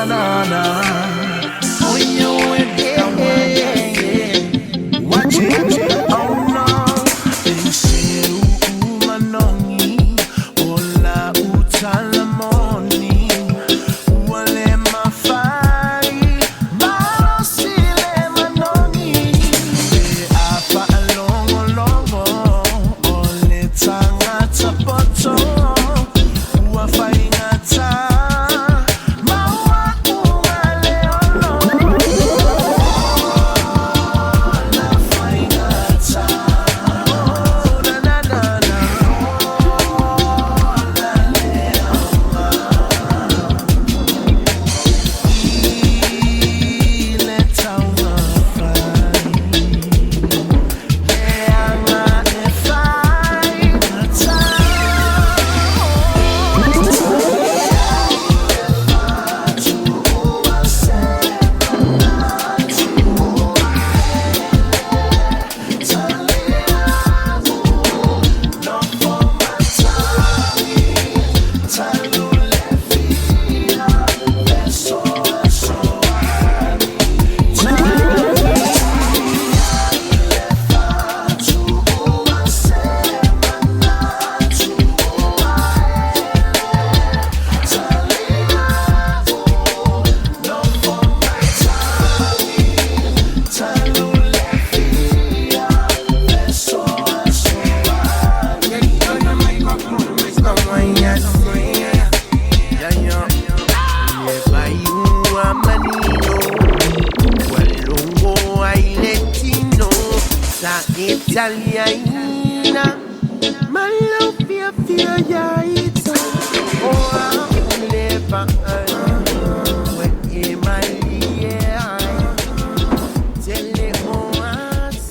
na na na. Oh, you Watch it, oh no. Manongi, ola utalamoni, wale mafai, malosile manongi. Afa alongo longo, ole tangata poto, ua faingata, maua ungale olo. La faingata, oh na na na na. Italiana, malo fia fia ya ita. Oh, I'm never when in my tele o as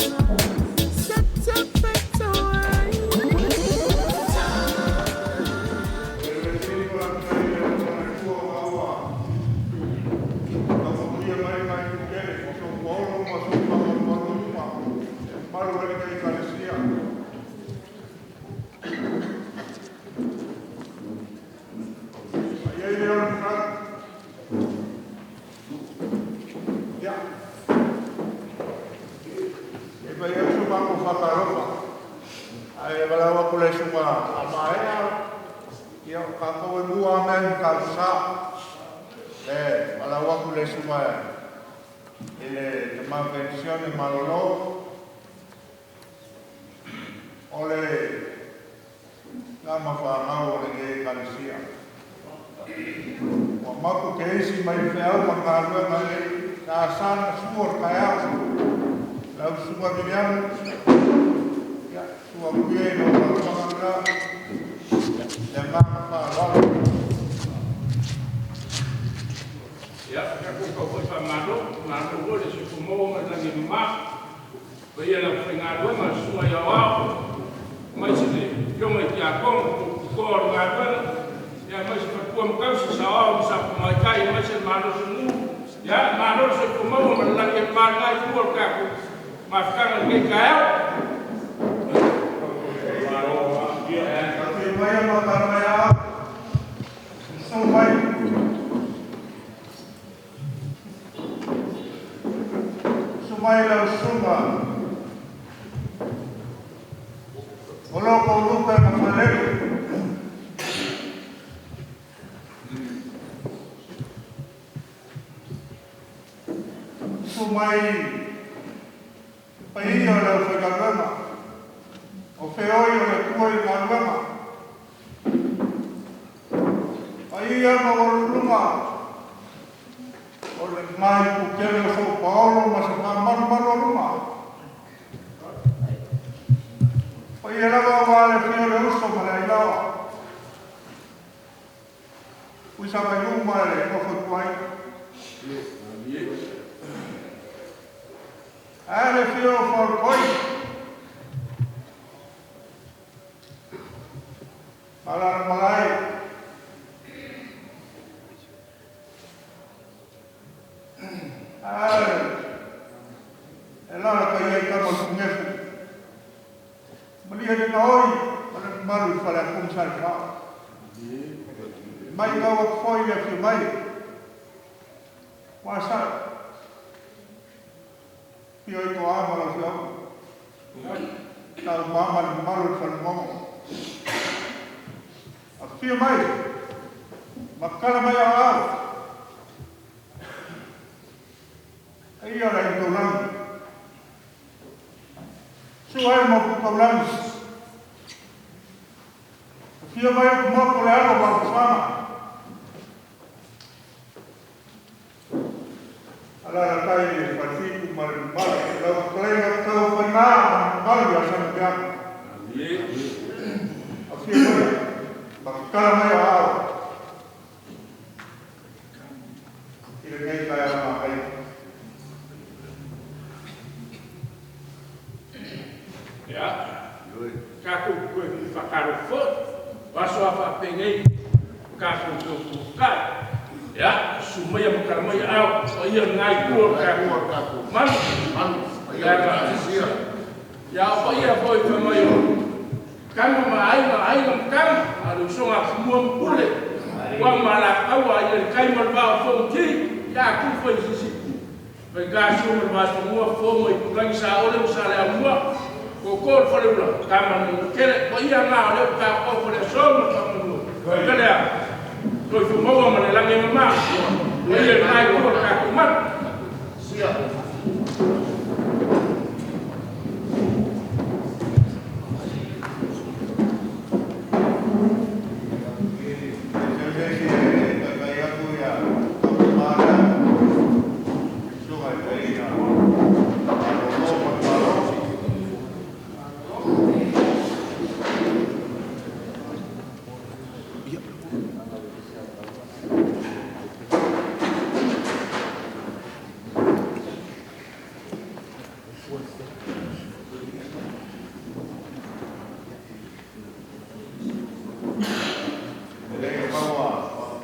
Mai Ua sa'o. Afio ai Toa ma lau Afioga, lau mama ma le mamalu o le Falegogo. Afio mai ma tala mai o aao. Paia o le Aiga Taulagi, susu ai le Maopu Taulagi, afio mai Utumotu o le alo o Vaafusuaga, alaalatai le Falefitu ma le mamalu, lau fetalaiga Taufaiga ma le mamalu ia Salemuliaga. Afio mai ma tatala mai o aao i lenei taeao manaia. Ia, tatou toe fia faatalofa foi, o aso lava faapenei tatou te o fuafuatai. Ia, susu maia ma tala mai aao, o paia lena itu o le tatou malu, leaga ia o paia foi fai mai o Tama ma Aiga, Aiga ma Tama, a o le usoga a Tumua ma Pule, Ituau ma Alataua, Aiga i le Tai ma le Vaa o Fonoti, ia tu foi i Sisifo, Faigata Sua ma le Vaifanua, Fofo ma Aitulagi, Saole ma Saleaaumua, Tootoo o le Faleula, Tama a le Manuatele. O paia na o lea ua taotoo i aso ma le faamanuia. O le a soifua maua ma le lagi e mama. Paia i lena itu o le tatou malu. E se isi e taitai atu ia tautumaa lea, susuga i le toeaina malolo Manumalo. E le maua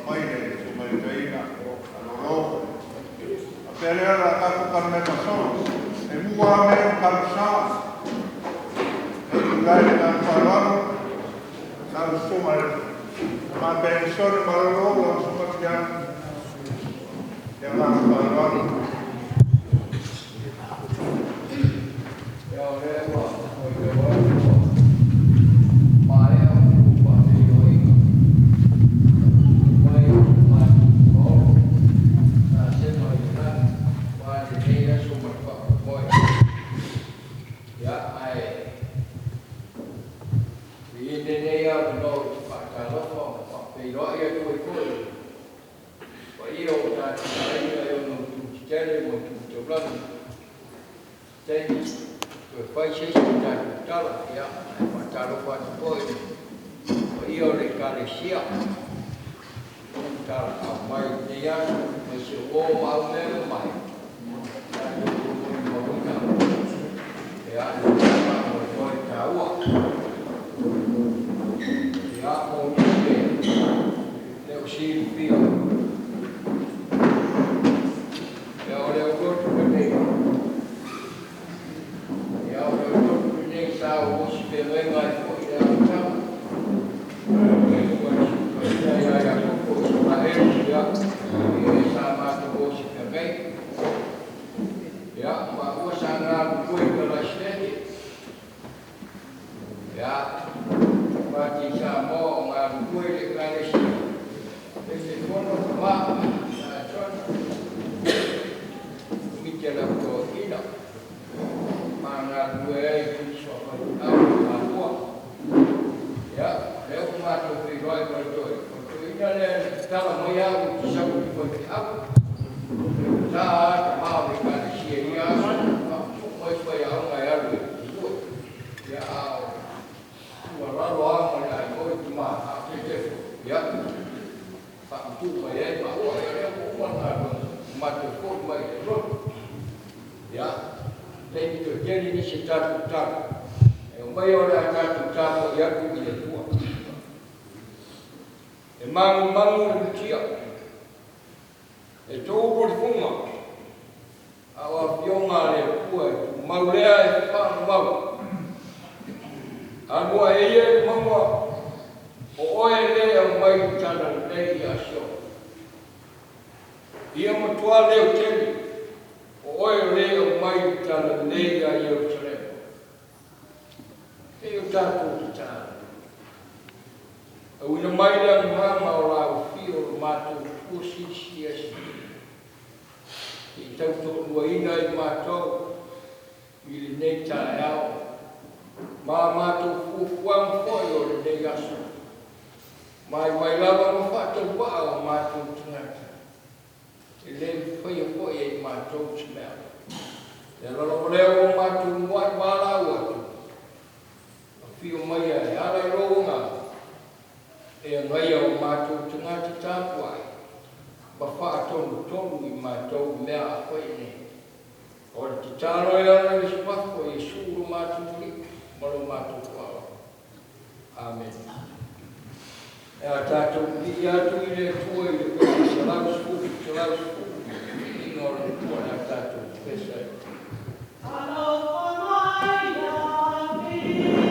mai le susuga i le toeaina malolo. A pea lea la tatou talomea masolo, e mua lava mea o talosaga. E tulai le agaga faaaloalo lau susuga i le Tama Penisone Malolo, lau susuga Tiliano. Le agaga faaaloalo. Ia, o lea ua matau atu ua maea upu faafeiloaiga mai o le matou Maolo sa sema i le lagi aua lenei aso ma le faamoemoe. Ia, ae i ai lenei avanoa ou te faatalofa ma faafeiloai atu ai foi i le paia o tatou aiga i ona itu tetele ma itu taulagi. Taimi toe fai se isi tatou tala. Ia, ae faatalofa atu foi i le paia o le Ekalesia o talaaao mai i lenei aso, aemaise o uo ma au mea e mai tatou molimauina ia le faamoemoe taua. Ia, mo nisi e le o silafia, ia, o le aulotu lenei, ia, o le aulotu lenei sa ou osi feagaiga ai foi i le amataga ia ia Iakopo Isaraelu, ia, ia sa matou osi feagai. Ia, ma ua sa galulue i Kalaisitete, ia, Pati Samoa o galulue i le Ekalesia, Taitaifono tama sa John, Komiti a le Autoaina, ma galulue ai i tusi faafaiau ma matua. Ia, lea ua matou feiloai ma le toeaina lea na tatala mai au ou te sau ou te faifeau. Sa tama o le Ekalesia i ia aso, faamatuu mai faiaoga e alu e galulue. Ia, a o tuualalo lava ma le aioi tama a o Taitaifono, ia, faamatuu mai ai maua. Ia, lea ua uma le galuega, ua matou foi mai i le lotu. Ia, taimi toe tele nisi e tatou tala, e omai o le a tatou tapuai atu i le Atua. E magumagu le mutia, e toulu le fuga, a o afioga a le Atua e tumau lea e faamau. Alu ae ia i le mauga, o oe le aumai i talalelei ia Siona. Ia matuā leotele, o oe o le aumai le talalelei ia Ierusalema. E o tatou tatalo. Auina mai le agaga o le aufio o le matou Atua Silisili Ese, seia tautoaluaina ai matou i lenei taeao, ma a matou fuafuaga foi o lenei aso, vaivai lava ma faatauvaa o matou tagata, e le mafaia foi e i matou se mea. E ala lava lea ua matou muai valaau atu, afio maia e ala i lou agaga, e agaia o matou tagata tapuai, ma faatonutonu i matou mea a fai nei. O le tatalo e ala i le suafa o Iesu lo matou Alii ma lo matou Faaola. Amene. E a tatou pipii atu i le Atua i le pese 110, 110, viiga o le Atua o le a tatou pepesa ai. Alofa mai afio mai.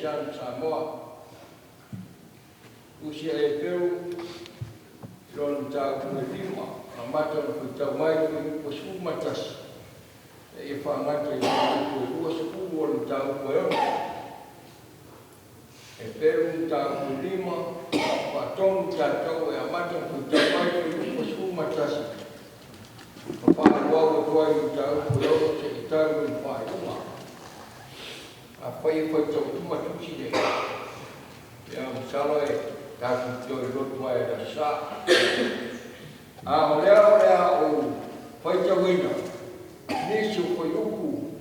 Kerisiano Samoa. Tusi a Eperu i lona mataupu e 5, amata ona faitau mai le fuaiupu 11, seia faagata i le fuaiupu e 20 o le mataupu e 6. Eperu mataupu e 5, faatonu tatou e amata ona faitau mai le fuaiupu 11, ma faaauau atu ai i le mataupu e 6 seia tau i lona faaiuga. Afai e faitau uma tusi nei, ia masalo e tatou toe lotu ai i le aso Sa. A o lea o le a ou faitauina nisi o fuaiupu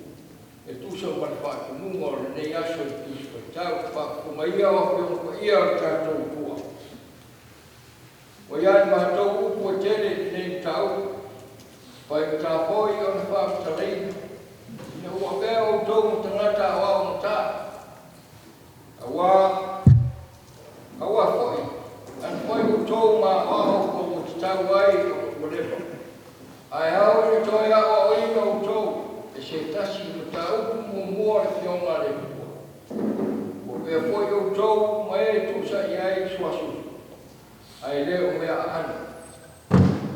e tusa ma le faatonuga o lenei aso i le Tusi Faitau. Faafofoga ia o Afioga Paia o le tatou Atua. Ua i ai matou upu e tele i lenei mataupu, faigata foi ona faamatalaina, ina ua avea outou ma tagata aoao gata. Aua foi, ana fai outou ma aoao po ua tatau ai ona ua leva. Ae ao ina toe aoaoina outou e se tasi i mataupu muamua o le Afioga a le Atua. Ua avea foi outou ma e tusa i ai suasusu, ae le o mea aano.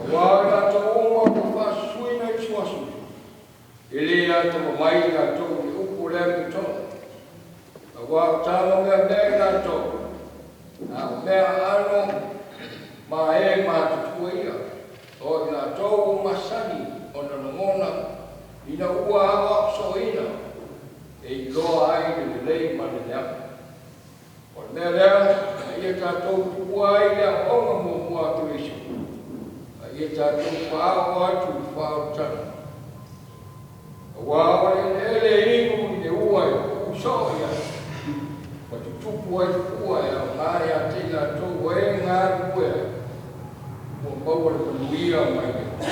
Aua o i latou uma ua faasusuina i le suasusu, e le atamamai i latou i le upu o le amiotonu. Aua o taga meamea i latou, a o mea aano ma e matutua ia, o i latou ua masani ona lagona ina ua aoao sooina, e iloa ai le lelei ma le leaga. O le mea lea, ina ia tatou tuua ai le aoaoga muamua a Keriso, a ia tatou faaoo atu i le faaolataga. Aua o le eleele e inu i le ua e puu soo i ai, ma tutupu ai fua e aoga ia te i latou o e galulue ai, ua maua le manuia mai le Atua.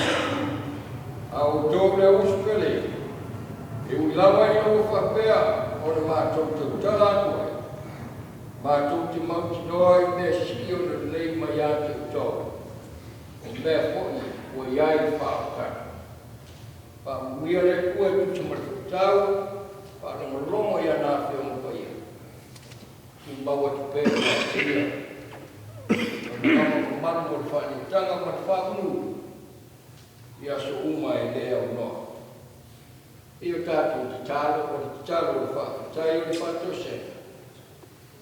A o outou le usu pele, e ui lava ina ua faapea ona matou tautala atu ai, matou te mautinoa i mea sili ona lelei mai ia te outou, o mea foi ua i ai le faaolataga. Faamanuia le Atua e tusa ma le faitau faalogologo i ana Afioga Paia. Tumau atu pea i le Lona lama mamalu mo le faaneetaga ma le faamanu i aso uma e le aunoa. E o tatou tatalo, o le tatalo o le faafetai o le faatoesega,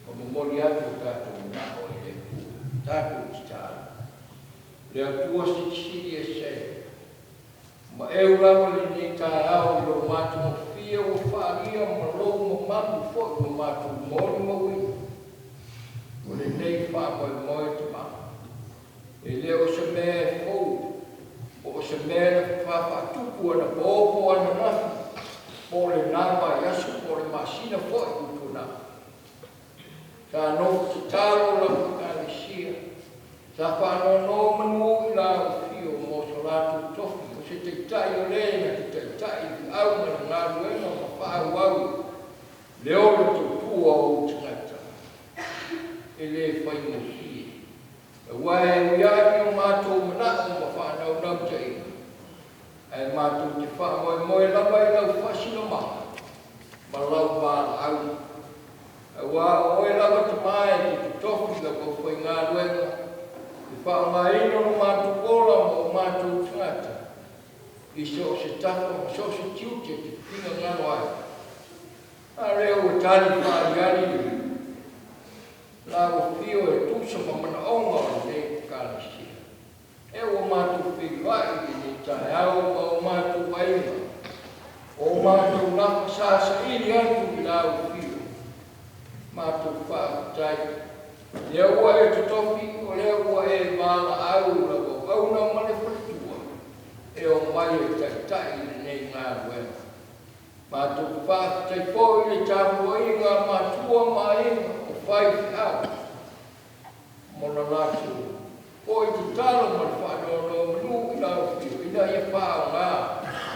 ma momoli atu o tatou manao i le Atua. Tatou tatalo. Le Atua silisili ese, ma eu lava lenei taeao i lou matagofie ua faaalia ma lou mamalu foi ua matou molimauina. O lenei faamoemoe tama, e le o se mea e fou, po o se mea na faafaatupu anapo po o ananafi, po o lena vaiaso, po o le masina foi ua tuanai. Sa nofo tatalo lau Ekalesia, sa faanonomanu i lau afio mo so latou tofi, o se taitai o le na te taitai i feau ma le galuega ma faaauau le ola tautua o ou tagata. E le faigofie, aua e ui ai i o matou manao ma faanaunautai, ae matou te faamoemoe lava i lau faasinomaga ma lau valaau. Aua o oe lava tama e te totofi lau aufaigaluega i faaaogaina lo matou ola ma o matou tagata i so o se tafa ma so o se tiute e te finagalo ai. A lea ua tali faaaliali lau afio e tusa ma manaoga o lenei Ekalesia. E ua matou feiloai i lenei taeao ma o matou aiga, o matou lafa sa saili atu i lau afio. Matou faafetai, lea ua e totofi, o lea ua e valaau lau auauna ma le faletua e omai e taitai i lenei galuega. Matou faafetai foi i le tapuaiga a matua ma aiga o faifeau mo la latou foi tatalo ma le faanonomanu i lau afio ina ia faaaoga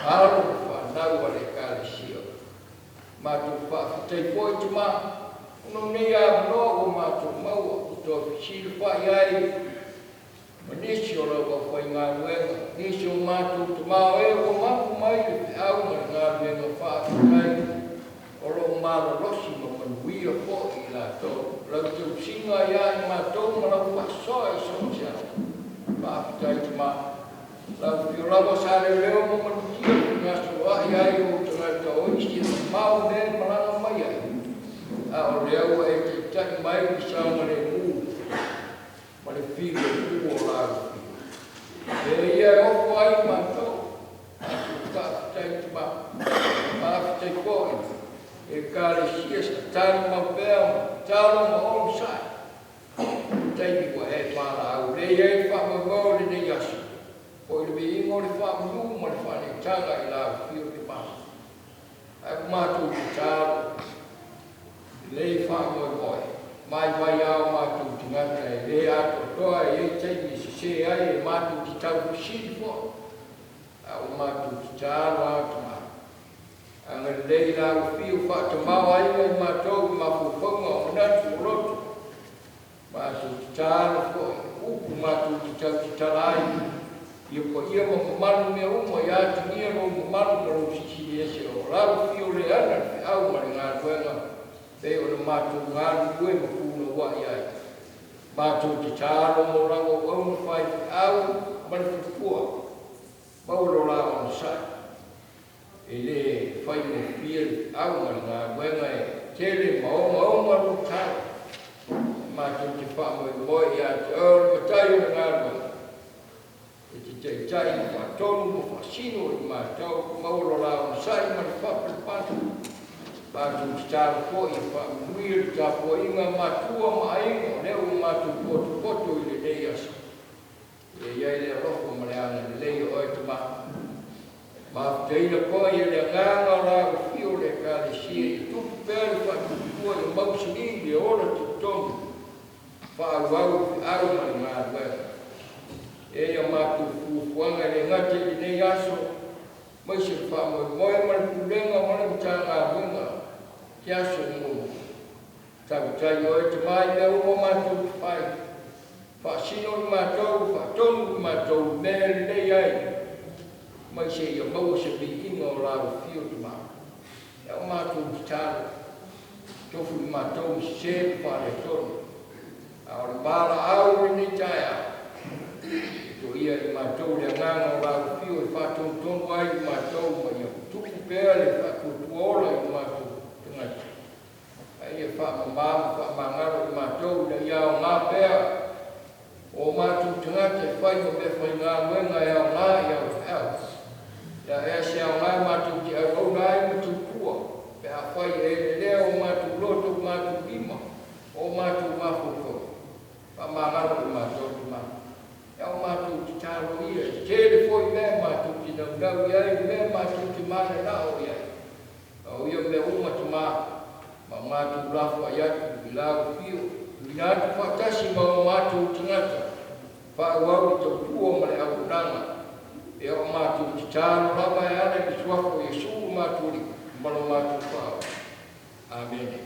alo ma fanau a le Ekalesia. Matou faafetai foi tama ona o nei avanoa ua matou maua e toe fesilafai ai ma nisi o lau aufaigaluega, nisi o matou tama o e ua mapu mai le feau ma le galuega faafetai o lo o malolosi ma manuia. manuia foi i latou. Lau tausiga ia i matou ma lau faasoa i so o se ao. Faafetai Tama. Lau afio lava sa leoleo ma malutia fegasoloai ai ou tagata o isi e mamao mea e malaga mai ai, a o lea ua e taitai mai i le saogalemu ma le filemu o lau afio. Mea ia e ofo ai matou, matou faafetai Tama. Faafetai foi i Ekalesia sa talimau pea ma tatalo ma onosai i le taimi ua e valaau lelei ai le faamoemoe o lenei aso, po i le viiga o le faamanu ma le faaneetaga i lau afio Tama. Ae ua matou tatalo lenei faamoemoe, vaivai lava o matou tagata e le atoatoa e i ai taimi e sese ai e matou te taufesili foi, a ua matou tatalo lava Tama. Agalelei lau afio faatamao aiga i matou i mafaufauga o manatu o loto. Matou tatalo foi, upu matou te tautatala ai, ia paia ma mamalu mea uma ia atagia lou mamalu ma lou silisili ese o lau afio le ana le feau ma le galuega pei ona matou galulue ma punouai ai. Matou tatalo mo lau auauna faifeau ma le faletua, maua lo la onosai. E le faigofie le feau ma le galuega e tele ma ogaoga luitau. Matou te faamoemoe ia te oe o le Matai o le galuega, e te taitai ma faatonu ma faasino i matou, maua lo la onosai ma le faapalepale. Matou tatalo foi e faamanuia le tapuaiga a matua ma aiga o lea ua matou potopoto i lenei aso. Ia i ai le alofa ma le agalelei o oe Tama. Mafutaina foi e le agaga o lau afio le Ekalesia ia tupu pea le faatuatua ia mausali le ola talitonu faaauau le feau ma le galuega. E ia matou fuafuaga e le gata i lenei aso, aemaise le faamoemoe ma le pulega ma le Matagaluega te aso muamua. Tautai oe Tama i mea uma matou te fai. Faasino i matou, faatonu i matou i mea e lelei ai, aemaise ia maua se viiga o lau afio Tama. Ia o matou tatalo, tofu i matou ma sese ma faaletonu. A o le valaau lenei taeao, e toia i matou le agaga o lau afio e faatonutonu ai i matou ma ia tupu pea le faatuatua ola i matou tagata. Ae ia faamama ma faamagalo i matou ina ia aoga pea o matou tagata e fai ma mea faigaluega e aoga i au feau. Ia ea se aoga matou te auauna ai ma tautua, pe afai e lelea o matou loto, o matou lima, o matou mafaufau. Faamagalo i matou Tama. Ia o matou tatalo ia, e tele foi mea matou te naunau i ai, mea matou te mananao i ai. A o ia mea uma Tama, ma matou lafo ai atu i lau afio, tuuina atu faatasi ma o matou tagata, faaauau le tautua ma le auaunaga. Ia o matou tatalo lava e ala i le suafa o Iesu o matou Alii ma lo matou Faaola. Amene.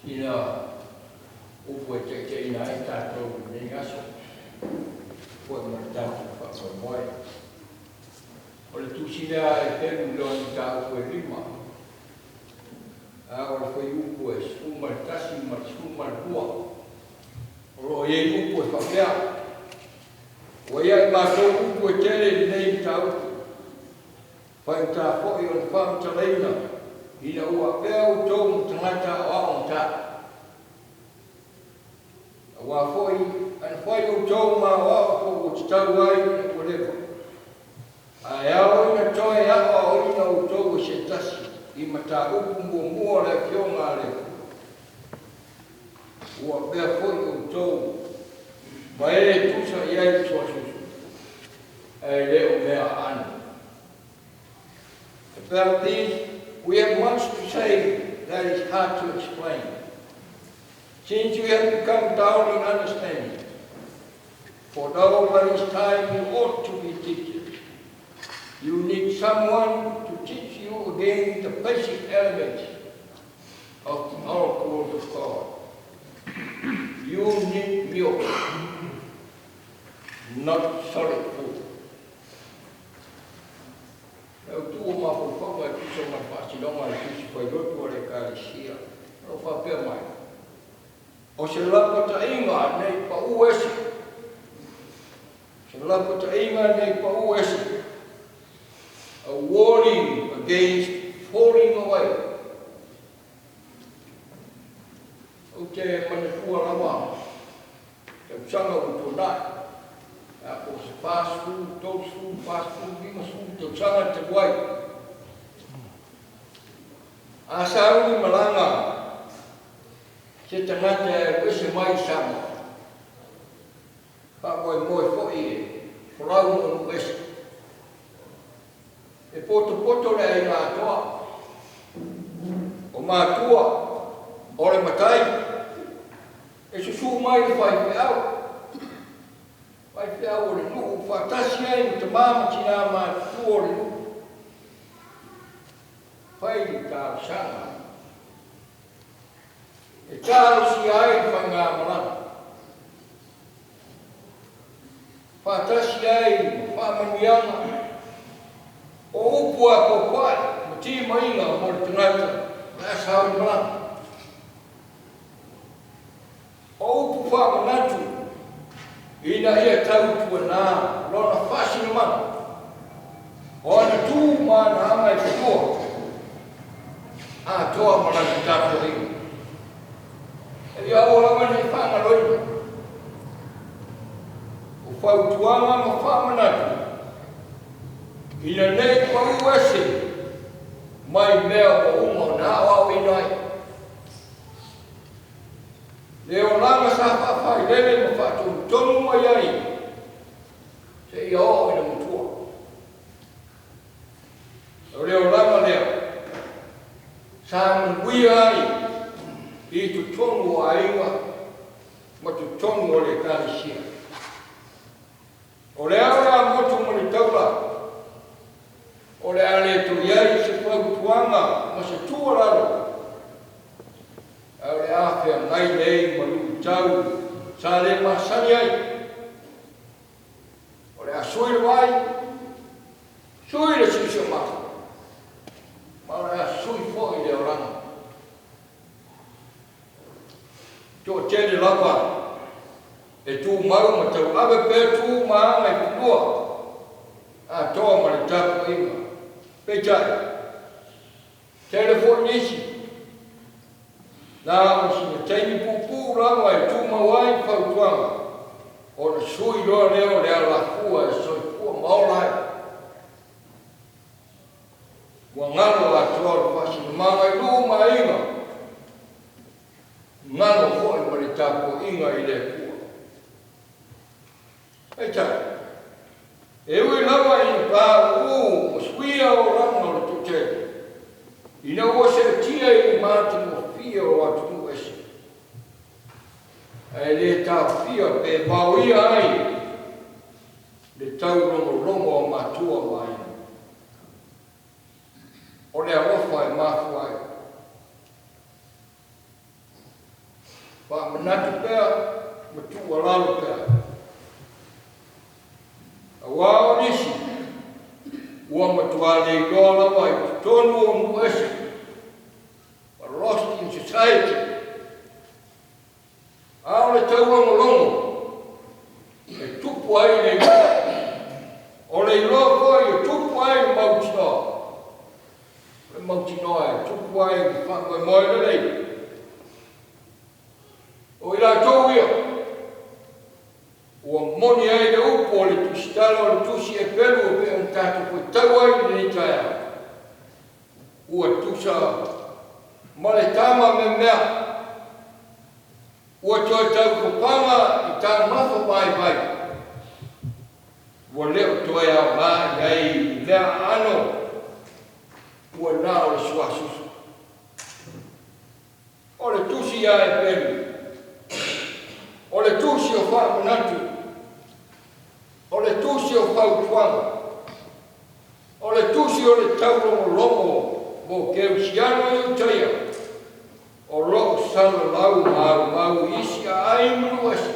Sina upu e taitaiina ai tatou i lenei aso foi ma le tatou faamoemoe. O le tusi lea a Eperu i lona mataupu e 5, a o le fuaiupu e 11 ma le 12, o lo o i ai upu e faapea: Ua ia i matou upu e tele i lenei mataupu, faigata foi ona faamatalaina ina ua avea outou ma tagata aoaogata. Auā foi ana fai outou ma aoao po ua tatau ai ina ua leva, ae ao ina toe aoaoina outou e se tasi i mataupu muamua o le Afioga a le Atua. Ua avea foi outou ma e tusa i ai le suasusu, ae le o mea aano. About these, we have much to say that is hard to explain, since you have become dull in understanding. For though by this time you ought to be teachers, you need someone to teach you again the basic elements of the oracles of God. You need milk, not solid food. Le autu o mafaufauga e tusa ma le faasinoga a le Tusi Failotu a le Ekalesia, o lo o faapea mai, O se lapataiga ne i pau ese, o se lapataiga ne i pau ese, a warning against falling away. Ou te manatua lava tausaga ua tuanai, a po o se 40, 30, 40, 50 tausaga talu ai. A sauni malaga se tagata e alu ese mai i Samoa, faamoemoe foi e folau mo nuu ese. E potopoto le aiga atoa, o matua, o le matai, e susuu mai le faifeau, faifeau o le nuu faatasi ai ma tama ma tinā matutua o le nuu. Fai le talosaga e talosia ai le faigamalaga, faatasi ai ma faamanuiaga o upu apoapoai ma timaiga mo le tagata o le a sao i malaga. O upu faamanatu ina ia tautuana lona faasinomaga, o ana tu ma ana aga i fanua atoa ma lana tapuaiga. E ia aua lava ne i faagaloina o fautuaga ma faamanatu ina ne i pau ese mai mea ua uma ona aoaoina ai. Le olaga sa faafailele ma faatonutonu mai ai seia oo ina matua. O le olaga lea sa manuia ai i totonu o aiga ma totonu o le Ekalesia. O le a o le a motu ma le taula, o le a le toe i ai se fautuaga ma se tuualalo, ae o le a feagai nei ma luitau sa le masani ai. O le a sui le vaai, sui le siosiomaga, ma o le a sui foi le olaga. Toatele lava e tumau ma tauave pea tu ma aga i fanua atoa ma le tapuaiga. Peitai, tele foi nisi, na o sina taimi puupuu lava e tumau ai fautuaga, ona sui loa lea o le alafua e soifua ma ola ai. Ua galo atoa le faasinomaga i nuu ma aiga, galo foi ma le tapuaiga i le Atua. Peitai, e ui lava ina pauu ma suia olaga o le toatele, ina ua seetia i le matagofie o atunuu ese, ae le taofia pe vaoia ai le taulogologo a matua ma aiga. O le alofa e mafua ai. Faamanatu pea ma tuualalo pea. Aua o nisi, ua matua le iloa lava i totonu o nuu ese, ua lost in society. A o le taulogologo e tupu ai le iloa, o le iloa foi e tupu ai le mautinoa, o le mautinoa e tupu ai le faamoemoe lelei. O i latou ia, ua moni ai le upu o le tusitala o le Tusi Eperu e pei ona tatou faitau ai i lenei taeao, ua tusa ma le tama memea, ua toe taupapaga i taumafa vaivai, ua le o toe aoga i ai i mea aano, ua na o le suasusu. O le Tusi ia Eperu, o le Tusi o Faamanatu, o le Tusi o Fautuaga, o le Tusi o le Taulogologo mo Kerisiano Iutaia, o lo o salalau maumau i isi aai ma nuu ese.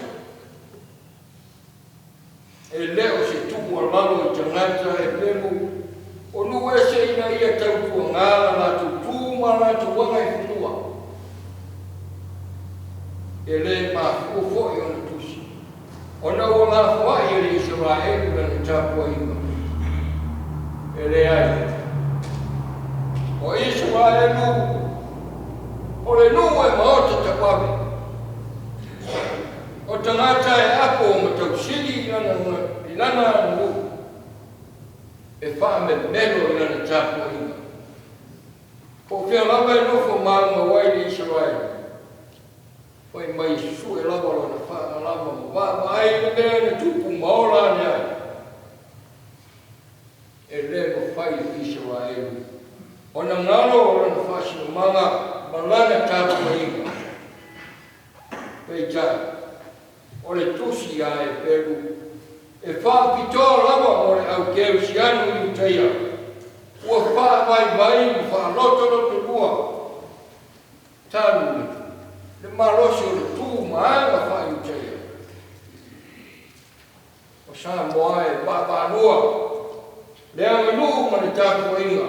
E le o se tuualalo i tagata Heperu o nuu ese ina ia tautuagā la latou tu ma latou agaifanua. E le mafua foi ona tusi, ona ua lafoai e le Isaraelu lana tapuaiga. E leai. O Isaraelu o le nuu e maota tauave. O tagata e apo ma tausili i lana aganuu, e faamemelo i lana tapuaiga. Po o fea lava e nofo maumau ai le Isaraelu, fai mai e susue lava lona faamalama ma vaavaai i le mea na tupu ma ola ane ai. E le mafai e Isaraelu ona galo lona faasinomaga ma lana tapuaiga. Peitai, o le tusi a Heperu e faapitoa lava mo le au kerisiano Iutaia ua faavaivai ma faalotolotolua talu le malosi o le tu ma aga faa-Iutaia. O Samoa e vaavaalua le aganuu ma le tapuaiga.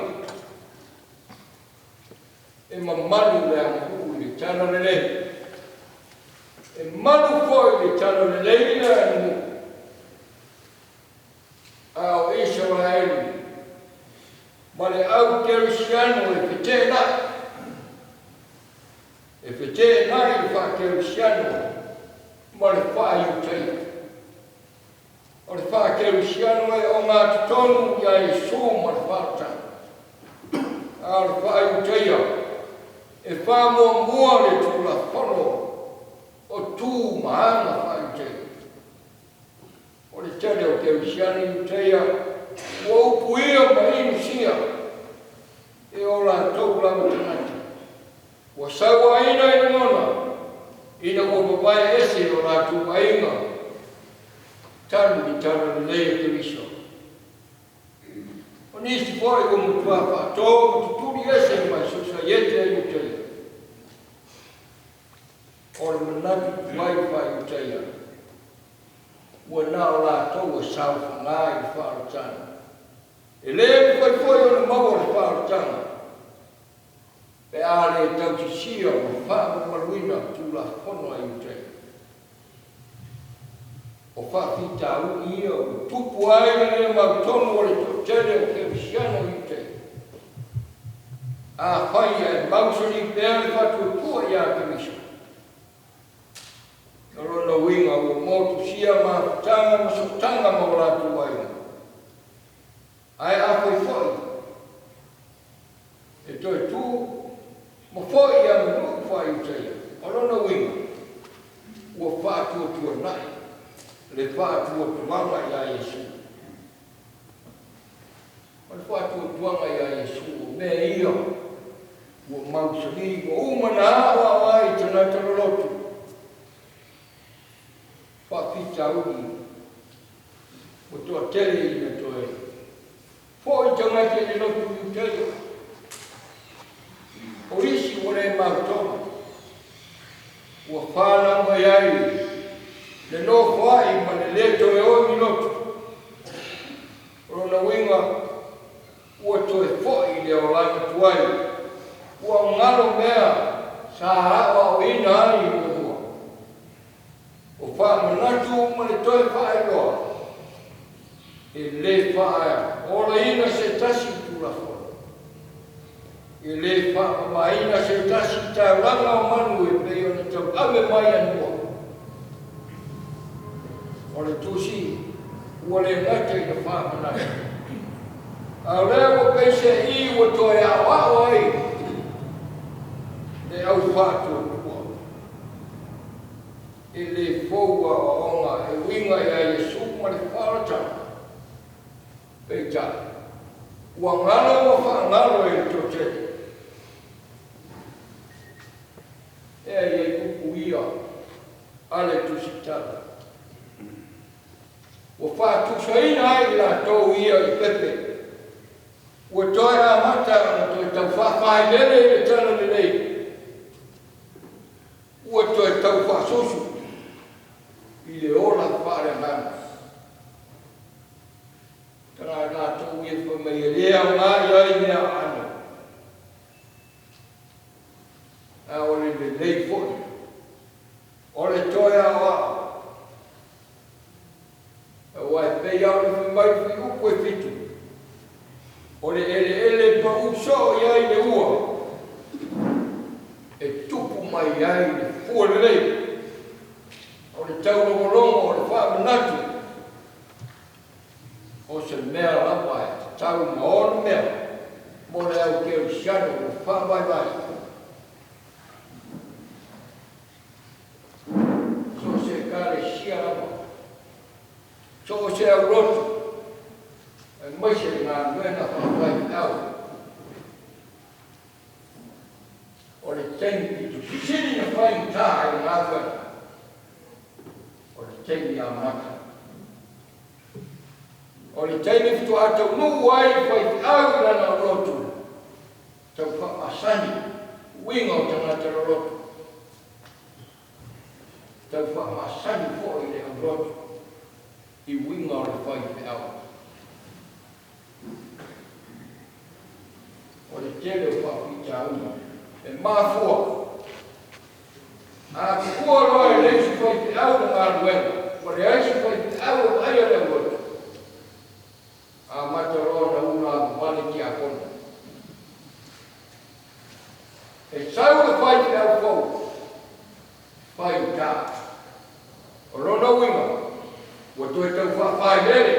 E mamalu le aganuu i le talalelei. E malu foi i le talalelei le aganuu. A o Isaraelu ma le au kerisiano e feteenai. E feteenai le faakerisiano ma le faa-Iutaia. O le faakerisiano e ogatotonu iā Iesu ma le faaolataga. A o le faa-Iutaia e faamuamua le Tulafono o tu ma aga faa-Iutaia. O le tele o kerisiano Iutaia ua upuia ma inusia e o latou lava tagata. Ua sauaina i lagona ina ua vavae ese i o latou aiga talu le talalelei a Keriso. O nisi foi ua matua faato ma tutuli ese mai sosaiete a Iutaia. O le manatu tuai faa-Iutaia, ua na o latou e saofagā i le faaolataga. E le mafai foi ona maua le faaolataga pe a le tausisia ma faamamaluina Tulafono a Iutaia. O faafitauli ia ua tupu ai le le mautonu o le toatele o kerisiano Iutaia. Afai ae mausali pea le faatuatua iā Keriso, o lona uiga ua motusia mafutaga ma sootaga ma o latou aiga. Ae afai foi e toe tu ma foi i aganuu faa-Iutaia, o lona uiga ua faatuatuanai le faatuatuaga iā Iesu. O le faatuatuaga iā Iesu o mea ia ua mausali, ua uma ona aoao ai i tagata loloto. Faafitauli ua toatele ina toe foi tagata i le lotu Iutaia. O isi ua le mautonu, ua fanau mai ai le nofoai ma le le toe o i ni lotu. O lona uiga ua toe foi i le olaga tuai, ua galo mea sa aoaoina ai muamua. O faamanatu ma le toe faailoa, e le faaolaina se tasi Tulafono, e le faamamaina se tasi taulaga o manu e pei ona tauave mai anua. O le tusi ua le gata ina faamanatu, a o lea ua peiseai ua toe aoao ai le au faatuatua. E le fou aoaoga e uiga iā Iesu ma le faaolataga. Peitai, ua galo ma faagalo e le toatele. E ai ai upu ia a le Tusitala. Ua faatusaina ai i latou ia i pepe ua toe amata ona toe taufaafailele i le talalelei, ua toe taufaasusu i le ola faaleagaga. ia fai mai e le aoga i ai mea aano, a o le lelei foi o le toe aoao. Aua e pei lava ona fai mai le fuaiupu e fitu, o le eleele e pau soo i ai le ua, e tupu mai ai le fua lelei, o le taulogologo, o le faamanatu, o se mea lava e tatau ma ona mea mo le au kerisiano ua faavaevae. So o se Ekalesia lava, so o se aulotu, aemaise le galuega faafaifeau, o le taimi pito sili na faigata i le galuega, o le taimi amata. O le taimi faatoa taunuu ai le faifeau i lana aulotu, tau faamasani uiga o tagata loloto, tau faamasani foi le aulotu i uiga o le faifeau. O le tele o faafitauli e mafua a tuua loa e leai se faifeau le galuega, ua leai se faifeau e vaaia le aulotu, amata loa ona ula vale tiakono. E sau le faifeau fou, faigata. O lona uiga, ua toe tau faafailele,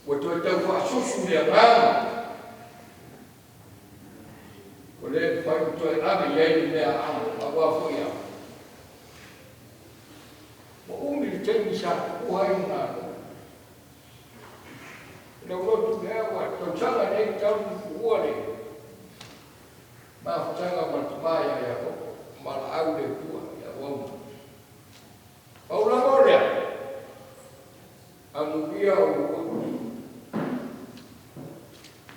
ua toe tau faasusu le agaga, ua le mafai ona toe ave i ai le mea aano, aua foi a. Ua umi le taimi sa tuua ai le galuega. Le aulotu lea ua tausaga nei talu ona tuua le mafutaga ma le tama ia Iakopo, ma laau le Atua i auauna. Pau lava o lea, amulia o ua.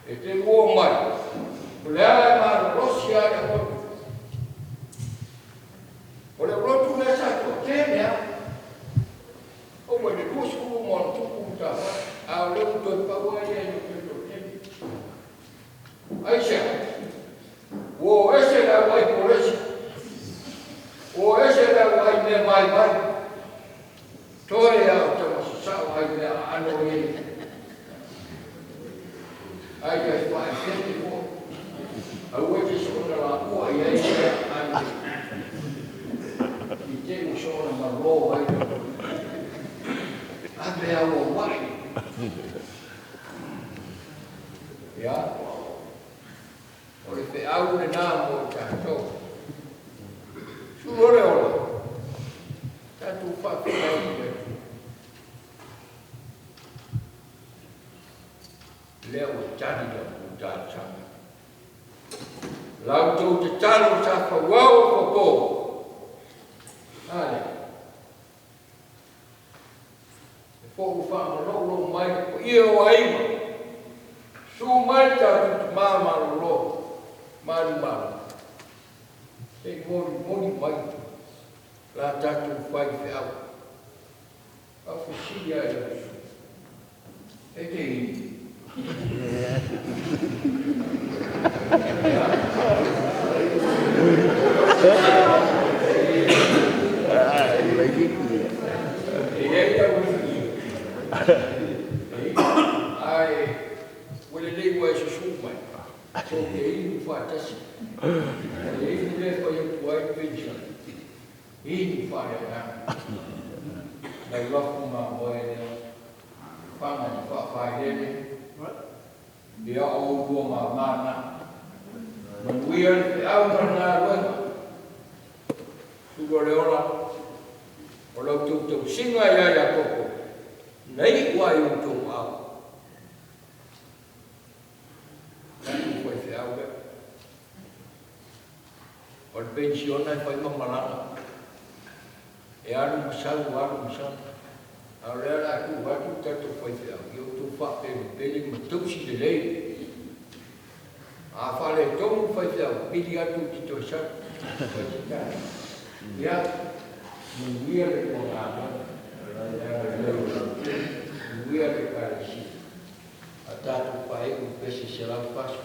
E te ua mai, o le ala e malolosi ai aulotu. O le aulotu lea sa toatele lava. O mai le 20 ma ona tupu matafai, a o lea ua toe pau ai ia i le toe toatele. Aisea, ua o ese le au ai polesi, ua o ese le au ai mea maimai, toe a o tamasasao ai mea aano i ai ai faafete foi. Aua te soona laua i ai mea aano. I te ua soona malo ai le ave au auai. Ia, o le feau lena mo i tatou. Sulu o le ola, tatou faafetai i le Atua. Lea ua tali la outou talosaga. La outou tatalo sa fauau o fofo. A lea. E fo'u faamalolou mai le paia o aiga, susu mai le tatou tama malolo, malumalu, se i molimoli mai la tatou faifeau. A o fesili lava i lau susu, e te inu? E i ai lau inu, ae ua lelei ua e susu mai, tou te inu faatasi. O le inu lea e fai atu ai le penisione, inu faaleagaga. Lau lafu mamoe lea, faga i faafailele, ia o oulua mamā na. Manuia le feau ma le galuega. Sulu o le ola, o la outou tausiga ia Iakopo, na iu ai outou aao. Tatou faifeau lea. O le penisiona e fai ma malaga. E alu ma sau, alu ma sau. A o lea o le a tuu atu le tatou faifeau, ia outou faapelipeli ma tausi lelei. A faaletonu le faifeau, pili atu i te toe sau. Fai se tala. Ia, manuia le lua galuega. Manuia le Ekalesia. A Tatou faaiu i pese 146.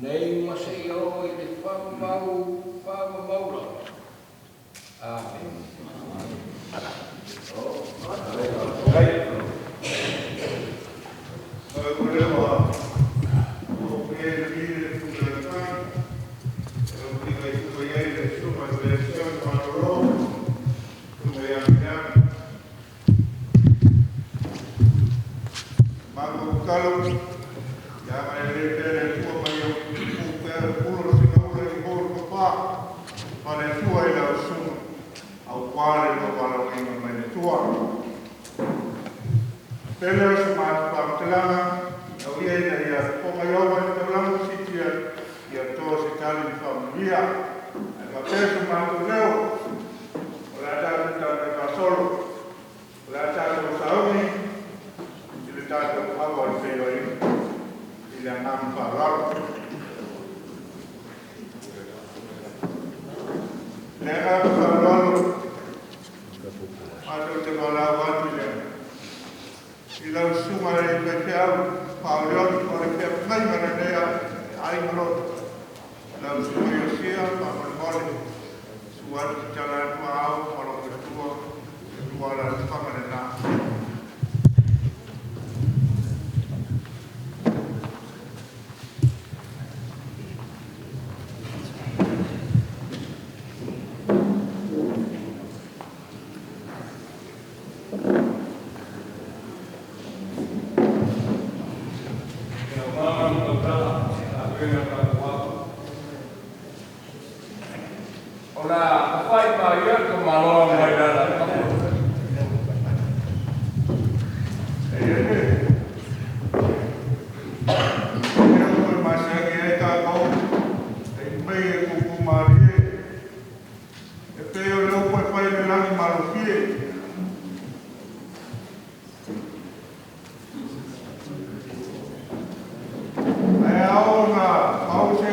Nei ma se i o i le whamau, whamau lava. Pea lea o se matou faamatalaga, tau ia ina ia fofoga i le taulaga ma siitia ia toa se tali i le faamanuia. Ae faapea so matou leo, o le a tatou taumai faasolo, o le a tatou sauni i le tatou ava o le feiloaiga. I le agaga faaaloalo. I le agaga faaaloalo, matou te valaau atu i le i lau susuga i le faifeau faaolioli o le feagaiga o lenei aiga lotu, lau susuga Iosia, faamolemole, susu atu tatala atu aao ma lou faletua, le lua alaalafaga lena. O la tafai ma ia ka maloa mai la la kaua. E ia le e o masani ai tātou, e mei e kuku malie, e pe o le upu e fai le lagi malofie. Ae ao ona pau se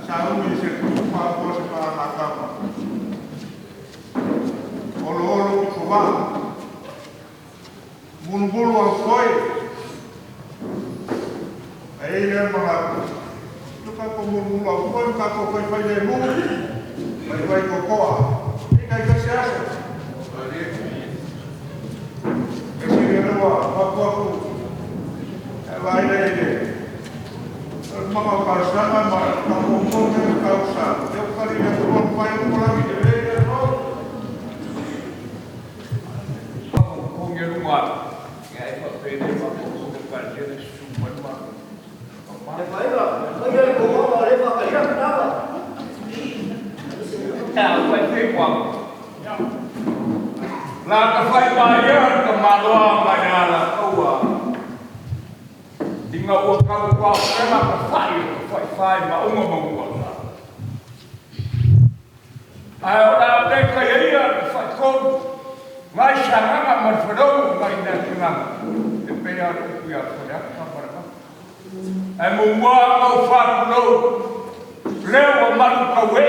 sauni se tupu faapoa se faagatama. Oloolo pitovaa, mulumulu aufoe, ae i ai lea manatu, lo tatou mulumulu aufoe ma tatou faifai lemu, faifai totoa, i taitasi aso. E sili lea ua avatu atu e vaai lea i le maga o talosaga ma faafofoga ma talosaga. Lea ua tali le Atua ma fai atu lagi lelei le aso. Faafofoga luga, ia e faapena faafofoga pasia le susu mai ma. E faiga, faiga le kokoa o le whakaia tawa. Ta fai fai kwa. La ta fai ma ia ka maloa mai la kaua. Inga ua kau kwa pela ka fai ka fai fai ma unga ma ua. Ae o la le ka ia ka fai kolu. Ngai sanganga ma le whanau ngai nā kinganga. E pea le upu ia whare aka ma le maka. Ae mo mua ngau whāpunou, leo o malu kaue.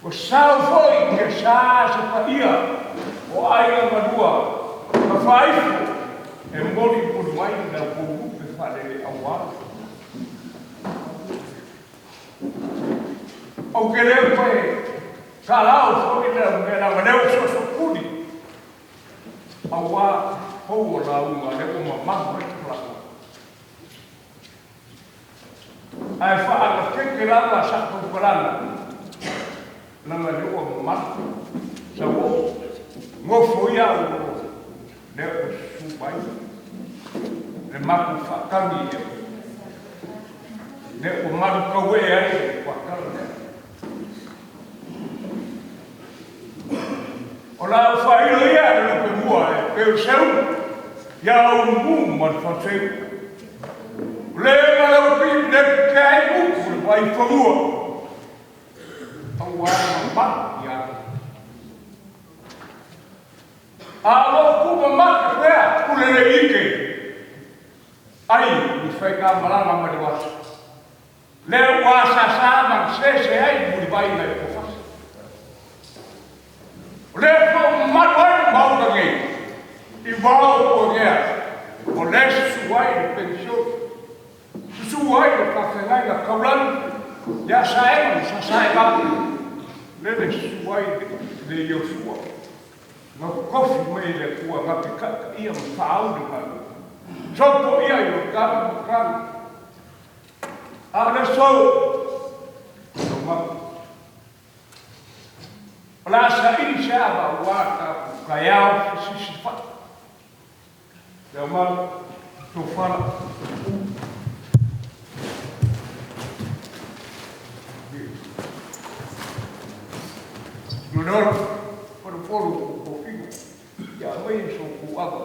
O sao foi ke sa se paia o aiga malua ka faaifo e moli pulu ai na kou lupe faalele auā. Ou ke leo toe kalao foi le mea laga leo soosopuli auā pou o lauga lea ua mamalu ai tulaga. Ae faagatete lava saʻataukalana laga lea ua mamalu sauoo gofo ia ua lea ua susu mai le matou faatagi i lea ua malu tauee ai le kuatala lea. O la au faailo ia le lupe mua e peu seu ia ulumu ma le faaseu. O le ma lau pii le ke ai upu le vai fanua. Auā mamalu ia. A o loo tuumamake pea pule le ike ai i faigamalaga ma le uaso. Lea ua asāsā ma sese ai mulivai nai pofasa. O lea foi ua mamalu ai le maota nei i vao puagea o lea susu ai le penisione, susu ai le faafeagaiga taulagi ia Saega ma Sasaega, lea le susu ai le Iosua na tofi mai e le Atua na te taitaia ma faaau le galuega. Sopo ia Ioritana ma Kano. A o le aso, taumate. O le a saili se ava aua tatou taeao fesisifai. Leaumalo, tofala. Nonolo, folofolo o tofiga, ia aumai e so kou ava.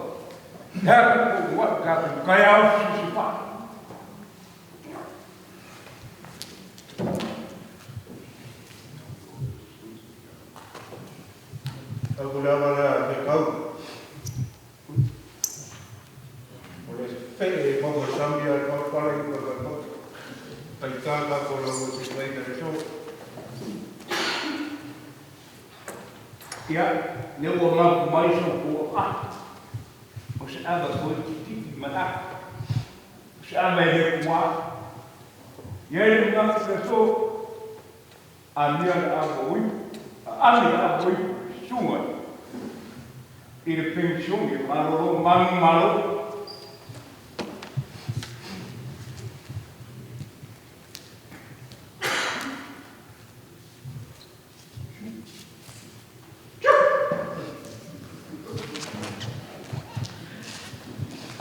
He aha kou uaʻi kākou kaiao sisipaʻa. Tau le ava lea a te kau. O le fee e maua i sami a le palapala i uka kai mauta. Taitā kākou lau ua se mai le so. Ia, lea ua mapu mai sou puaa, o se ava toe tititi mai aka, o se ava e le puā. I ai le manatu i le aso, amia le ava o ipu, a ami le ava o ipu, susuga i le penisione malolo manumalo.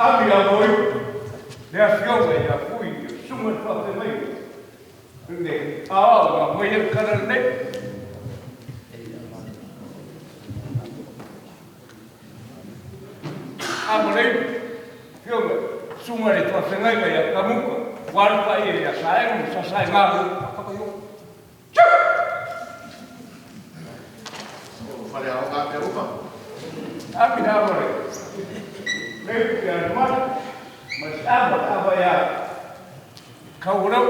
Ave ia moe le afioga ia Fui i le susuga i le faafeagaiga le aao na aumai ai le tala lenei. Amalei afioga susuga i le faafeagaiga ia Kamuka, ua alu paia ia Saega ma Sasaega. Ami na ava le lei ia le mai ma se ava le ava ia Kaualau.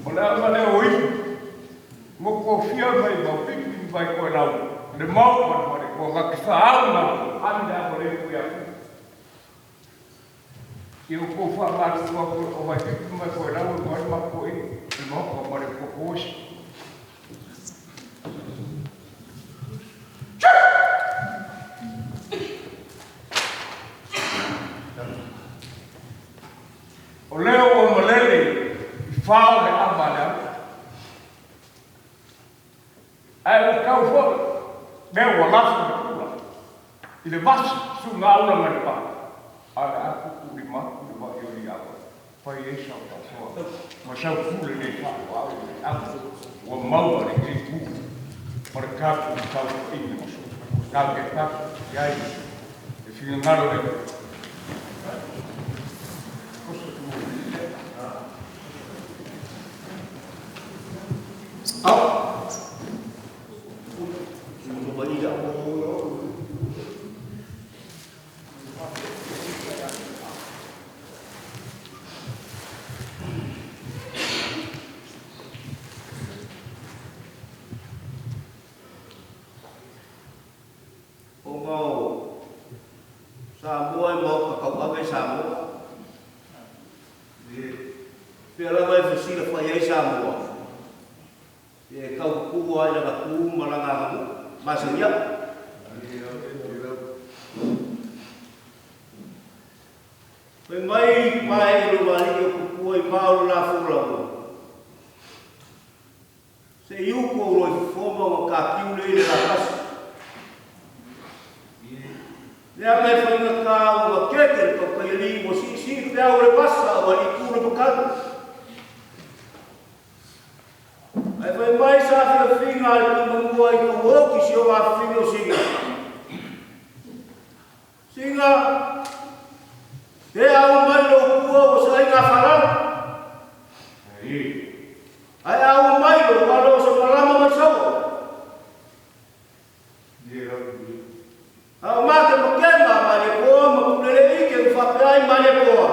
O le ava lea o ipu, mo kofia mai mau pipi mai koe lau, le mau ma le mare koa ngaki whaau ngā ami le ava lea koe aku. I o kou whaamalu ua koe o mai pipi mai koe lau e mai ma koe i mau koa mare koa koesi. O lea ua malele i fao le ava a le alo, ae ua tau foi mea ua lafo le pula i le vasi sugaula mai le pa, a o le a tuutuu lima atu le vaai o Liava fai ai sau faasoa ma sau pule nei faaoao i le ava ua maua lenei pule ma le tatou taumafaiga tau e tatou i ai le finagalo o le Atua. Ona o Samoa e maota tauave Samoa. Pea lava e fesilafai ai Samoa, e tau pupuu lava i lana tu ma lana aganuu masani ai. Fai mai pae i lou alii o Tupua i vao le la folauga, Se i uko o loi fofoma ua katiu le i le lakasi. Leaga e faigata ua makeke le tautaialii ua siisii peau o le vasa o alii tu le makani. Ae fai mai sa fiafiga a le Tuimamua i tou oki si o afifine o Singa. Singa, te au mai lou pua ua saai gafalau. Ae au mai lou alo o se malama mai saua. A o makemakema a Malietoa ma Puleleike ua faapea ai Malietoa,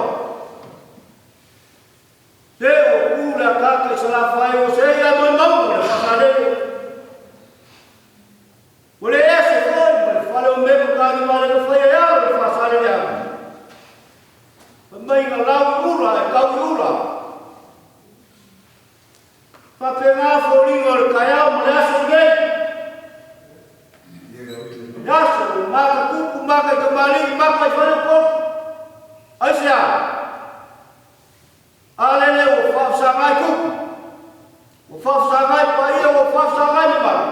Te o ku le akaka i Salafai o se ia mai mauga le Fasalele. Ua le ese foi ma le fale o Meko Tagivale na fai e alo le Fasalele ana. Fai mai na lau i ula e kau i ula. Faapena foliga o le taeao ma le aso lenei. Le aso ua maka kupu, maka i tamalii, maka i faleupolu. Aisea? A lele ua faafesagai kupu, ua faafesagai paia, ua faafesagai mamalu.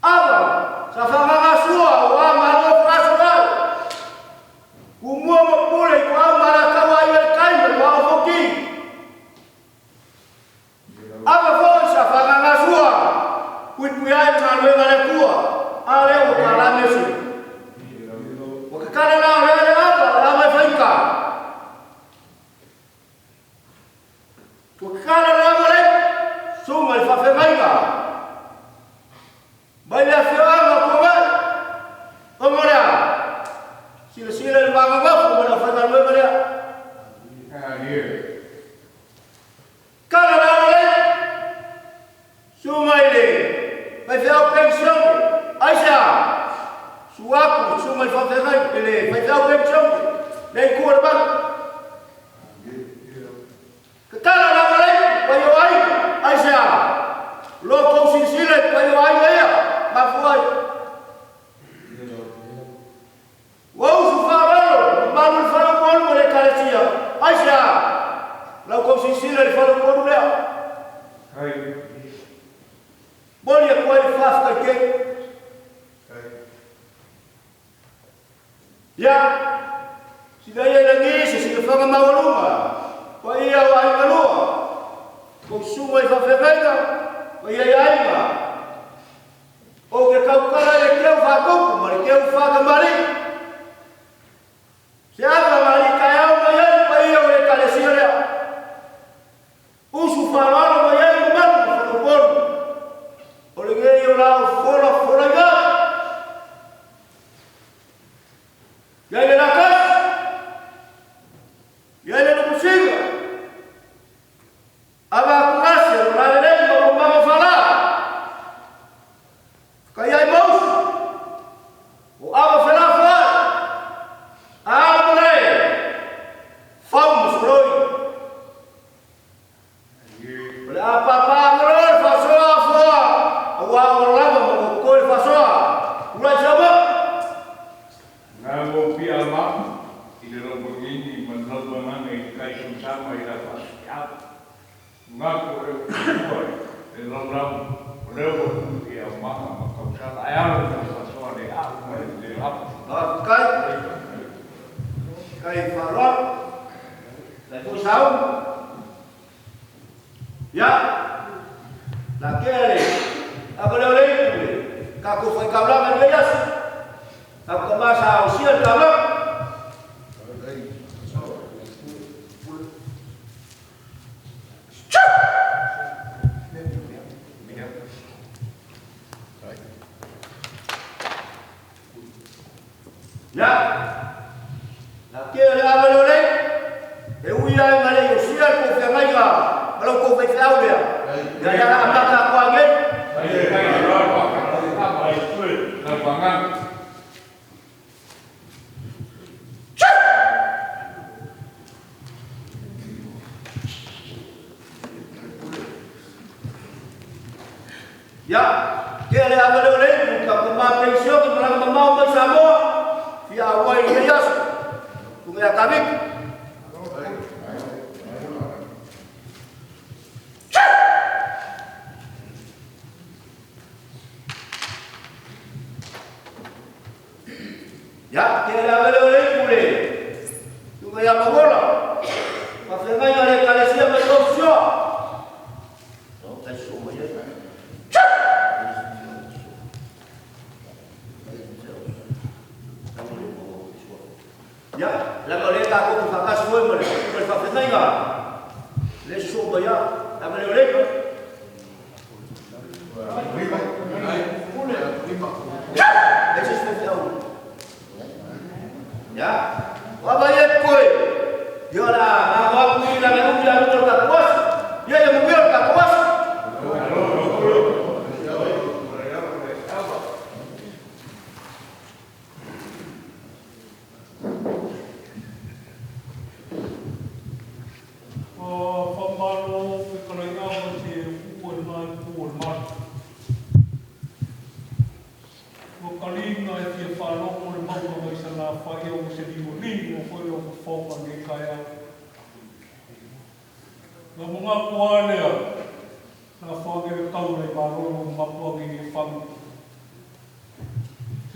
Ava sa fa'agagasua uā malo fa'asoa kumua ma pule i koau malakau ai le kai ma le vao foki. Ava fo'i sa fa'agagasua puipui ai le galuega a le Atua a lea ua tāla mese. Ua kakala la o lea le ava o le ava e faika. Ua kakala le ava le suga i le fa'afeagaiga. Mai le afioaga o Tuanai, ona o le a? Silasila i le vagagafo ma le aufaigaluega lea. Kala la ava le suga i le faifeau penisione, aisea? Suaku suga i le faafeagai i le faifeau penisione le itu o le malu. Tatala lava le paia o aiga, aisea? Lo tou silasila i paia o aiga ia, mafua ai. Ua usu faaaloalo mamalu i le faleupolu ma le Ekalesia, aisea? La outou silasila i le faleupolu lea. Momoli atu ai le faafetai tele. Ia, sila ia i lagi se silafaga maualuga, paia o aiga lua, kou susuga i faafeagaiga, paia i aiga. Ou te tautala i le keu faatupu ma le keu faatamalii. Se ava ma alii taeao mai ai le paia o le Ekalesia lea. Usu faaaloalo mai ai le mamalu ma faleupolu. O lenei o lau folafolaiga. Iai le latasi, iai le nukusiga, ava atu gase o lalelei ma ua mama fala. Kai ai mausu, o ava felafoai, a ala malae, fau ma soloi. O le a pāpā malo le faasoa afoa, auā ua lava ma ua totoe le faasoa. Tulai Samoa! Na mo pia ma i le laumagini ma le laumagaga i le kai samasama i la fa'asiti'au gaku o le ua le laulau o lea ua tu'i e aumaga ma tausala ae alo i le fa'asoa le a'u ma le lē lava. Faafetai. Kai faaaloalo. Lai foi sauni. Ia, la kea le ava lea o le ipu le tatou faitaulaga i lenei aso. Tatou tama sa aosia le taulaga. Ia, la kea le ava lea o le ipu, e ui ai ma le i osia le tou feagaiga ma la outou faifeau lea. Ia, ia la amata atu ai nei. Ia, kea le ava lea o le ipu, tatou tama penisione malaga mamao mai Samoa, fia auai i lenei aso. Tunga ia Kaviki. Ia, kea le ava lea o le ipu le tunga ia Mauola. Faafeagaiga le Ekalesia mai Tofusioa. Ia, leaga o lea tatou te faatasi foi ma le ma le faafeagaiga le sosoo mai lava. Leaga lea o le ipu. Leai se isi faifeau. Ia, o ava ia e koe. Ia o le a gago atu i leaga e umi a luga o le tatou aso. Ia, ia manuia le tatou aso. Faamalo fetalaiga ma se ua i lena itu o le malu. Ua taliga e fia faalogo le mauga mai Salafai ua se liuliu foi lou fofoga i lenei taeao. Na manatu lava lea, na fage le taula i malolo ma mapuangi i fagu.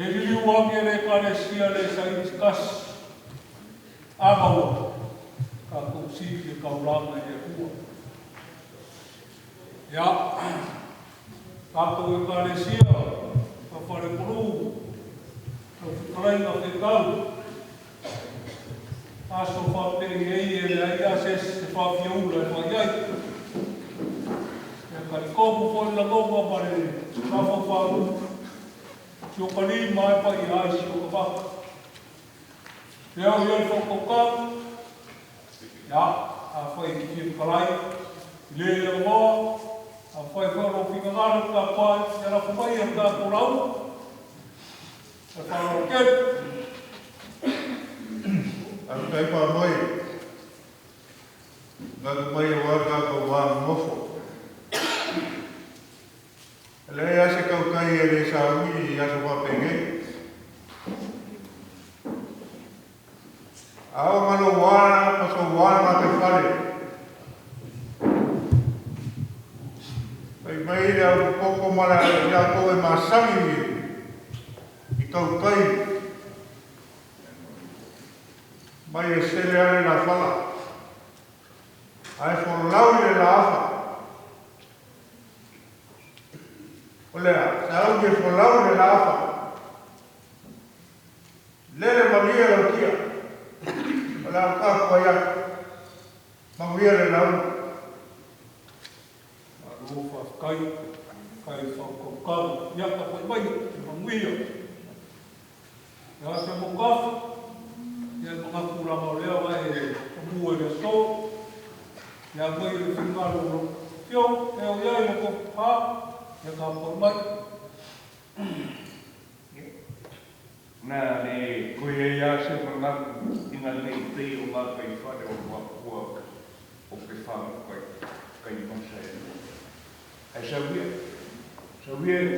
Se liliu age le Ekalesia le saili se tasi, a maua, tatou sili le taulaga i le Atua. Ia, tatou Ekalesia ma Falekolū, lau fetalaiga fetau, aso faapei e leai lava se isi e faafiaula e fai ai. Ia talitonu foi le lagona ma le mafaufau si o ka lima e paia ai si o ka vata. Lea o i ai le faatautau, ia, afai e te fia fetalai, i le le avanoa, afai foi o lou finagalo e tapuai, ia lafo mai le tatou lauga. Ma le faaaloalo tele. Faafetai Faamoi, gata mai aua le tatou va nonofo. E leai lava se tautai e le sauni i aso faapenei. A oo ma lou a ma sou a le gataifale, fai mai le aupopoto ma i latou e masani i tautai mai e sele lava le lafala, ae folau i le laafa. O le a? Sauni e folau i le laafa. Lele malie lau tia, o le a ou tapuai atu. Manuia le lauga. Malo faafetai, faafetai i faautautaga, ia tapuai mai e manuia. Ia se amokafu, ia e manatu lava o lea ua e amua i le aso, ia aumai le finagalo o lau Afioga e o i ai le tofa, ia tapuai mai. Na le toe ai lava se manatu ina ne i pei o gataifale o Luapua o ke faamuta i kai masa e lua. Ae sau ia, sau ia e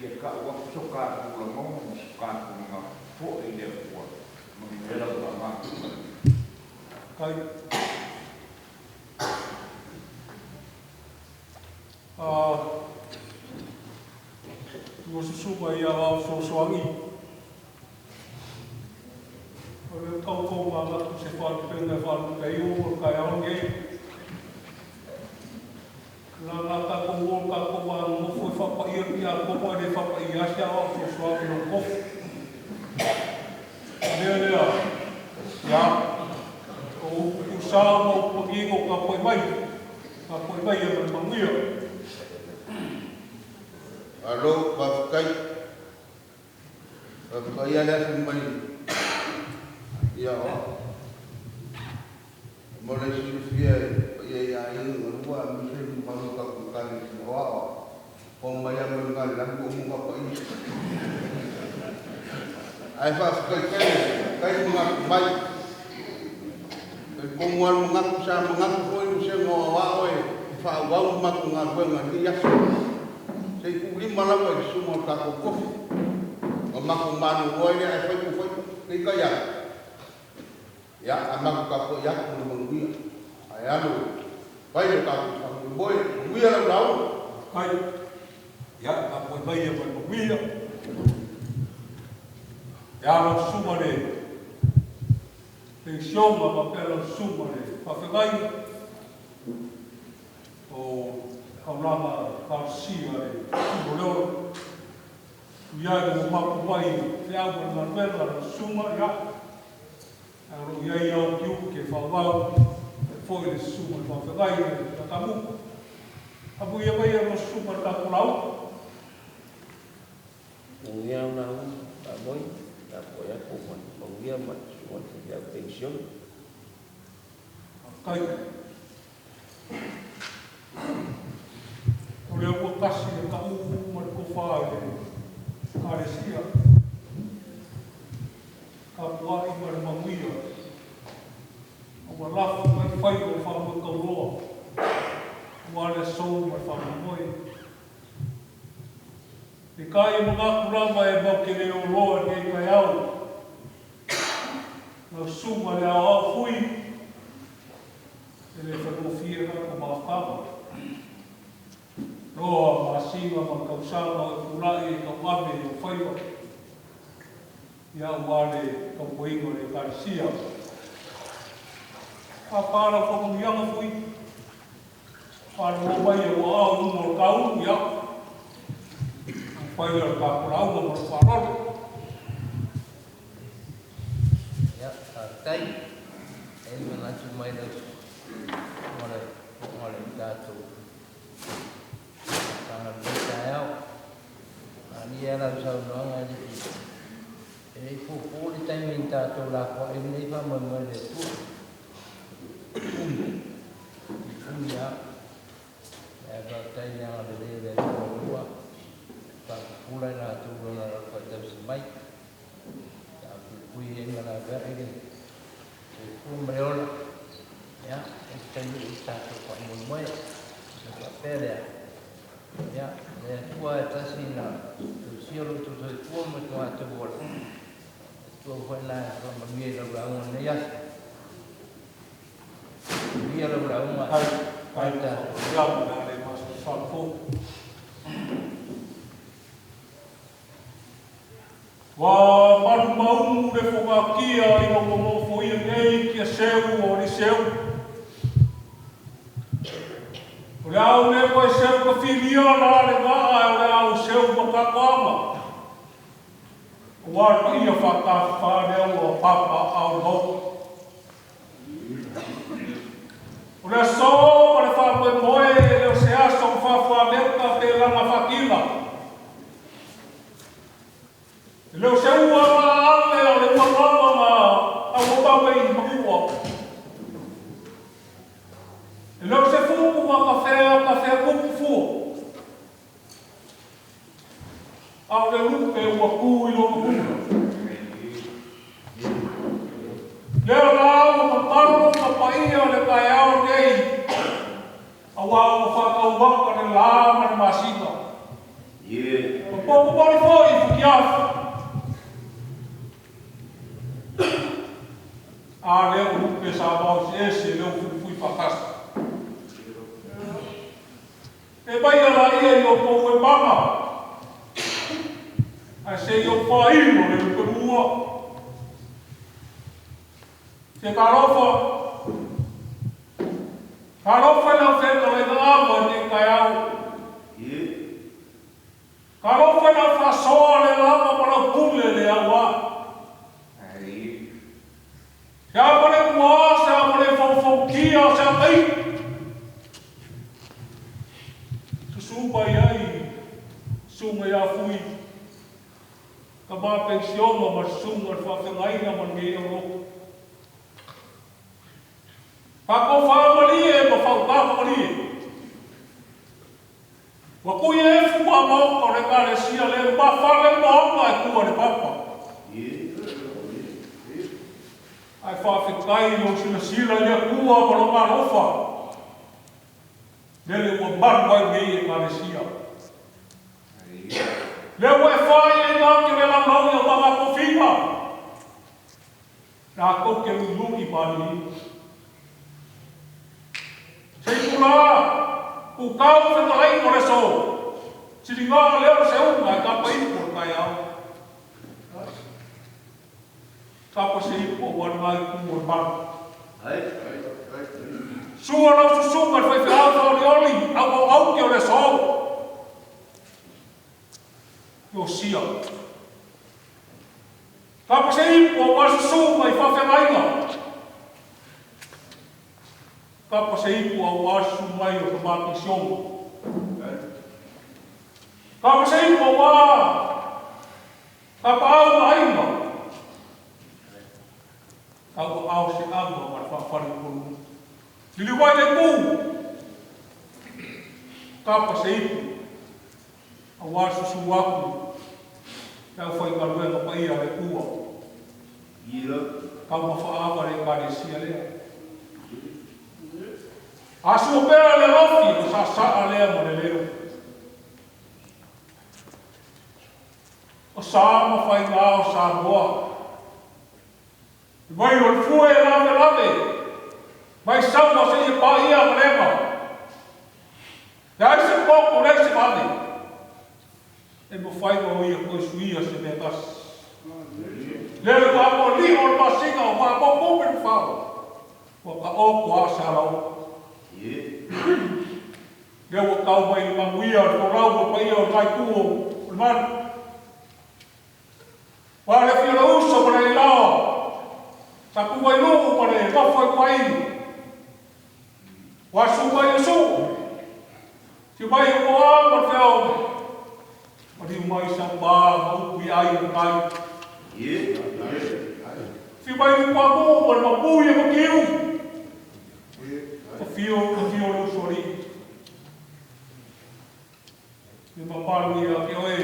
ia ta'u atu so tatou lagona ma so tatou manatu fo'i i le Atua manuia lau faamagatoga. Kai. A ua susuga i aoao fesoasoani, o le tautau manatu se faalupega e faalupe ai o le taeao lenei. La na tatou o tatou va nonofo e faapaia le tiakono ae le faapaia lava se aoao fesoasoani i lona tofi. O le mea lea, ia, o upu tuusao ma upu manino tapuai mai, tapuai mai ia ma le manuia. Malo, faafetai. Faafetai lava le afi mai ia o Mo le silafia e paia i aiga galua aemaise le mamalu o tatou Ekalesia Aoao, oo mai lava mai luga i le lagi ua uma ona paia. Ae faafetai tele, faafetai le manatu mai. Talitonu lava le manatu, sa manatu foi le Vasega o Aoao e faaauau le matou galuega i lenei aso, se i tuulima lava i le susuga o le tatou tofi ona matou malolo ai lea, ae fai ua fai, peitai ane, Ia, a matou tapuai atu ma le manuia, ae alu e fai lo tatou faamoemoe. Manuia lau lauga. Kai. Ia, tapuai mai ia ma le manuia. Ia lau susuga le penisiona faapea lau susuga le faafeagaiga o taulaga talosia le Tupu o le Ola. Ui ai ua mapu mai feau ma le galuega lau susuga, ia, Ae o lo o i ai au tiute e faaauau ai foi le susuga i le faafeagai i le Tatamuku. Amuia mai e lua susuga i le tatou lauga. Manuia lau lauga, faamoi, tapuai atu ma manuia ma le susuga i le faifeau penisione. Faafetai. O lea ua tasi le tauu ma le tofa i le Ekalesia. Tapuai ma le manuia, a ua lafo mai faiva o le faamoe tauloa, aua le aso ma le faamoemoe. Peitai e manatu lava e matou te le oloa i lenei taeao, lau susuga i le aoao fui, e le faigofie la ta mafutaga. Loa masina ma le tausaga o e tulai e tauave i ou faiva, ia aua le tautuaina o le Ekalesia. Pāpā lau faamanuiaga foi, faalogo mai i ou aao i luga o le kaulu, ia, ona fai lea o le tatou lauga ma lou faaaloalo. Ia, faafetai. E manatu mai lau o le tatou Tala lenei taeao. Manaia lau saunoaga e le i puupuu le taimi na tatou lafoai ai lenei faamoemoe i le Atua. Umi, umi lava. Ae faafetai i le agalelei o le Atua ua faapupula i latou Lona alofa e tausi mai. Sa puipui ai ma laveai le soifua ma le ola. Ia, e taunuu i le tatou faamoemoe. Ona faapea lea, ia, le Atua e tasi na tausia lo outou soifua ma lo matou ola. Atua foi na e faamanuia i lau lauga i lenei aso. Manuia lau lauga. Ai, ai, ia, le masalosalo foi. Ua malumaunu le fogatia i lona nofoia nei kia seu o Eliseu. O le ao lea ua e seu ka filia la le gaa o le ao seu ma tatoaga. Ua le paia whaatawha lea ua papa ao maota. O le aso ma le faamoemoe e le o se aso ma faafualeuta pe laga faatila. E le o se ua maale o le ua lava ma auauau i manua. E le o se fuku ma kafea kafea kupu fua. A o le lupe ua tu i lona puna. Lea la ua mamalu ma paia le taeao nei, auā ua faatauaka le lā ma le masina. Ua poupopoli foi i futiafu. A lea o lupe sa vao eseese lea ua fuifui faatasi. E mai ala ia i outou e mama, ae se i ou faailo le lupelua. Se talofa, talofa i lau fetalaiga ava i lenei taeao. Talofa i lau faasoa le lava ma lau pule le auā. Se a ma le uā, se a ma le faufautia, se a tai. Susu mai ai susuga ia Fui, tama penisiona ma le susuga i le faafeagaiga ma lenei aulotu. Faatofa malie ma fautaga malie. Ua tui e efu a maota o le Ekalesia le mafale moana e tua le papa. Ae faafetai i lou silasila i le Atua ma lona alofa, lele ua malu ai nei Ekalesia. Lea ua e fai ai ake o le laulau i au maga tofiga, latou te luilui ma alii. Se i tula, kukau fetalaiga o le aso, siliga lea o le seuga e tapa ipu o le taeao. Tapa se ipu aua lena itu o le malu. Sua lau susuga i le faifeau faaolioli, auauauke o le aso. Iosia. Tapa se ipu aua le susuga i faafeagaiga. Kapa se ipu auā le susu mai o tama Kisiona. Kapa se ipu auā Tapaau ma aiga. Tauaao se ava ma le faafale o Polu. Liliu ai le itu. Kapa se ipu auā le susu aku le aufaigaluega paia a le Atua. Taumafa ava le Ekalesia lea. A sua pea le alofi o saasaa lea ma le leo. O sa ma faiga o Samoa. Mai o le fue e lavelave, mai Saua seia paia Galega. Leai se koko, leai se vave. E mafai ona o ia toe suia se mea tasi. Lele ua apo li'a o le masina ua apoapo pe le fao. Ua taoto lava sa lao. Lea ua tau mai le manuia o le folau ma paia o lena itu o le malu. Ua le afio le uso ma le ailaoa, sa tuva i luu ma le nofo i tuaili. Ua susu mai le suu, afio mai o Toa ma le Feaoga, maliu mai Saupa ma upu i aiga o tai. Afio mai Lutuatuu ma le Mapui e Matiu, afio afio le Usoalii. Le mamalu ia te oe,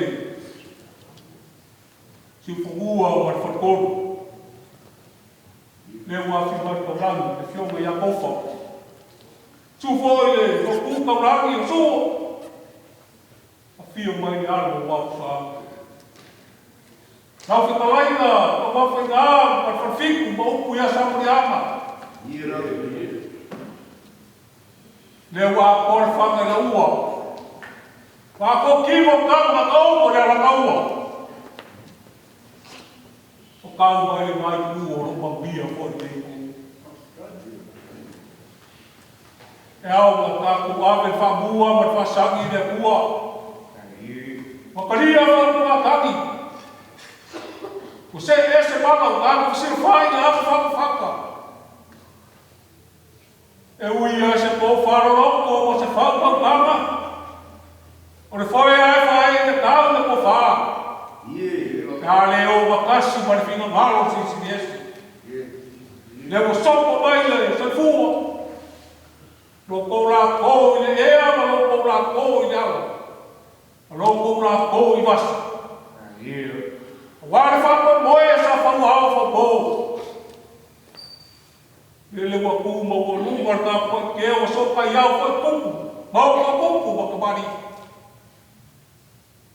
Siufanua ma le Faletolu. Lea ua afio mai le taulagi, le Afioga ia Tofa. Susu foi le Lotu Taulagi o Sua, afio mai le alo o Ausaa. Lau fetalaiga Tauafaigā ma le Falefitu ma upu ia Samoliaga. Lea ua atoa le faga i ua. Ua atoa kimo o tama na taoto i le alataua. O tau mai lena itu o lou manuia foi lenei itu. E ao ona tatou ave le faamua ma le faasagi i le Atua. Ua talia faautugatagi. Ua see ese mala ua tatou fesilafai i le aso fatafata. E ui ai se tofa loloto ma se faautautaga, o le foe lava e faaee i le tau le tofa, pe a le ogatasi ma le finagalo o le Silisili Ese. Lea ua sopo mai le soifua, lo tou latou i le ea ma lo tou latou i le ala, ma lo tou latou i vasa. Aua le faamoemoe sa fauao faupo. Lele ua tu maualuga le tapuai kea ua soka i ao foi tupu, maota tupu ma tamalii.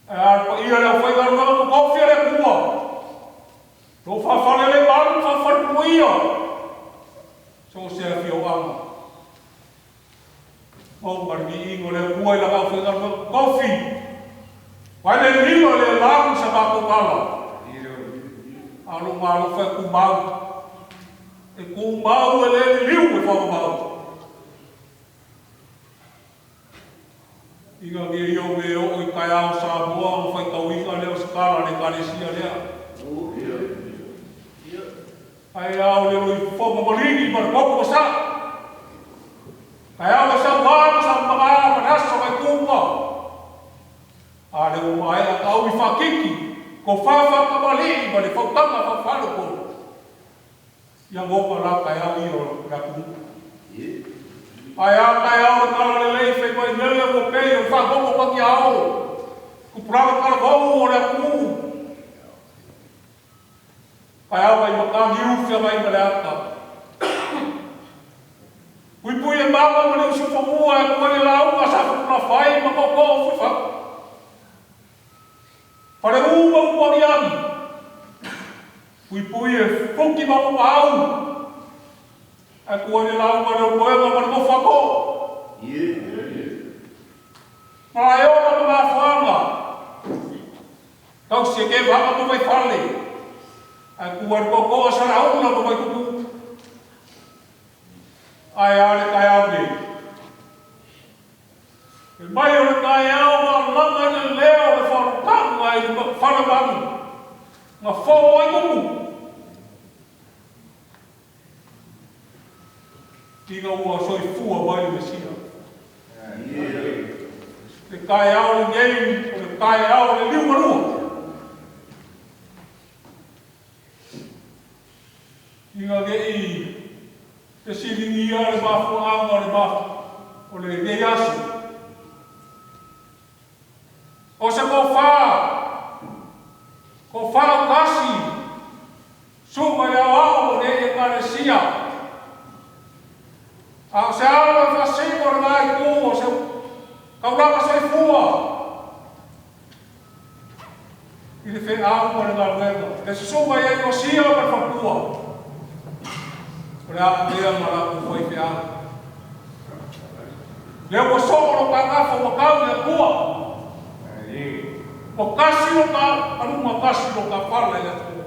Ae a le paia le aufaigaluega totofi a le Atua, lo faafale le malu ma faafale puia, so o se afioaga. Maua le viiga o le Atua i lana aufaigaluega totofi, Vai le lilo i le lagu sa matou tala. A o lou alofa e tumau, e tumau e le liliu e faamamau. Ina ne i ove e oo i taeao Samoa ona faitauina lea o se tala a le Ekalesia lea. Ae ao le loifofoga maligi ma le toto masaa. Taeao e sauā ma saumagā ma le aso nai tūma. A lea ua maea ta umi faakiki, ko faa-faatamalii ma le fautaga faafalopolu. Ia goga la taeao ia o le atunuu. Ae a taeao le tala lelei fai mai mele ua pei o le faagogo tatiao, tupulaga talavou o le atunuu. Taeao mai matagi feagai ma le ata. Puipui le maga ma le usufonua e atu ai le lauga sa fatulafai ma tootoo o Fuifatu. Faleu ma Utuagiagi. Puipui e fuki ma Uapaau. Ae atu ai le lauga le Otoega ma le nofo a Too. Malaeola ma Mafuaaga. Tausi e Kevaga ma Vaifale. Ae tu ai le tootoo a Salaula ma Vaitupu. Ae a le taeao nei? Fai mai o le taeao na laga i le leo o le faalutaga i le falemalu na fou ai tupu. Ina ua soifua mai le Mesia. Le taeao lenei o le taeao o le liugalua. Ina ne i fesiligia le mafuaaga o le o lenei aso. O se tofa, tofa autasi, susuga i le aoao o lenei Ekalesia, a o se alo e faasino i lena itu o se taulaga soifua i le feau ma le galuega, le susuga ia Iosia ma le faletua, o le a avea ma latou faifeau. Lea ua soo lo ka gafa ua kau i le Atua. Ua kasi lo ka aluga kasi lo ka fala i le Atua.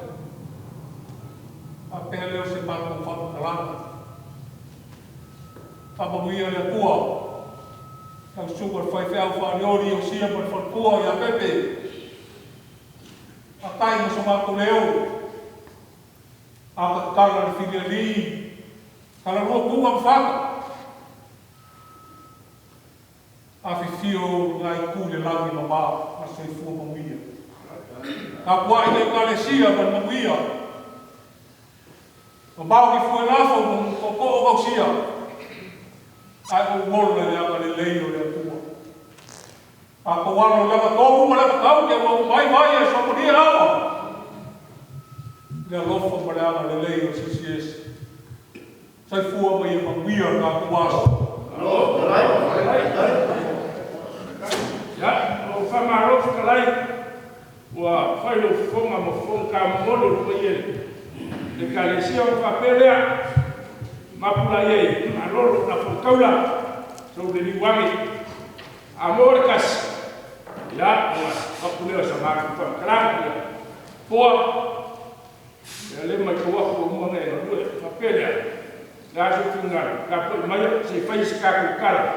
Faapea lea o se matou faamatalaga. Faamanuia le Atua lau susuga i le faifeau faaleoli Iosia ma le faletua ia Pepe. Fatai ma so matou leo. A tatala le filialii, talalua tuga ma fata. Afifio lena itu i le lagi e mama ma le soifua manuia. Tapuai le Ekalesia ma le manuia. Mamao ni fuelafo ma tootoo gausia, ae ou ola i le agalelei o le Atua. Tatou alo i le agatonu ma le agatau ina ua uma ai vai e sopolia ava i le alofa ma le agalelei o le Silisili Ese. Soifua ma ia manuia le tatou aso. Ia, ua faamalo fetalai, ua fai lou fofoga ma fofoga taumomoli o le paia i le Ekalesia ona faapea lea, mapu laia i malolo lafo i taula, sou liliu ane, a maua le tasi, ia, ona avatu lea o sa matou faamatalaga, ia, foa, ia le matau atu ua uma ona e galue, faapea lea, le a sou finagalo, tapuai maia se i fai se tatou tala,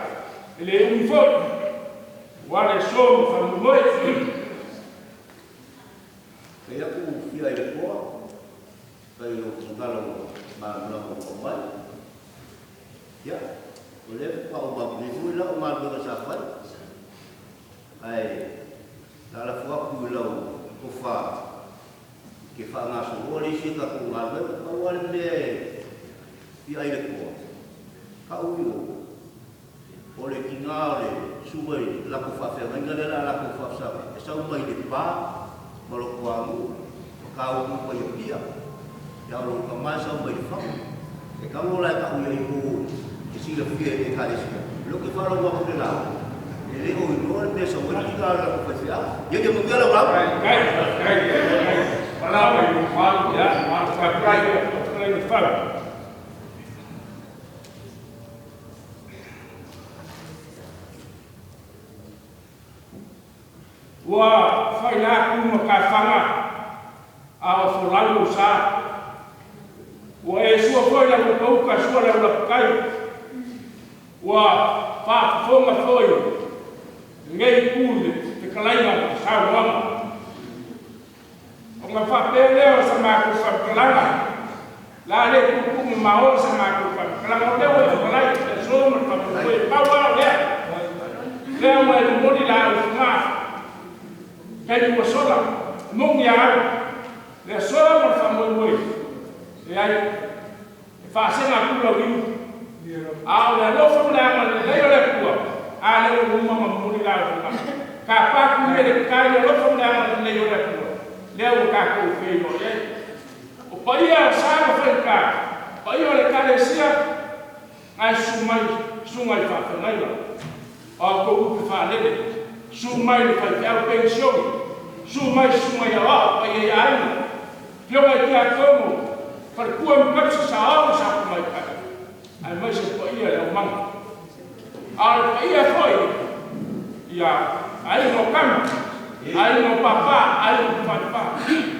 e le umi foi, ua le aso ma faamoemoe. Kei aku fia i le toa, kai lou finagalo ua malamalama ua aumai. Ia, o lea faatoa uma atu nei foi lau galuega sa fai, ae na lafo atu i lau tofa e te faagasoloa le isi a tatou galuega. Pau lava le mea e fia ai le toa, kau i o, o le tina o le susuga i le latou faafeagaiga lea o le a latou faafesagai, e sau mai Lepa ma Rotoamu ma Kauamu mai Apia, ia o lou tama e sau mai Lefaga. E tago la e tau i ai mo e silafia e le Ekalesia. O lea ou te faalogo atu i le lauga, e le o iloa le mea e sau ai le tina o le latou faifeau. Ia ia manuia lau lauga. Ua faila atu ma tafaga a o folau lou sa. Ua e sua foi lau lapauta sua lau lapatai. Ua faafofoga foi lenei itu i le fetalaiga ma saunoaga. Ona faapea lea o sa matou faamatalaga, la le tuutuu mamao sa matou faamatalaga, o lea ua e fetalai i le aso ma le faamoemoe, pau lava o lea, lea ua e momoli laau i Fogaa, taimi ua sola, e moni a au, le aso ma le faamoemoe, leai, e faasega atu lau liu, a o le alofa ma le agalelei o le Atua, a lea ua uma ma momoli laau i Fogaa. Tapa atu ia le kai le alofa ma le agalelei o le Atua, lea ua tatou feiloai ai. O paia o sa ma faigata, paia o le Ekalesia, na e susu mai susuga i faafeagaiga, o a outou upu faalele, susu mai le faifeau penisione, susu mai susuga i aoao, paia i aiga, afioga i tiakono, faletua ma tausi saao ma satamaitai, aemaise paia le aumaga. A o le paia foi ia aiga o tama, aiga o papa, aiga o tafaifa.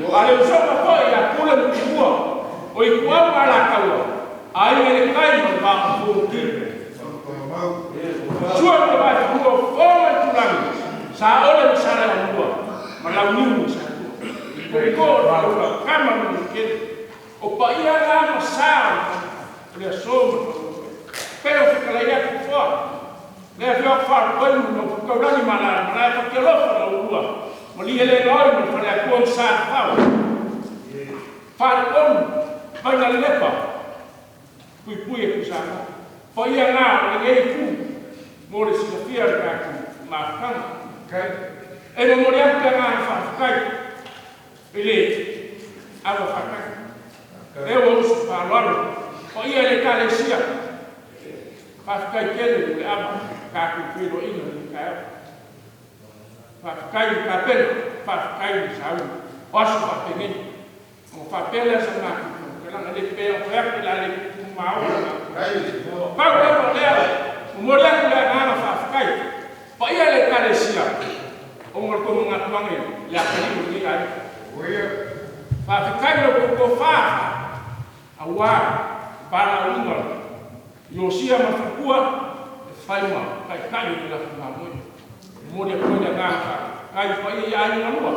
A le usoga foi ia Pule ma Tumua, o Ituau ma Alataua, aiga i le tai ma le vaa o Fonoti. Sua ma le Vaefanua, Fofo ma Itulagi, Saole ma Saleaaumua ma Launiu ma Satua. Tootoo o le Faleula, Tama ma Manuatele. O paia la ma sa o le aso ma le faamoemoe. Pei o fetalai atu foa, le afioga faalupoi ma nofo taulagi ma alaala malae fatialofa na ulua ma lielenoai ma le faleatua ma sa tafao. Faletonu, vaina lelepa, puipui e tusa. Paia ngā o lenei itu mo le silafia le tatou mafutaga. E momoli atu le agaga faafetai i le ava faatasi. Lea ua usu faaaloalo paia i le Ekalesia. Faafetai tele mo le ava tatou feiloaiga i lenei taeao. Faafetai i le tapena, faafetai i le sauni o aso faapenei. Ona faapea lea sa matou faamatalaga, e le pei ona fai atu o le a le tuutuu maoa. Pau lava o lea, Momoli atu le agaga faafetai paia i le Ekalesia ona o le tou manatu ane i le atalii o lenei aiga. Faafetai i lo outou tofa auā le valaauina o Iosia ma Faletua e fai ma taitai o le latou galuega. Momoli atu ai le agaga faafetai i paia i aiga na lua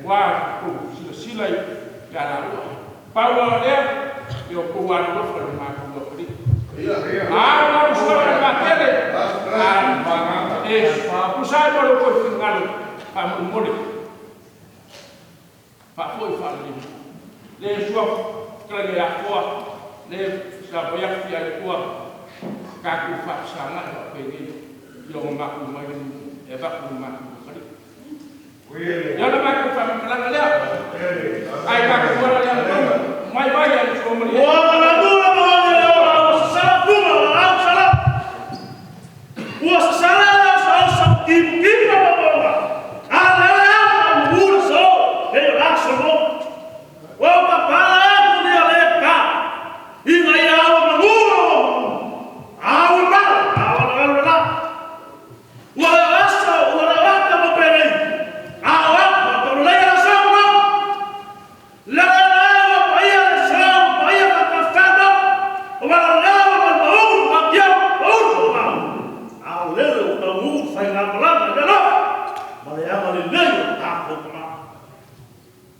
auā le tou silasila i alalua. Pau lava o lea, ia outou alolofa i le matou atalii. Alu alu suaga le vatele, e tusa ai ma lo outou finagalo faamolemole. Faafoi faalelei. Le sua fetalaiga ia Afoa, le sa fai atu ia le Atua tatou faafesagai faapenei i ona matou mai e avatu i matou atalii. Ia o le matou faamatalaga lea. Ai tatou ala le agatonu, mai mai a le sua malie. Ua malamula maoga le ola ua sasala fuga o laau sala. Ua sasala le osaosa ua kimukima mamoga. A le le au ka mumu le so e o la somo. Ua papala atu ni a le ka. Ina ia au manu au manu. Au i mala, au ala ala la. Ua le asa, ua le ata mo penei. A o atu, a tau lei ala sa mo. Le le le ua paia le sa, ua paia ka ka whanau. O wala le ua ma mauru, ma kia, mauru o mau. A o lele o tau uu whai ngā malanga i le lofa. Ma le anga le lei o tākou kama.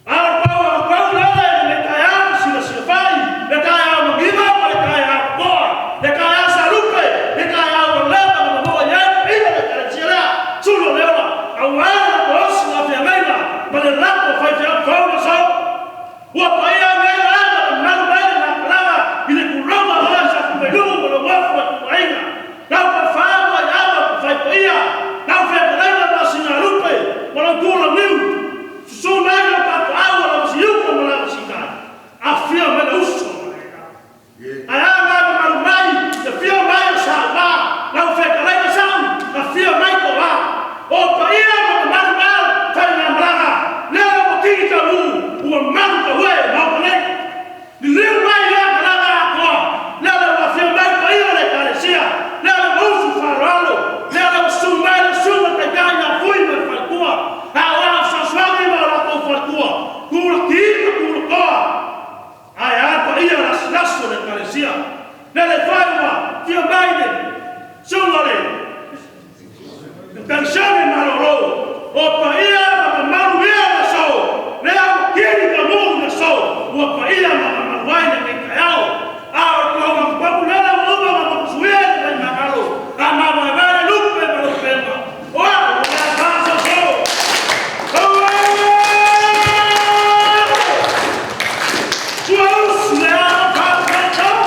A o pau a pau lele le kai au sila sila fai, le kai au magiva ma le kai au koa, le kai au salupe, le kai au leva ma moa iai, ina le kai tia lea, sulo le ola, au ai le kosi la fia meina, ma le lako fai fia fau le sau. Ua paia nei la ma malu mai le lapalaga, i le kulonga hoa sa kumailugu ma le wafu wa kumainga. Lau pa wha ma i awa pa fai paia, lau fia palaina ma sina lupe, ma lau tula niu. Susu mai lau papa awa lau si uka ma lau si kai. A fia me le uso ma le ka. Ai a ngai ma malu mai, te fia mai o sa wa, lau fia palaina sau, a fia mai ko wa. O paia ma malu mau, fai ngā malaga, lea mo tini tau u, ua malu ka hue, mau ka nei. Ni liu mai lea malaga akoa, lea le ua fia mai paia le kalesia, lea le mausu wharoalo, lea le wasu mai le sunga te kai ngā fui ma le whalekua, a o au saswagi ma o lākou whalekua, kula kima kula koa. Ai a paia laso le kalesia, lea le whai ua fia mai le sunga le pensione malolo, o paia ma mamalu ia na so, lea o kiri ka mu na so, ua paia ma mamalu ai le mei kaiao. A o tua ma papu lele o uma ma makusuia le mai makalo, a ma mai mai le lupe ma le pema. O a, o lea pa so so. Aue! Sua usu le a pa pa tau.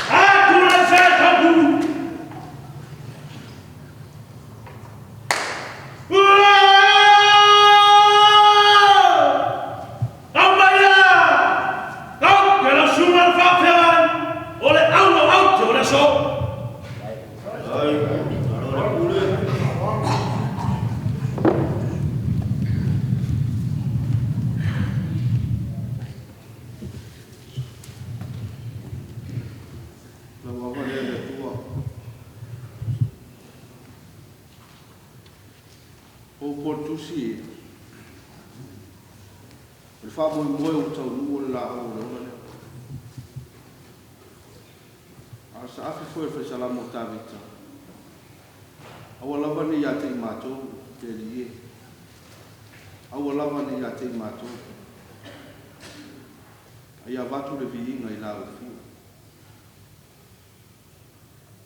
A kura se kapu. Lau ava lea le Atua. O upu o le tusi e, o le faamoemoe ua taunuu o le laau o le ola lea. A o le saafi foi o le faisalamo o Tavita, aua lava ne i ia te i matou le Alii e. Aua lava ne i ia te i matou. A ia avatu le viiga i la ufua.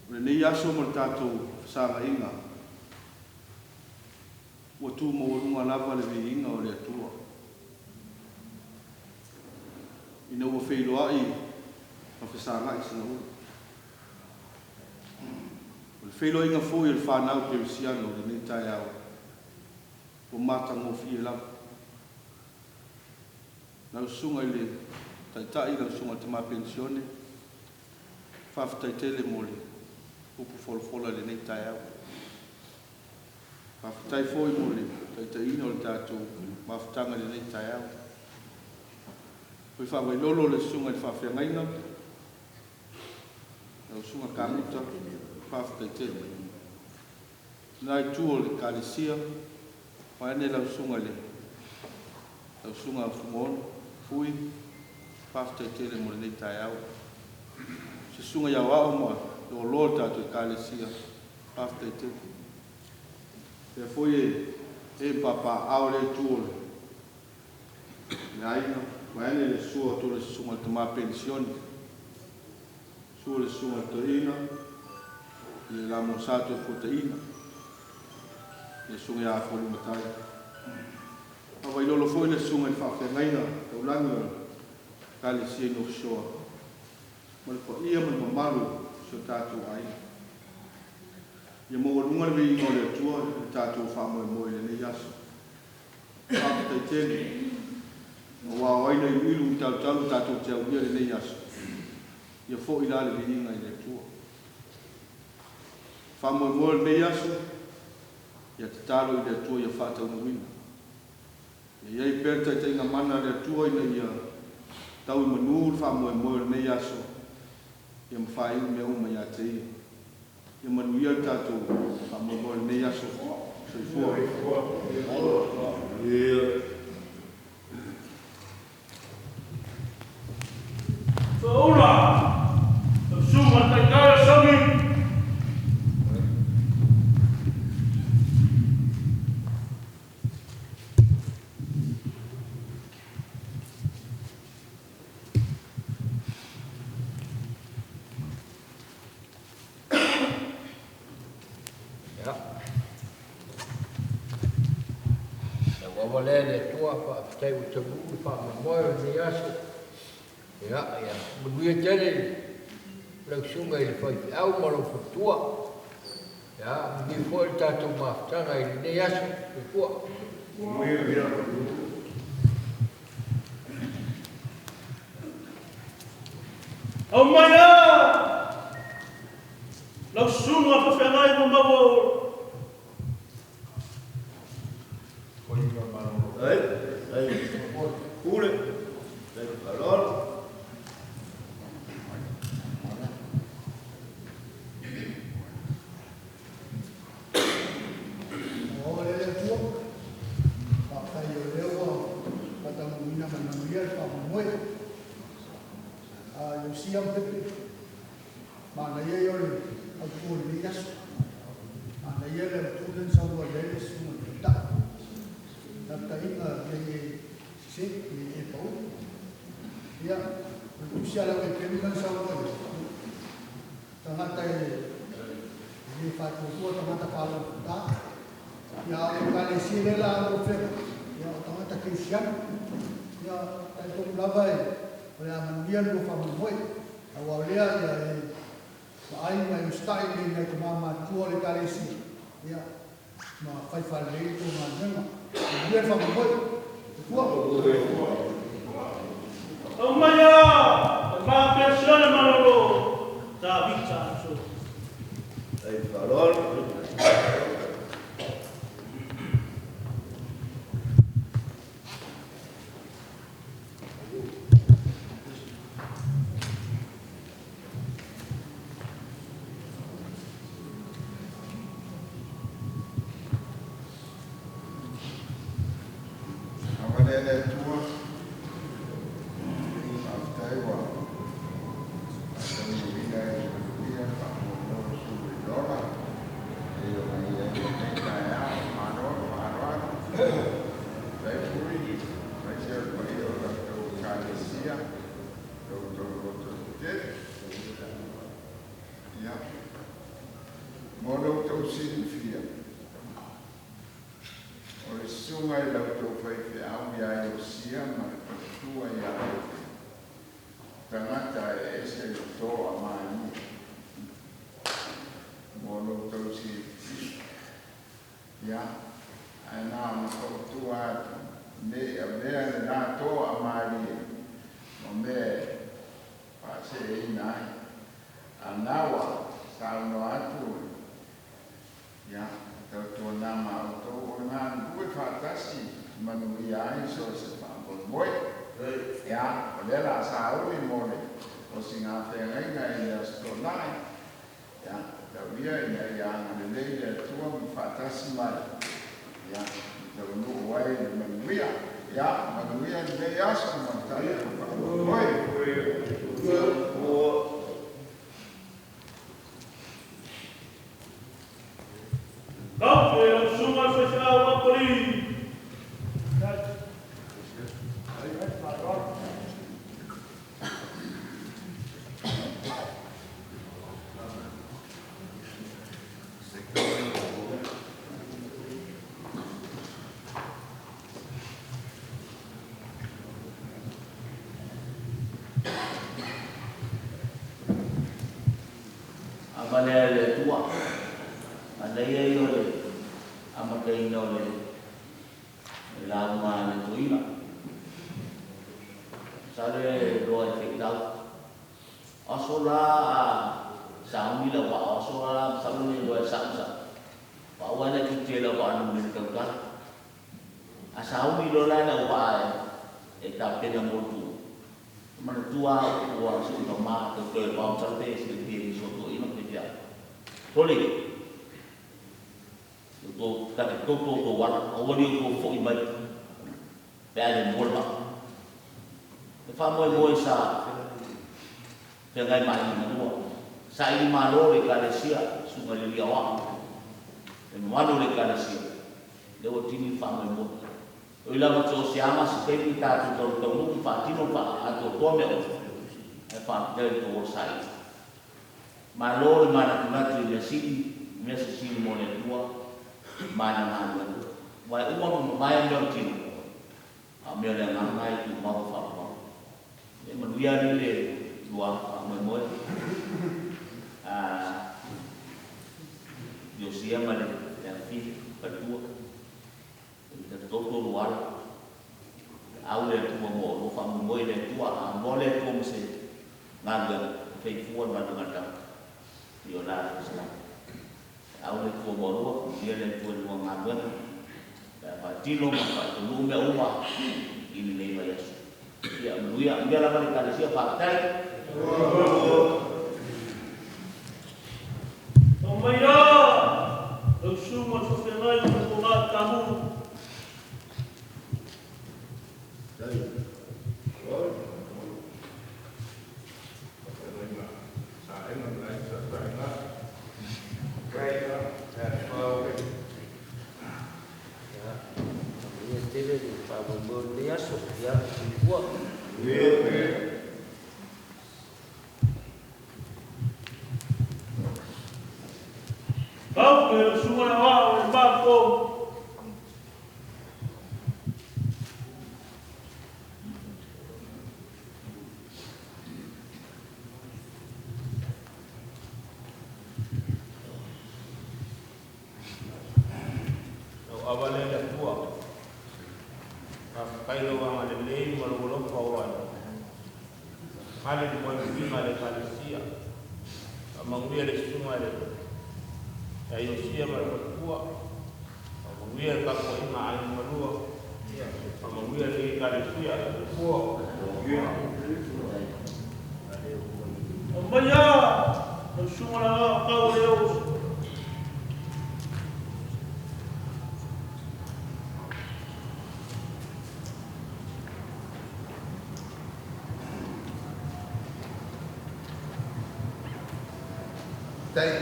O lenei aso ma le tatou fesagaiga, ua tu maualuga lava le viiga o le Atua. Ina ua feiloai ma fesagai sina ulu. O le feiloaiga foi o le fanau kerisiano i lenei taeao, ua matagofie lava. Lau susuga i le Taitai, lau susuga i le Tama Penisione, faafetai tele mo le upu folafola i lenei taeao. Faafetai foi mo le taitaiina o le tatou mafutaga i lenei taeao. Foi faavailolo le susuga i le faafeagaiga, lau susuga Kamuta, Faafetai tele. Na itu o le Ekalesia, vaeane lau susuga i le lau susuga Fugaono, Fui, faafetai tele mo lenei taeao. Se susuga i aoao ma loaloa o le tatou Ekalesia, faafetai tele. Lea foi e e papaaao lea itu o le aiga, vaeane le susu atu o le susuga i le tama penisione, susu le susuga i le toeaina, le lamosa Toefuataiga, le susuga ia Afolimatai. Faavailolo foi le susuga i le faafeagaiga taulagi o le Ekalesia i Nuusuoa, ma le paia ma le mamalu o si o tatou aiga. Ia maualuga le viiga o le Atua i le tatou faamoemoe i lenei aso. Faafetai tele, aua o ai na iluilu ma talutalu tatou te aulia lenei aso. Ia foi la le viiga i le Atua. Faamoemoe o lenei aso, ia tatalo i le Atua ia faataunuuina. Ia i ai pea le taitaiga mana a le Atua ina ia tau i manu le faamoemoe o lenei aso, ia ma faaiu mea uma ia te Ia. Ia manuia le tatou faamoemoe o lenei aso. Soifua. Soula, lau susuga i le Taitai o le Sogi. Ia. Lau ava lea le Atua, faafetai ua taunuu le faamoemoe o lenei aso. Ia, ia manuia tele lau susuga i le faifeau ma lou faletua. Ia, manuia foi le tatou mafutaga i lenei aso. Soifua. Aumai lava lau susuga faafeagai ma maua Ai, ai, pule, ai, falolo. O le Atua, faafetai o lea ua faataunuuina ma le manuia le faamoemoe. Iosia ma Pepe, manaia ia o le autu o lenei aso. Manaia le autu lea na saunoa i ai le susuga i le Taitai. Taitaiga nei e sese, nei e pau. Ia, o le tusi a le Eupeni na saunoa i ai. Tagata e le faatuatua, tagata faalogotata. Ia, o le Ekalesia lea la alo fega, ia, o tagata kerisiano. Ia, talitonu lava e o le a manuia le lua faamoemoe. Aua o lea ia e vaai ma e usitai lelei i nai tama matutua o le Ekalesia, ia, ma fai faalelei le tou galuega. Manuia le faamoemoe. Soifua. Aumai lava ma penisione malolo Tavita Aso. Ai, falolo. Avalea le Atua, faafetai ua faataunuuina e le manuia le faamoemoe o sui i lola e ona i ai lenei taeao. Malo le faaaloalo. Faafetai Fui, aemaise o le paia o tatou Ekalesia, lo outou loto tetele. Ia, mo lo outou silafia, o le susuga i la outou faifeau ia Iosia ma le faletua ia Pepe, tagata e ese le toamalie. Mo lo outou silafia. Ia, ae na ona fautua atu, ne i avea lena toamalie ma mea e faaseseina ai. A na ua saunoa atu, ia, tautuana ma outou o le galulue faatasi manuia ai so o se faamoemoe. Ia, o lea o le a sauni mo le osigafeagaiga i le Aso Toonai. Ia, Tau ia ina ia agalelei le Atua ma faatasi mai ia taunuu ai le manuia. Ia manuia lenei aso ma le tatou faamoemoe. Kau e lau susuga le faifeau Apoli. Avalea le Atua, anaia ia o le amataina o le lauga a le toeaina. Sa le loa e feitau. Aso la a sauni la vaa, aso la masalo le loa e sa'u sa'u. Paua le tute la vaa na mele tautala. A sauni loa la lau vaa e tapena mo tu. Manatua ua si o ma te toe vaa masalo pe se te ni so toeaina pe fea. Tole, to ta te toto to wala, aua ni o fo'i mai, pe a le mua le vaa. E faamoemoe sa feagai ma aiga malua. Sa ili malo le ekalesia, susuga i le alii aoao. Le mamalu o le ekalesia, lea ua tini le faamoemoe. O i lava so o se aga se taimi tatou taunuu ma faatino ma faaatoatoa mea uma, ae faafetai i le tou ola saili. Malo le manatunatu i mea sili, mea sisili mo le Atua ma ana galuega. Aua e uma ma mavae mea o le tino, a o mea o le agaga e tumau ma faavavau. E manuia alii le lua faamoemoe a Iosia ma le afifili faletua. E tatoto lua ala. Au le Atua mo lua faamoemoe i le Atua, a moa le Atua ma se galuega, e faifua le galuega a le tagata. I o la salam. Au le Atua mo lua, faamanuia le Atua i lua galuega. Pe a faatino ma faataunuu mea uma i lenei vaiaso. Ia manuia, manuia lava le Ekalesia, faafetai. Aumaia lau susuga i le faafeagai ma le togā tamu. Ia, manuia tele le faamoemoe o lenei aso. Ia, soifua. Kau e lau susuga i le aoao o le matou. Lau avalea le Atua, faafetai lou agalelei ma lou alofa ua fale le moemoeina a le Ekalesia. Faamanuia le susuga i le ia Iosia ma le faletua, faamanuia le tapuaiga a aiga malua, faamanuia lenei Ekalesia. Soifua. Aumaia lau susuga i le aoao tau o le oso. Tai.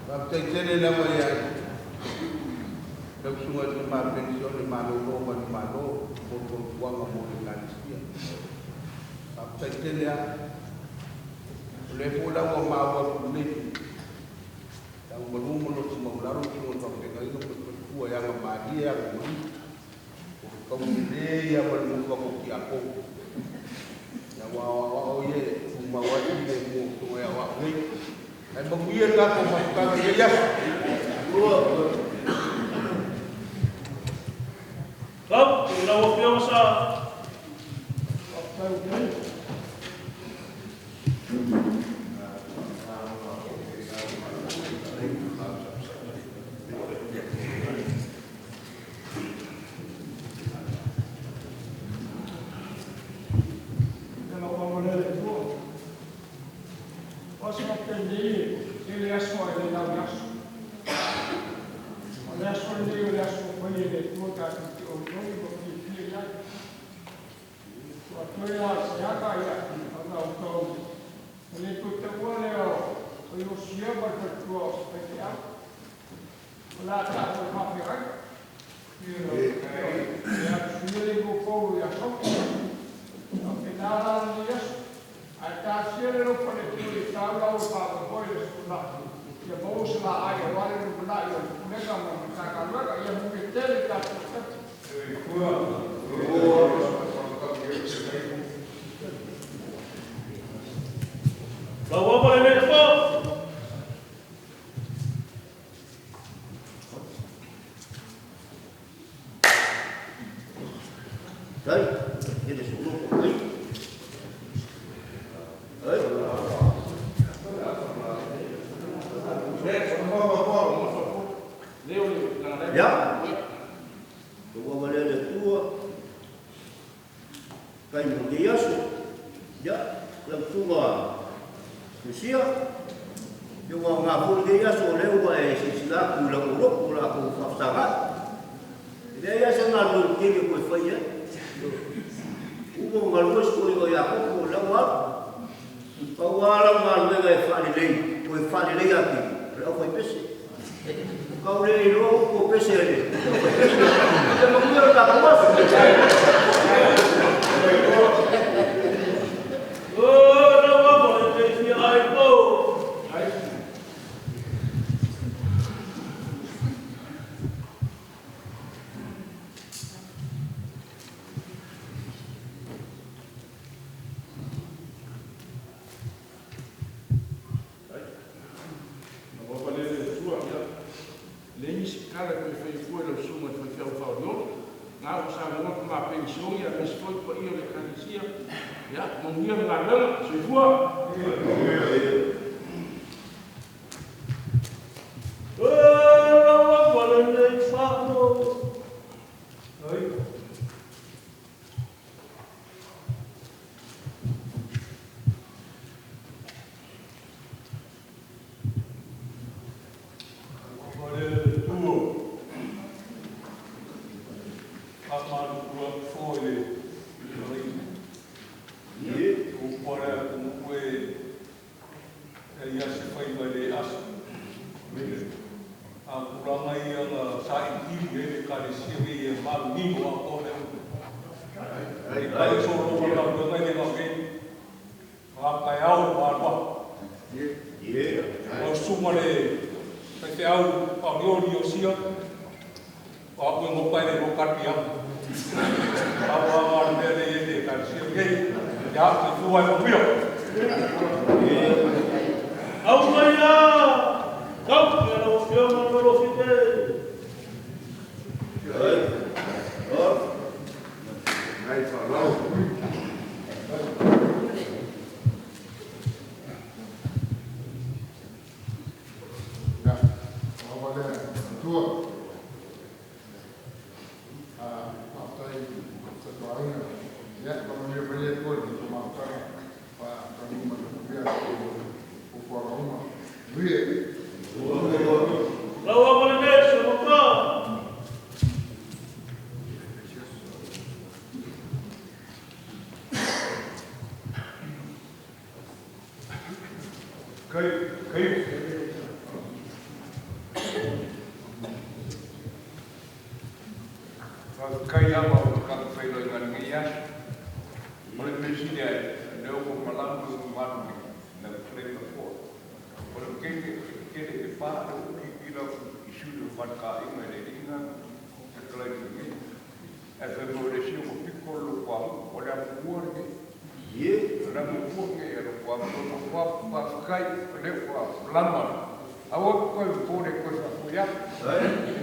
Faafetai tele lava ia lau susuga i le tama penisione malolo ma le Malo mo le fautuaga mo le Ekalesia. Faafetai tele lava. O lea foi la ua maua atu nei, tau malu ma loto maulalo susuga i le faafeagaiga ma le faletua e agamalie e agamalie. O le taulelei lava le nofoaga o tiakono. Ia ua aoao ia e tumau ai le mua o susuga e aoao nei. Ae manuia le tatou mafutaga i lenei aso. Kau e lau afioga sa. Ia lau avalea le Atua. O se faafetai le tua tatou te olioli ma fiafia i ai. Ua toe a siaka ia, ona o tau. O le toe taua lea o Iosia ma le faletua o faifeau. O la tatou faafegai. Ia suia le igo Paulo ia Sopo. Faapena la lenei aso. Ae talosia le alofa o le Atua ia tau lau e faamoemoe i le aso Fono. Ia maua se laai aua le lumanai o le Pulega ma le Matagaluega. Ia manuia tele i tatou faatasi. Lau ava le nei fo. Dai, ele solo ai. Ai. Ya. Ua wale le tua. Kai mo te aso. Ya, lau tunga Lucia. Ia ua ngā fulu te aso o leo ua e sisila ku lau uroku la ku whaftaga. E lea ia se ngā lua kiri koe whai e. Umo ngā lua skuli o ia koko lau alu. Pau ala ngā luega e whalelei, koe whalelei ake, le au whai pese. Kau le iloa upu o pese ale. Te manuia o tātou aso. O lau ava le nei fia ai po. Lau ava le le tua ia. Le nisi kala koe whai fua lau sunga i whai whiau whaolioli. Ngā o sa ngoa pa mā pensioni a mesi foi pa ia le kanisia. Ia, manuia le galuega, soifua. O lau ava le nei fano. Ai. Ua le le tua. A malu kua fo i le rai. O pare a kumu e e ia se whai mai le aso. A kuranga ia nga sa i kiri e le kare sia e ia malu nimo a kone u. Ai pai so ro ma ka ngai le ngake. Nga kai au ma roa. O suma le kai te au pa rioli o sia. O a ue ngopai le rokapi au. A ua ngā le mea le e le kare sia e. Ia, te fua e mawia. Au mai a, kau ke lau whionga no ro white. Ngai whalau. Ya, o wale tua. Whaftai sa tuaina. Ya, pa manuia mai e tua ni ko mautanga. Pa tanuma le mea o kuara uma. Nui e. Lau ava le nei se maka. Kai, kai. Kai ama o ka whailo i ngā ngai aso. O le mesini ai, leo ko malamu o manu ni, na kure ka fōa. O le keke, kere e pā, le uki i lau i suri o whanka inga le ringa, te kalai ki ngai. E whai mo le sio ko piko lo kwa mu, o le amu mua ngai. O le amu mua ngai e lo kwa mu, o kwa pa whakai, o le kwa lama. Aua koe pōre koe whakoi a.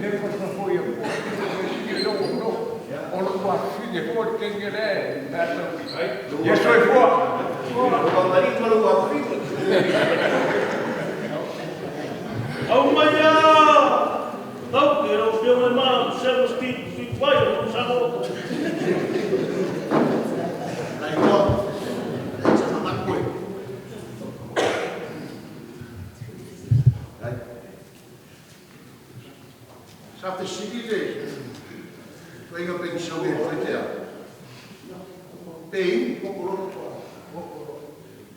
Le koe whakoi a pōre, koe siri lo o no. O lo kwa whine fō le kenge le, mea tau ki. Yesu e fua! Au mai a, kau ke lau whionga le maa, seven speed, speed wai o tō sango. Sa te siri le Faiga penisione e fai tea. Pe inu.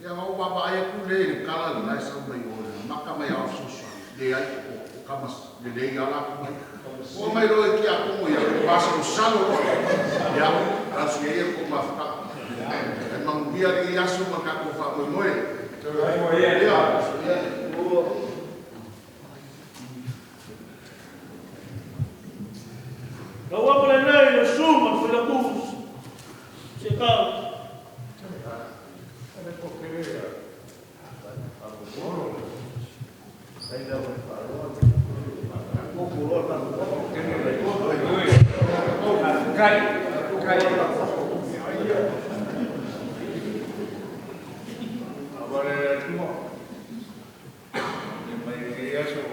Ia ma ua vaai atu le i le kala le la e sau mai o le maka mai ao fesoasoani. Leai, o kama lelei lava latou mai. Oo mai loa i tiakono ia, ua masalosalo loa. Ia, talosia ia le tou mafutaga. Ae manuia lenei aso ma le tatou faamoemoe. Ia. Lau ama lenei le su ma le failatu se tau. Avale le Atua, e mai lenei aso,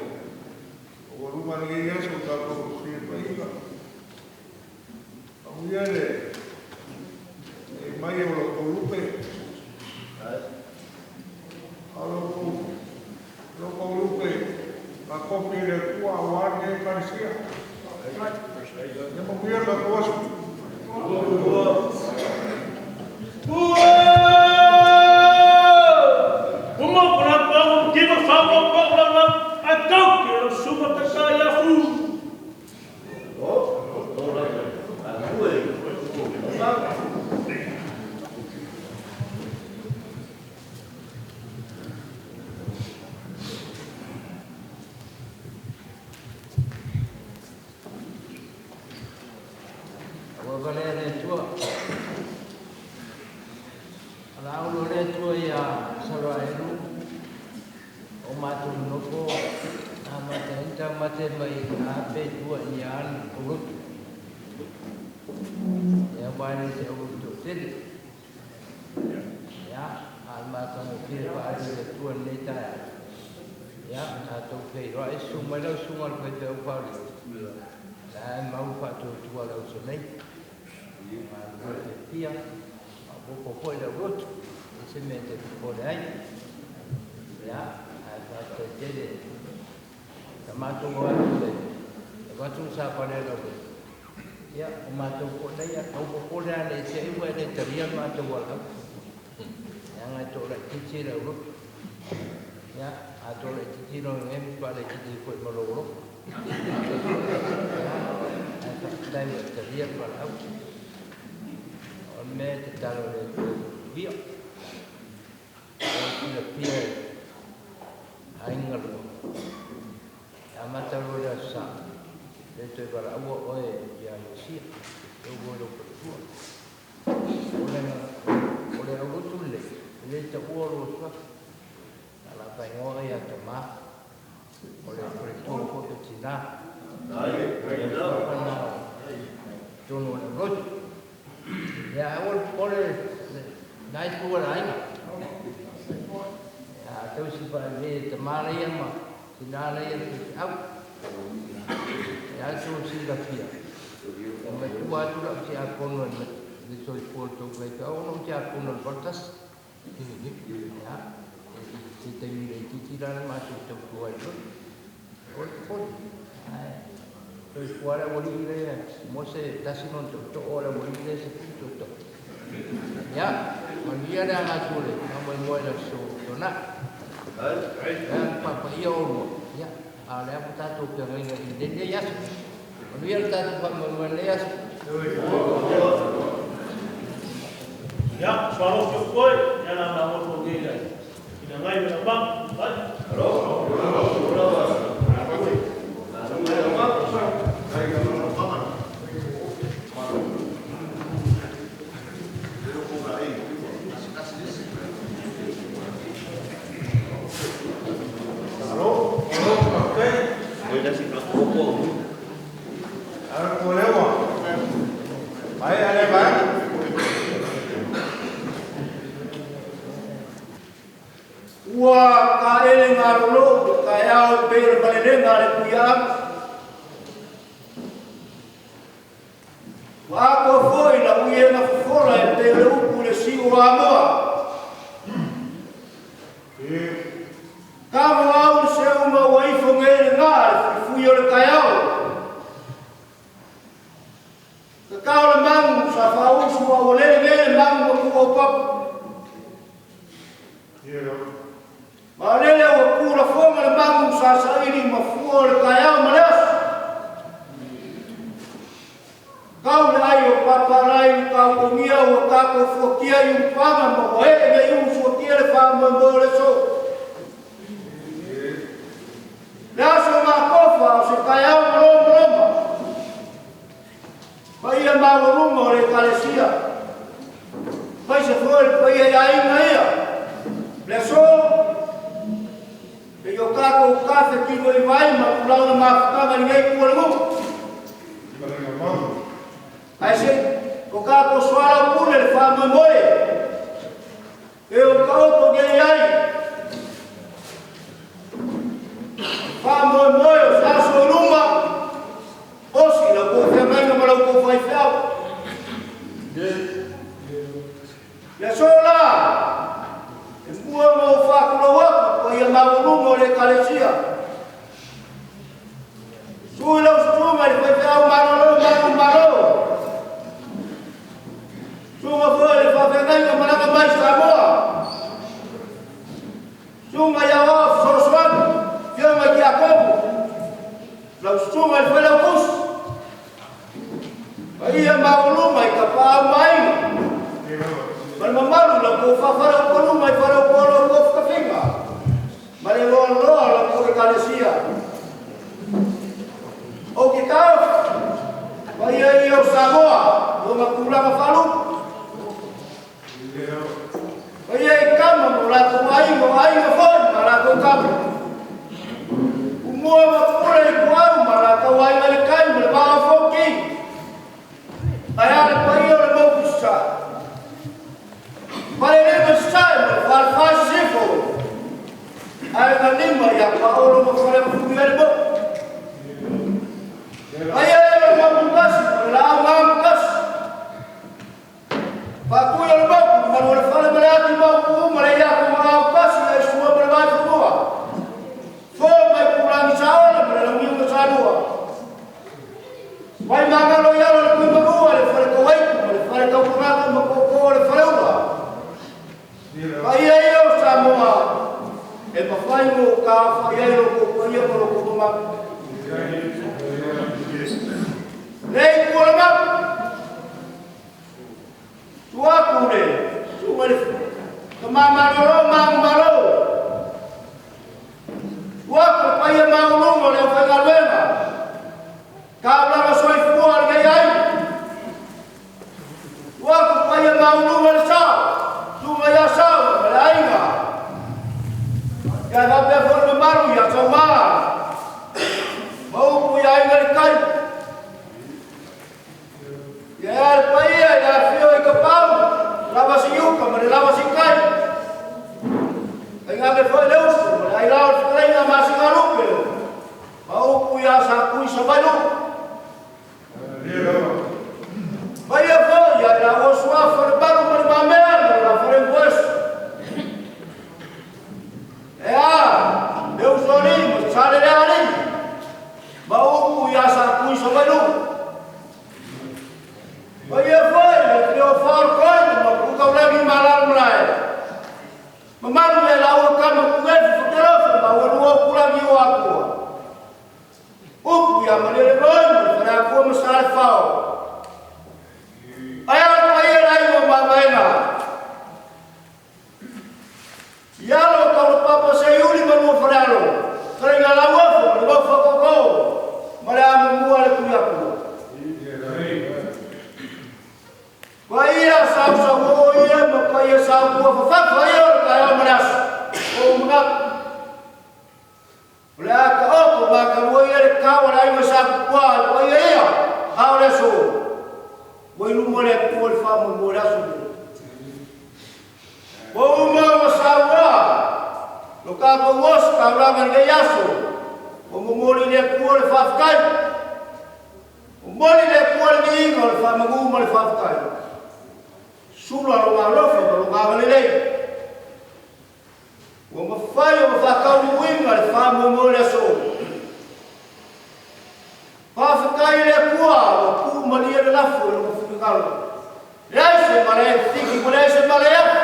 ua luma lenei aso tatou fesilafaiga. Amuia le mai o lo outou lupe, a o lo outou lupe faakofi e le Atua aua lenei Ekalesia. Ia manuia le tatou aso. Uma ko la pa o ki ma fa mo pa la la a kau ke lo suma ta sa ya fu. Ua valea le Atua. O le a ulu le Atua ia Saloaelu o matou nofo amata ai taumate mai ape tua ia alu o lotu. Ia ua le se o lotu tele. Ia, a le matagofie faaalu e le Atua lenei taeao. Ia, tatou feiloai susu mai lau susuga i le faifeau faauliuli. La e mau faatuatua le uso nei. Galulue fiafia, maopoopo foi le aulotu, e se mea e te popole ai. Ia, ae faafetai tele na matou o atu e avatu le sapale a lau Ia, o matou foi nei, au popole lava ne i te i ua e le talia le matou valaau. Leaga e toalaitiiti le aulotu. Ia, a toalaitiiti loa e matua laitiiti ai foi ma lou alofa. Ia, ae faafetai ua e talia le valaau. O le mea e tatalo i le Atua e manuia. Ua silafia e aiga lua, e amata loa le Aso Sa, le toe valaauina oe ia Iosia, e oo i lou faletua. O le aulotu lenei, e le taua lua suafa, na o le a faaigoa ia Tomā, o le faletua foi o tina. O le suafa lena o totonu o le aulotu. Ia aua le popole lena itu o le aiga. Ia tausi faalelei e tamā laia ma tina laia le faifeau. Ia tou silafia, e matua atu lau tiakono i le soifua o le tou faifeau ona ou tiakono i le 81. Ia, se taimi laitiiti la le matou tautua ai loa. O le popole. Ae soifua le aualii lea, Mose e tasi lona tootoo, o le aualii lea e 10 tootoo. Ia, manuia le aga atu o le faamoemoe i le aso Tuanai. Ia, papaia oulua. Ia, a o le a ua tatou feagaiga i lenei aso. Manuia le tatou faamoemoe i lenei aso. Ia, soalofi o koe, ia la magoto nei lai. Ina ngai me la ma. Vai. Ua taele malolo le taeao e pei o le malelega a le Tuiaana. Ua atoa foi lau iega fofola e pei o le upu i le siu o Amoa. Tamo au i le seuga ua ifo nei i le gaa le fuifui o le taeao. Kakao le magu sa faausu ua ua lele nei le magu ma kuʻu aupapa. Ma o lele ua tu lafoga le magu sa saili ma fua o le taeao ma le aso. Kau le ai o papalai i tautogia ua tatou fuatia i ulupaga ma ua ee nei ulu suatia le faamoemoe o le aso. Le aso matofa o se taeao malomaloma. Paia maualuga o le Ekalesia, aemaise foi le paia i aiga ia. Le aso, e i o tatou tafe tino i vai ma pulau le mafutaga i lenei itu o le nuu. Ae se o tatou soalaupule le faamoemoe e o taoto nei ai faamoemoe o se aso i luma. Osi la outou feagaiga ma la outou faifeau. Le aso la, e mua ona ou faatulou atu i paia maualuga o le Ekalesia. Susu i lau susuga i le faifeau malolo ma le malo. Susuga foi i le faafeagaiga malaga mai Samoa. Susuga i Aoao Fesoasoani, Afioga i Tiakono, lau susuga i le Failautusi, paia maualuga i Tapaau ma Aiga, ma le mamalu i la outou faa-faleupoluga i faleupolu o outou fetafiga, ma le loaloa o la outou Ekalesia. Ou te taofi, paia ia o Samoa i ona tulaga faalupe. Paia i tama ma o latou aiga, o aiga foi ma latou tama. Tumua ma Pule Ituau ma latou aiga i le tai ma le vaa o Fonoti. Ae a le paia o le motu i Sasae. Falelima i Sasae ma le Falefa i Sisifo. Aiga lima ia Paolo ma Faleafulu i le motu. Paia e o le motu tasi ma le laau na amotasi. Faatui o le motu, le malu o le fale ma le ati ma upu uma le iako ma autasi le aisua ma le vaifanua. Fo mai Pulagi Saole ma le Launiu na Salua. Mai Magalo i alo le Tuimanua le fale tauaitu ma le fale tautogaga ma tootoo o le faleula. Paia ia o Samoa e mafai mo taaofai ai lo outou paia ma lo outou mamalu. Nei tua le mau. Tua atu le susuga i le tama malolo ma agu malo. Tua atu le paia maualuga o le aufaigaluega. Taulaga soifua a lenei aiga. Tua atu le paia maualuga o le sao, susuga ia Sau ma le aiga. Ia faapea foi le mamalu ia Sauma ma upu i aiga i le tai. Ia ea le paia i le afifio i Kapau, lava si uka ma le lava si tai. Tainane foi le uso ma le ailao o le fetalaiga a Masinalupe ma upu ia Satui Savailu'u. Paia foi ia i laua Suafa le Malu ma le Mamea ma le Vafalengueso. E a, le uso alii ma Saleleaalii ma upu ia Satui Savailu'u. Paia foi le afio o Faolokoi ma Putaulagi ma Alalamalae. Mamalu ia laua tama Punefu Fatialofa ma ua lua Upulagi o Atua. Upu ia Malielegaoi ma le Faleatua ma Salefao. Ae a le paia le aiga o Mavaega. I alo o Taulapapa Seiuli ma lua Falealo, Fetalaiga Lauofo ma le Maufaatoto ma le Amomua le Tuiatua. Paia sausauoo ia ma paia sautua fafafa ia o le taeao ma le aso. O ou manatu, o le a taoto matalua ia le tau a le aiga Sa Tupua i paia ia, a o le aso ua i luma o le Atua le faamoemoe o le aso lenei. Ua uma ona saunoa lo tatou ositaulaga i lenei aso, ua momoli i le Atua le faafetai. Momoli i le Atua le viiga o le faamanu ma le faafetai. Sula lona alofa ma lona agalelei. Ua mafai ona faataunuuina le faamoemoe o le aso. Faafetai i le Atua ua tuumalie le lagi. lafu e logo finagalo. Leai se mala e fiki ma leai se mala e afu.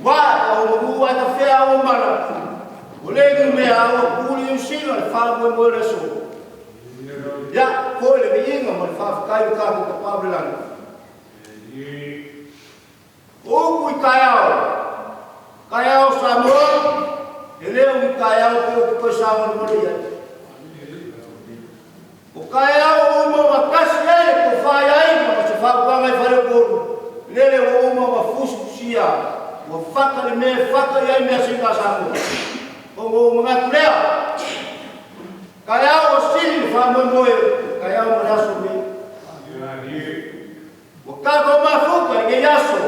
Uā e au magu ai ka fea au mala. O le ni mea au puli usina le faamoemoe o le aso. Ia, foi le viiga ma le faafetai o tatou tapā o le lagi. O upu i taeao, taeao Samoa, e le o ni taeao pe ou te toe sagolegole i ai. O taeao ua uma ona tasi ai le tofa i aiga ma se faautaga i faleupolu, lele ua uma ona fusifusia, ua fata le mea e fata i ai measina a Samoa. Ona ou manatu lea, taeao ua sili le faamoemoe, taeao ma le aso lenei. Ua tatou mafuta i lenei aso,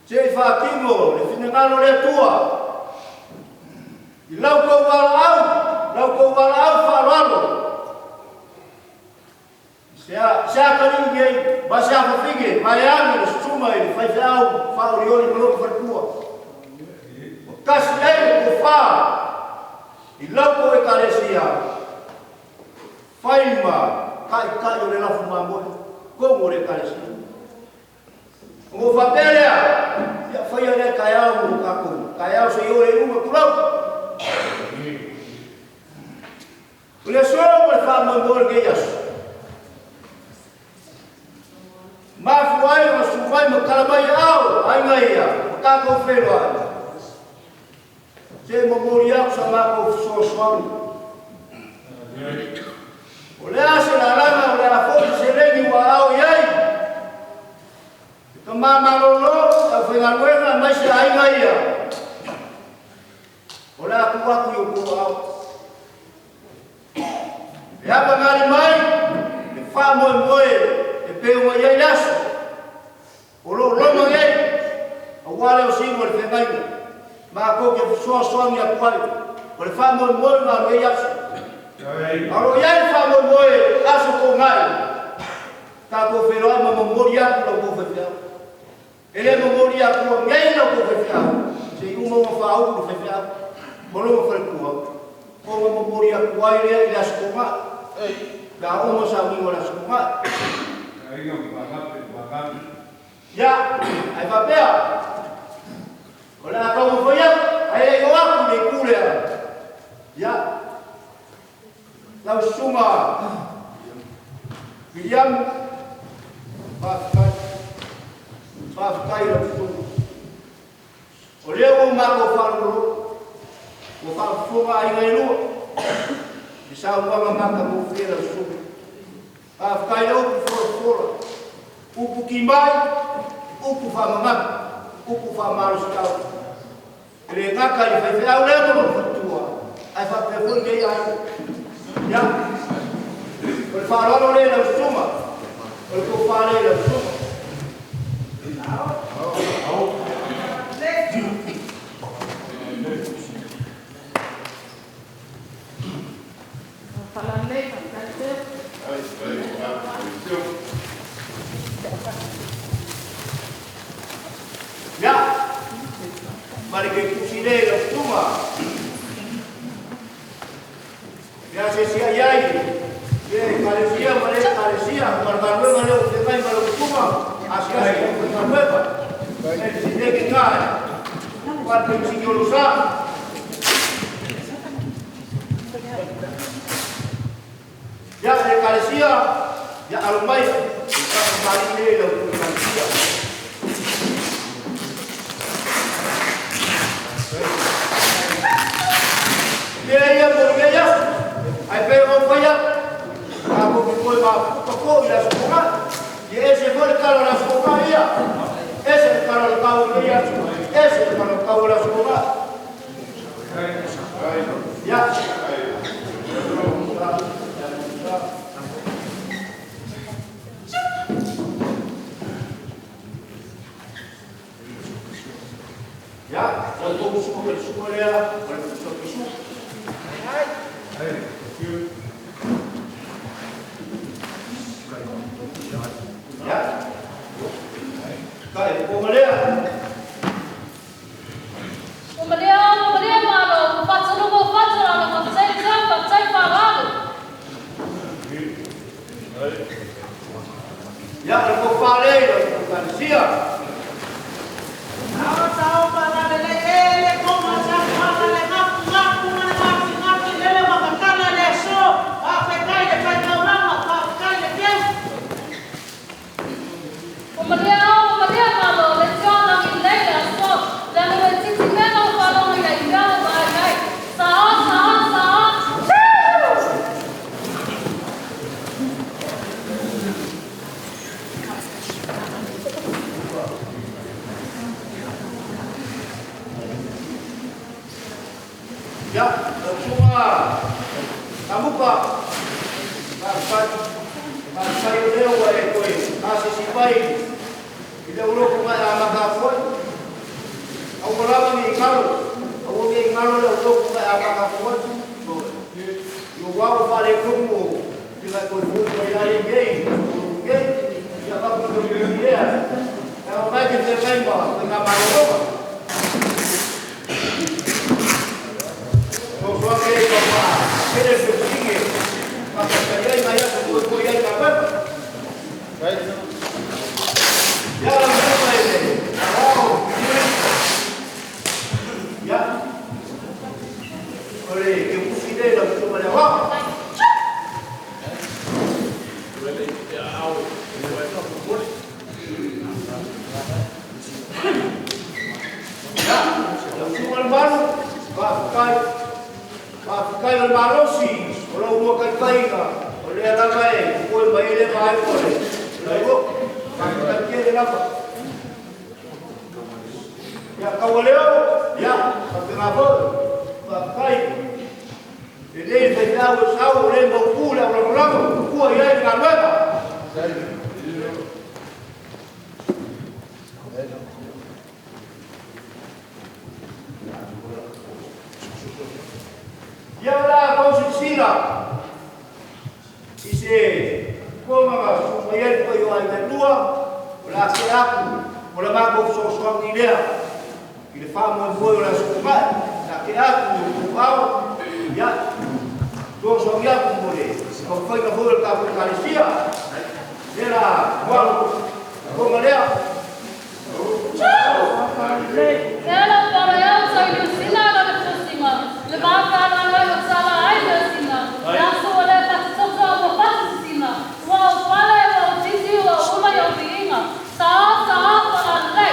se i faatino le finagalo o le Atua i lau tou valaau, lau tou valaau faaaloalo, i se atalii nei ma se afafine vaeane le susuga i le faifeau faaolioli ma lona faletua. Ua tasi ai le tofa i lau tou Ekalesia, fai ma taitai o le lafu mamoe, tonu o le Ekalesia. Ona ou faapea lea, ia faia lea taeao mo tatou, taeao se i oo i luga, tulou. O le aso ma le faamoemoe o lenei aso, mafua ai ona susu mai ma tala mai aao aiga ia ma tatou feiloai, se momoli atu sa matou fesoasoani. O le a se lalaga, o le a foi se seleni ua aao i ai, e tama malolo, le aufaigaluega aemaise aiga ia, o le a tuu atu i outou aao. E apagali mai le faamoemoe e pei ona i ai le aso o lo o loma nei, aua le osiga o le feagaiga matou te fesoasoani atu ai. O le faamoemoe lena o lenei aso. A o lo o i ai le faamoemoe aso toonai, tatou feiloai ma momoli atu la outou faifeau. E le momoli atua nei la outou faifeau, se i uma ona faaulu le faifeau ma lona faletua, ona momoli atu ai lea i le aso toonai, pe a uma sauniga o le aso toonai. Ia, ae faapea, o le a taumafai atu, ae le i oo atu i le itu lea, ia, lau susuga Viliamu, faafetai, faafetai i lau susuga. O lea ua matou faalogologo, ua faafofoga aiga e lua i saunoaga matagofie a lau susuga. Faafetai le upu folafola, upu timai, upu faamamalu, upu faamalositau. E le gata i le faifeau lea ma lona faletua, ae faapea foi lenei aiga. Ia, o le faaaloalo lea i lau susuga, o le tofa lea i lau susuga. Ia, ma le ketusi lea i lau susuga, pe a se sia i ai le Ekalesia ma le Ekalesia, ma le galuega lea ua feagai ma lau susuga, asiasi i le galuega, e le ke kai, pa te sigi o lo sa. Ia, le Ekalesia, ia alo mai, e whakamali nei lau Ekalesia. Mea ia mo lenei aso, ae pei ona ou fai atu, tatou te toe mafuta foi i le aso Toonai. Ia ese foi le tala o le aso Toonai ia, ese le tala o le tau o lenei aso, ese le tala o le tau o le aso Toonai. Ia. Ia, o le tou suka le suka lea, o le suka pisu. Ia, ka e ponga lea. Ua malia, ua malia malo, ua faataluga, ua faatalala, faafetai le tau, faafetai le faaaloalo. Ia le fofale le kanisia. Ya, langsung kamuka. Mafai o leo wa e koe, a se sipai, i le uloko mai a maka foi. Au walama ni ingalo, au ni ingalo le uloko mai a maka foi. Yo wao wale kumu, ila koe fu koe ai ngei, ngei, ia papu ko ni ia. Ka mai ke te kai ma, te ngā maroroa. So so ke ka pa, kere se tinge, pa ka kai mai a ko ko ia ka pa. Ya la mema ele. Oh. Ya. Ore ke ufide la so ma wa. Ya, la so ma pa kai pa kai o malosi, o la ua kai kai o le ala mai, ko mai le mai ko le. La ua pa kai ke le lapa. Ya kawaleo, ya ka te ngā pa kai. E le te tau sau le mo ku la ro ro ku ia i ngā weka. Ia la konsisila i se koma su mai ko yo ai lua o la se aku o la mako so so ni lea i le fa mo mo la su mai la ke aku o au ya to so ya ku mo le ko foi ka foi ka ka lisia era qual ko lea. Ela para eu sa ilusina la le fosima le va la la yo sala ai le sina la so le pa so so mo pa sina wa wala wa titi wa uma yo binga sa sa para le.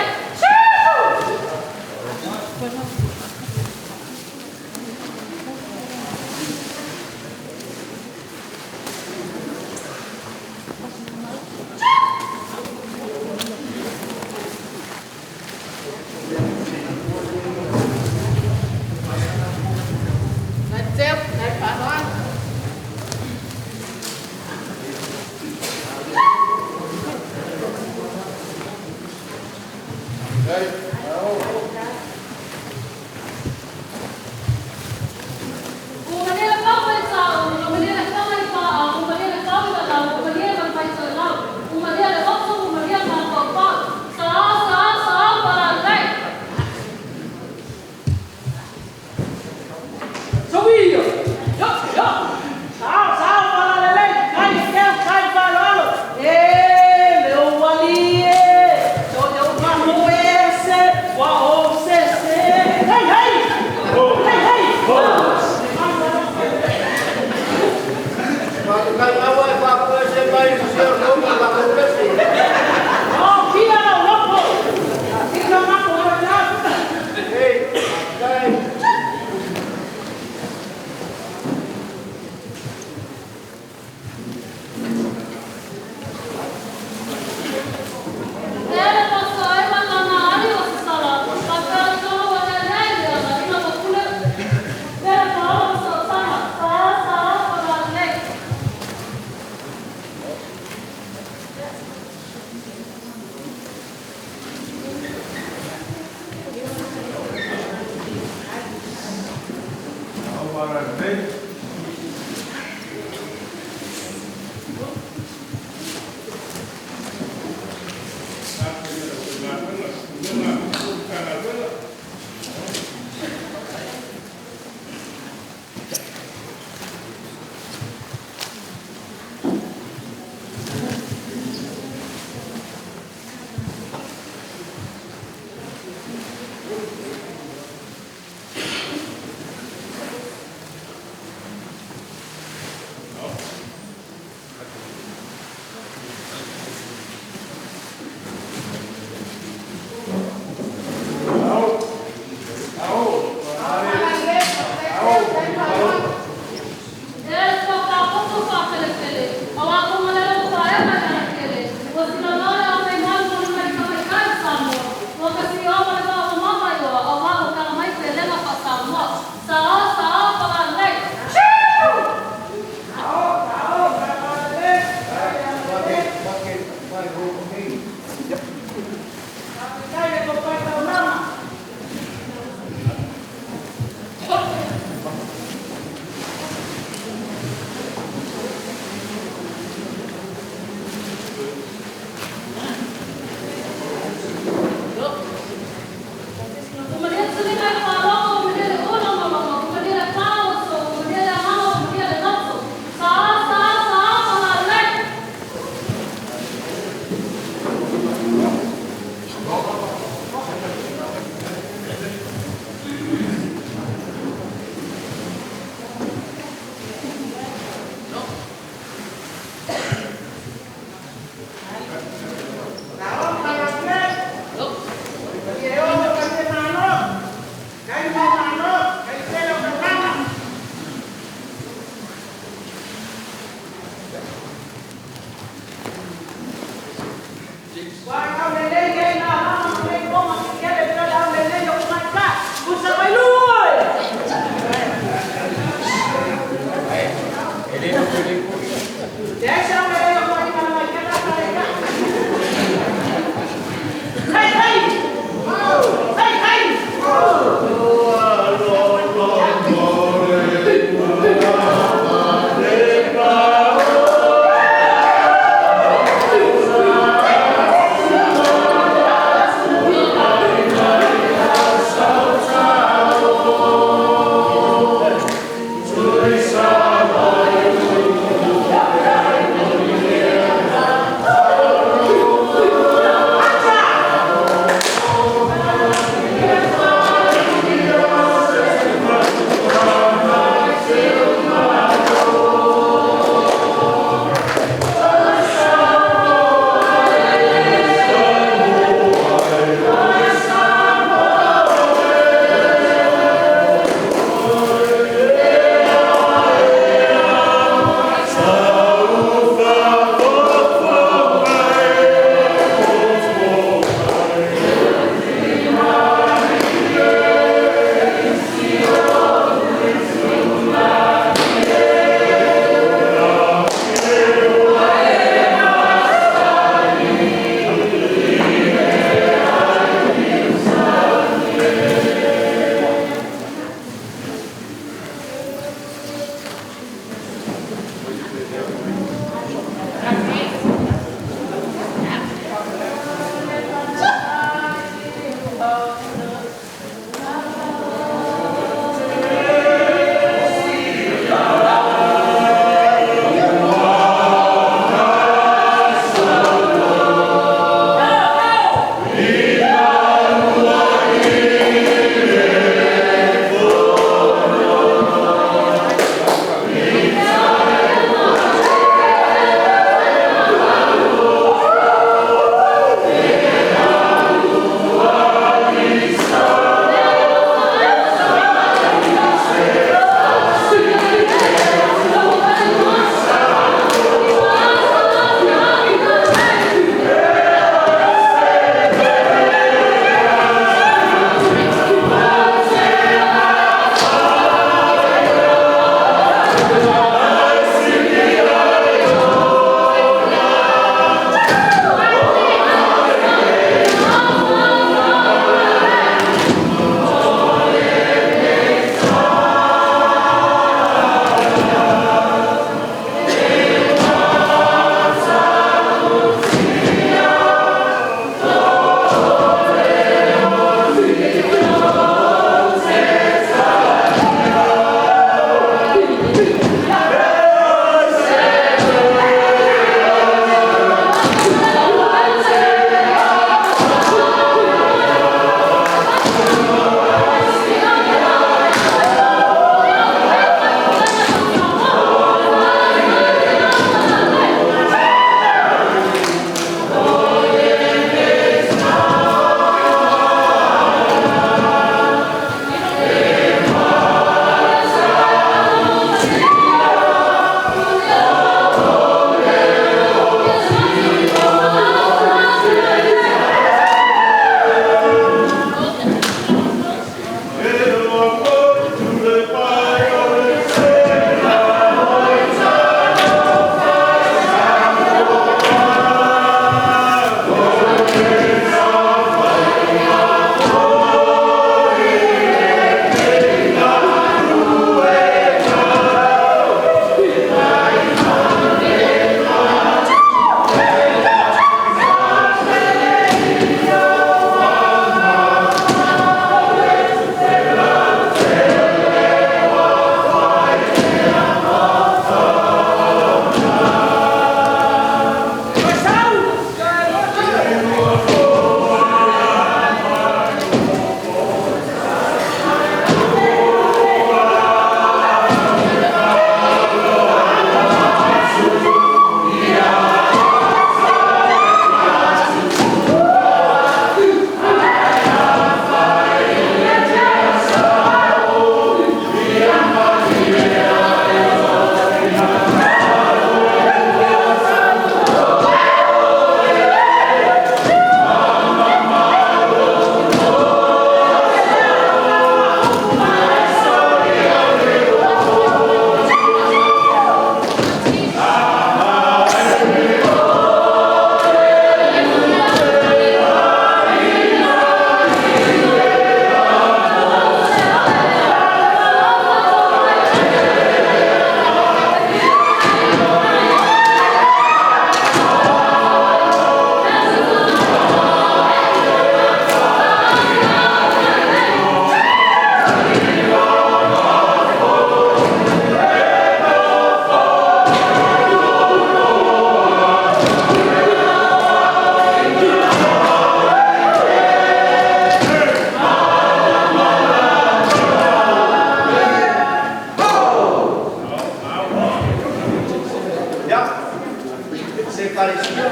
Ekalesia,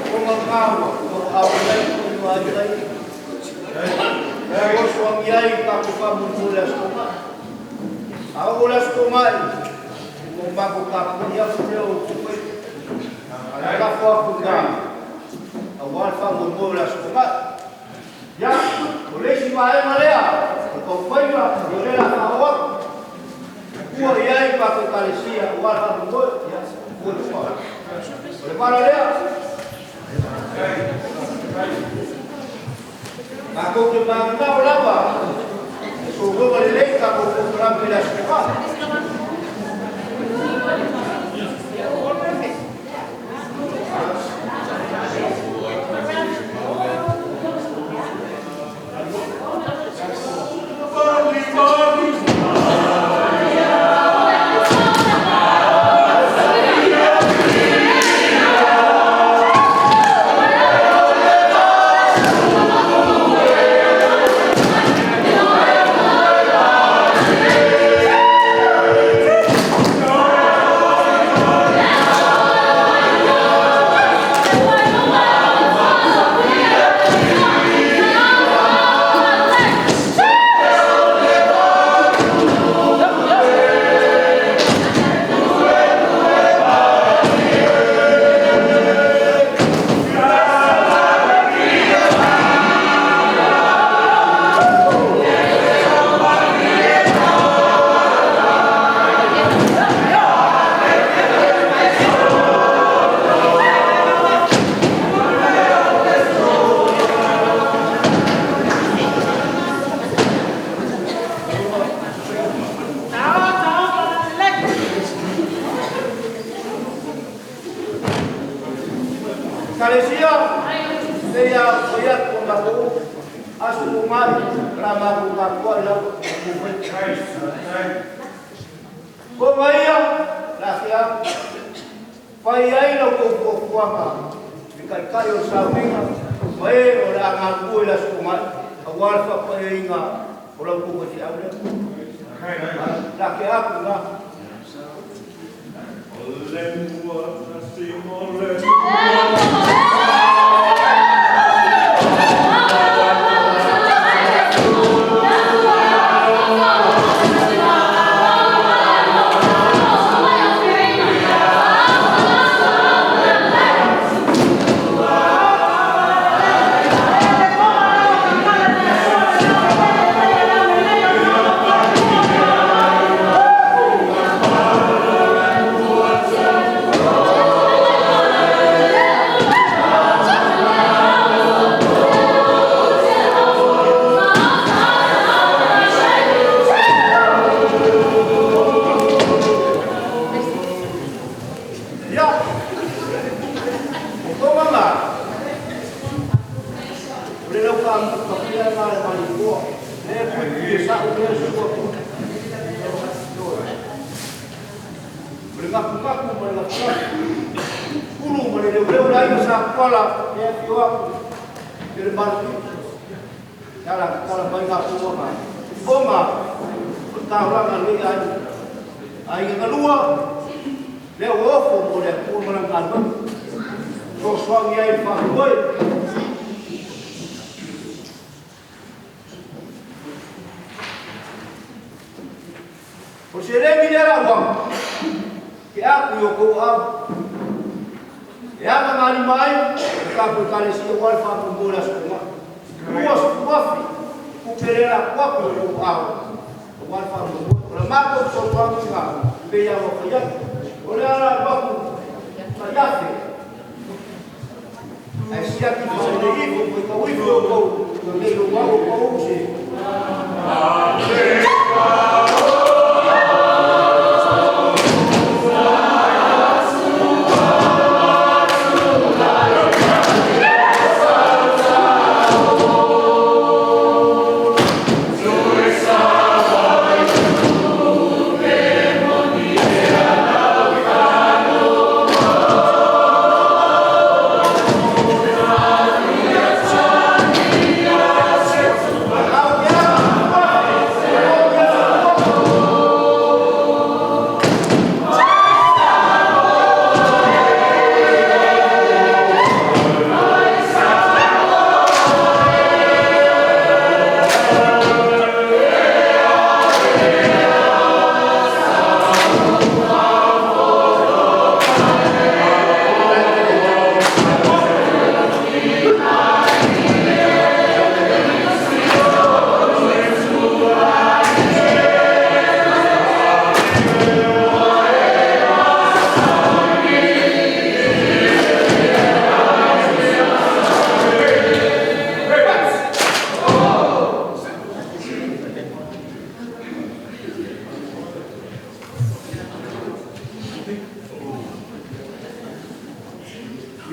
o ngā ua, o au nei, o ai nei. E o soangi ai ka ko whamumu le aso mai. A o le aso mai, o mako ka puni aku te o kupai. A la fo aku ngā, a wā whamumu le aso mai. Ia, o le isi maema lea, o kau whainga, o le la whaoa. Kua iai pa ko Ekalesia, o wā whamumu, ia, kua te wha. O le mara lea, Mākou te mānao lava, e sōroga le lei ka kou kokarame le aso ka. Ekalesia, te ia o ia ko mako, aso ko mai, la mako ka kua la ko Ko mai ia, la fia, pai ai lau ko ko kuanga, i kai kai o sauinga, mai o la ngā kua i la so mai, a wā fa pai ai ngā, o lau ko ko te au lea. La ke aku ngā. Ia, o tō mama, o le lau ka kapia ngā le mani koa, le pui pui e sa'u lea sua. O le ngaku ngaku ma le ngaku ngaku, pulu ma le leu leu lai ma sa kuala, e fio aku, e le malu. Ia la kala mai ngā kua ngā. O ngā, o tāulanga le ai, ai ngā lua, lea o ofo mo le atua ma lana galuega. Soasoagi ai le faamoemoe. O seleni lea lauaga, ke aku i o kou au. E aga galima ai, e tatou Ekalesia ua le faamoemoe le aso mai. Lua sufuafi, kupe lea laku aku i o kou au. Ua le faamoemoe. O le matou soasoagiga, pei a ua fai atu. O le ala waku ka iafe. Ai siaki fa le ifo, ko ka uifo o kou, ka lei o wau o kou se.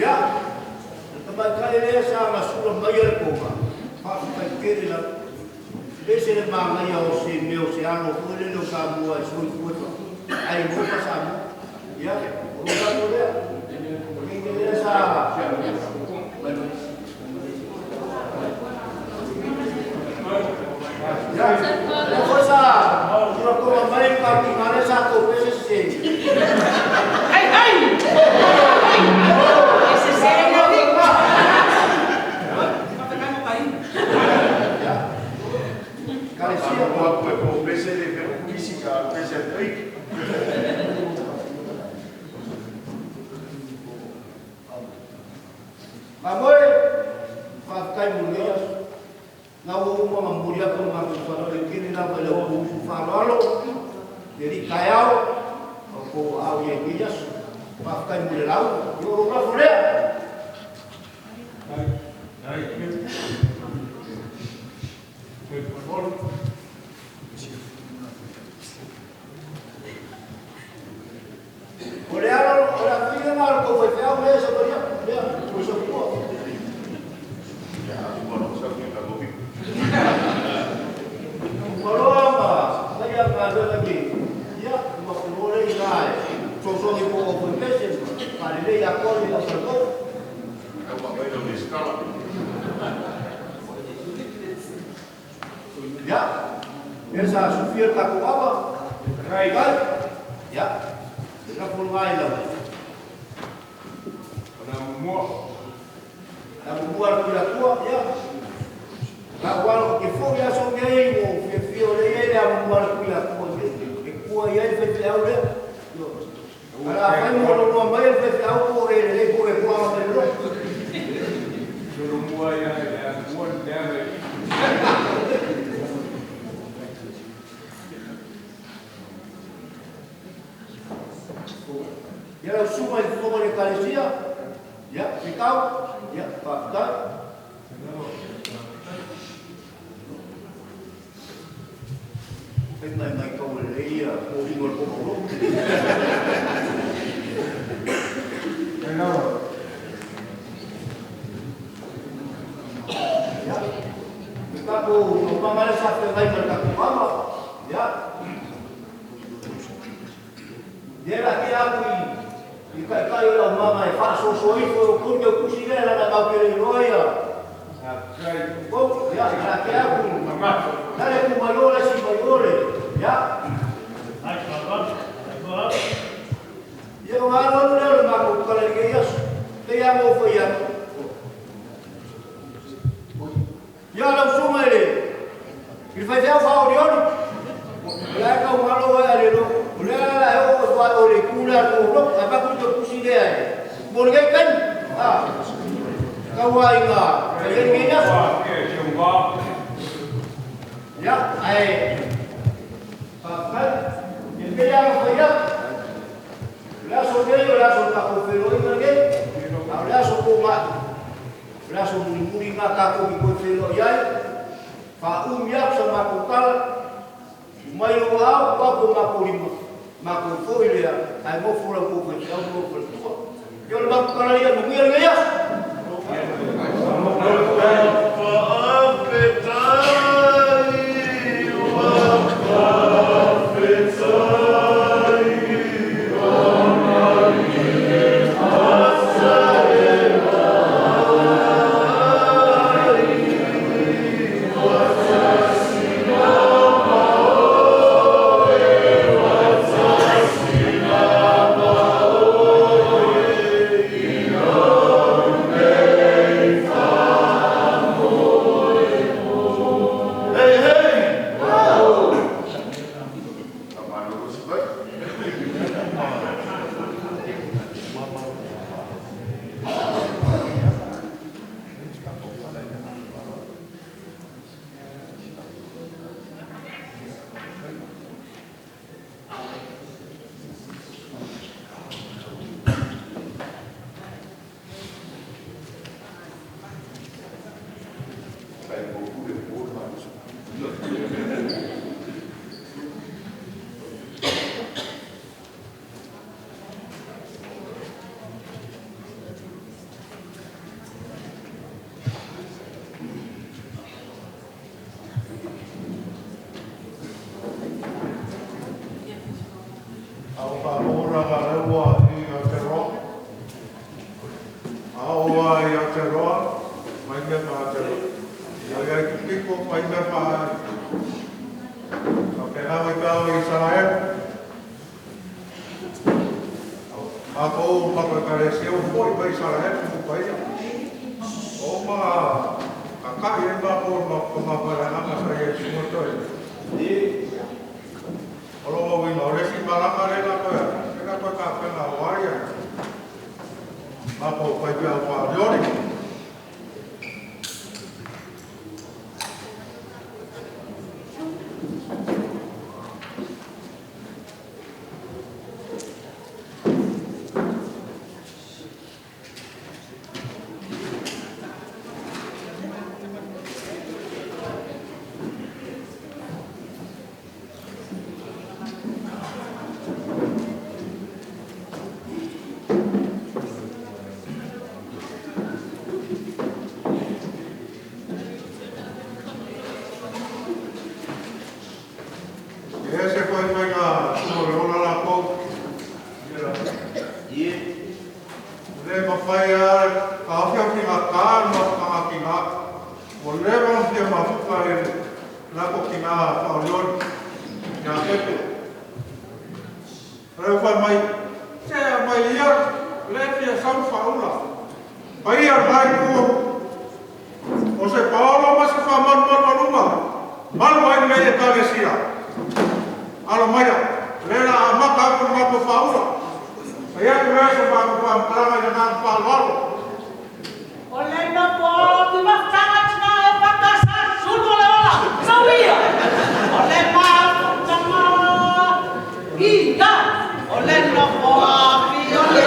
Ia, le tamaitai lea sa gasula mai le koma, faafetai tele lava. Ese le manaia o se mea o se alo foi lele o Samoa e soifua ai mo pa Samoa. Ia, o lo tatou lea. O le lea sa ia, lea foi sa sula koma mai le kautina lea sa tou pese se. Hei, hei! E se se na ni. Kalesia. Ua e po pese le pe kisi ka pese pui. Mamoe, faafetai mo lenei aso. Na ua uma ma momoli atu le matou faaaloalo e tele lava i lau usu faaaloalo, le alii taeao, o tou aao i ai i lenei aso. Faafetai mo le lauga. Ia o lou lafo lea. O le alo, o le afifio lena o le tou faifeau lea e savali atu, lea, o le soifua. Uma loa ma faia le galuega i ia, uma atu loa lea i ina e fesoasoani po o aufaipese ma faalelei atoa le aufaletou. Ia, lea sa sufia le tatou ava, tai, ia, le lafo lena i lau. Na mumua le Tuiatua, ia. La ua alo ke foi aso nei o fiafia o le ia le amumua le Tuiatua e kua i ai le faifeau lea. Io. Ala fai mo lo mai le faifeau po e le po e kua ma le lo. Ia lau susuga i le fofoga o le Ekalesia, ia, fetau, ia, faafetai. Fai mai matau lelei ia foliga o le pomaulolo. Ia, le tatou taumaga lea sa feagai ma le tatou ava, ia. Ia la tea atu i taitai o le aumaga e faasoasoa ifo e outou le tautusi lea leaga matou te le iloa ia. Ia, la tea atu. La le tu mai o le si mai o le. Ia. Ia o ngā alu lea o le matou tala i lenei aso. Pei lava ona ou fai atu. Ia lau susuga i le i le faifeau faaolioli. O la e tau malo oe a le iloa. O lea la e oo atu lava i o le itu lea a le tou ae avatu le tautusi lea e mo lenei taimi. Tau lava ina fai ai lenei aso. Ia, ae faafetai. Ia pei lava ona fai atu, o le aso lenei o le aso o le tatou feiloaiga lenei, a o le aso togai, o le aso mulimuli lena tatou te toe feiloai ai. Faaumi atu sa matou tala, mai lou aao, tuu atu o matou lima, matou foi lea, ae nofo la outou faifeau ma lou faletua. Ia o le matou tala ia, manuia lenei aso. A oo lava i Aotearoa, mai mea faa-Aotearoa. Ia i ai Kiko, mai mea faa faapena mai pe a oo i Isaraelu. Matou matou Ekalesia ua fo'i mai Isaraelu ma paia. O ma kaka'i ai matou i le agaga sa i ai susuga Toeaina. O lona uiga o le isi malaga lea o le a toe alu, lea o le a toe tapena aua matou faifeau faaolioli. E ese foi faiga sua o le ola latou. E le mafai lava taofi tina le mafutaga a tina. Ua leva ona fia mafuta i le latou tina faaolioli ia Pepe. O lea ua fai mai, se aumai ia, o lea e fia sau le faaula. Paia o le Itu o se paolo ma se faamalumalualuga, malu ai lenei Ekalesia. Alo maia, o lea o le a amata atu le matou faaula. Fai atu lea o se matou faamatalaga i le agaga faaaloalo. O le nofo mafutaga tina e fakasa sulu o le ola sau ia. O le mafutaga ia. O le nofo afi o le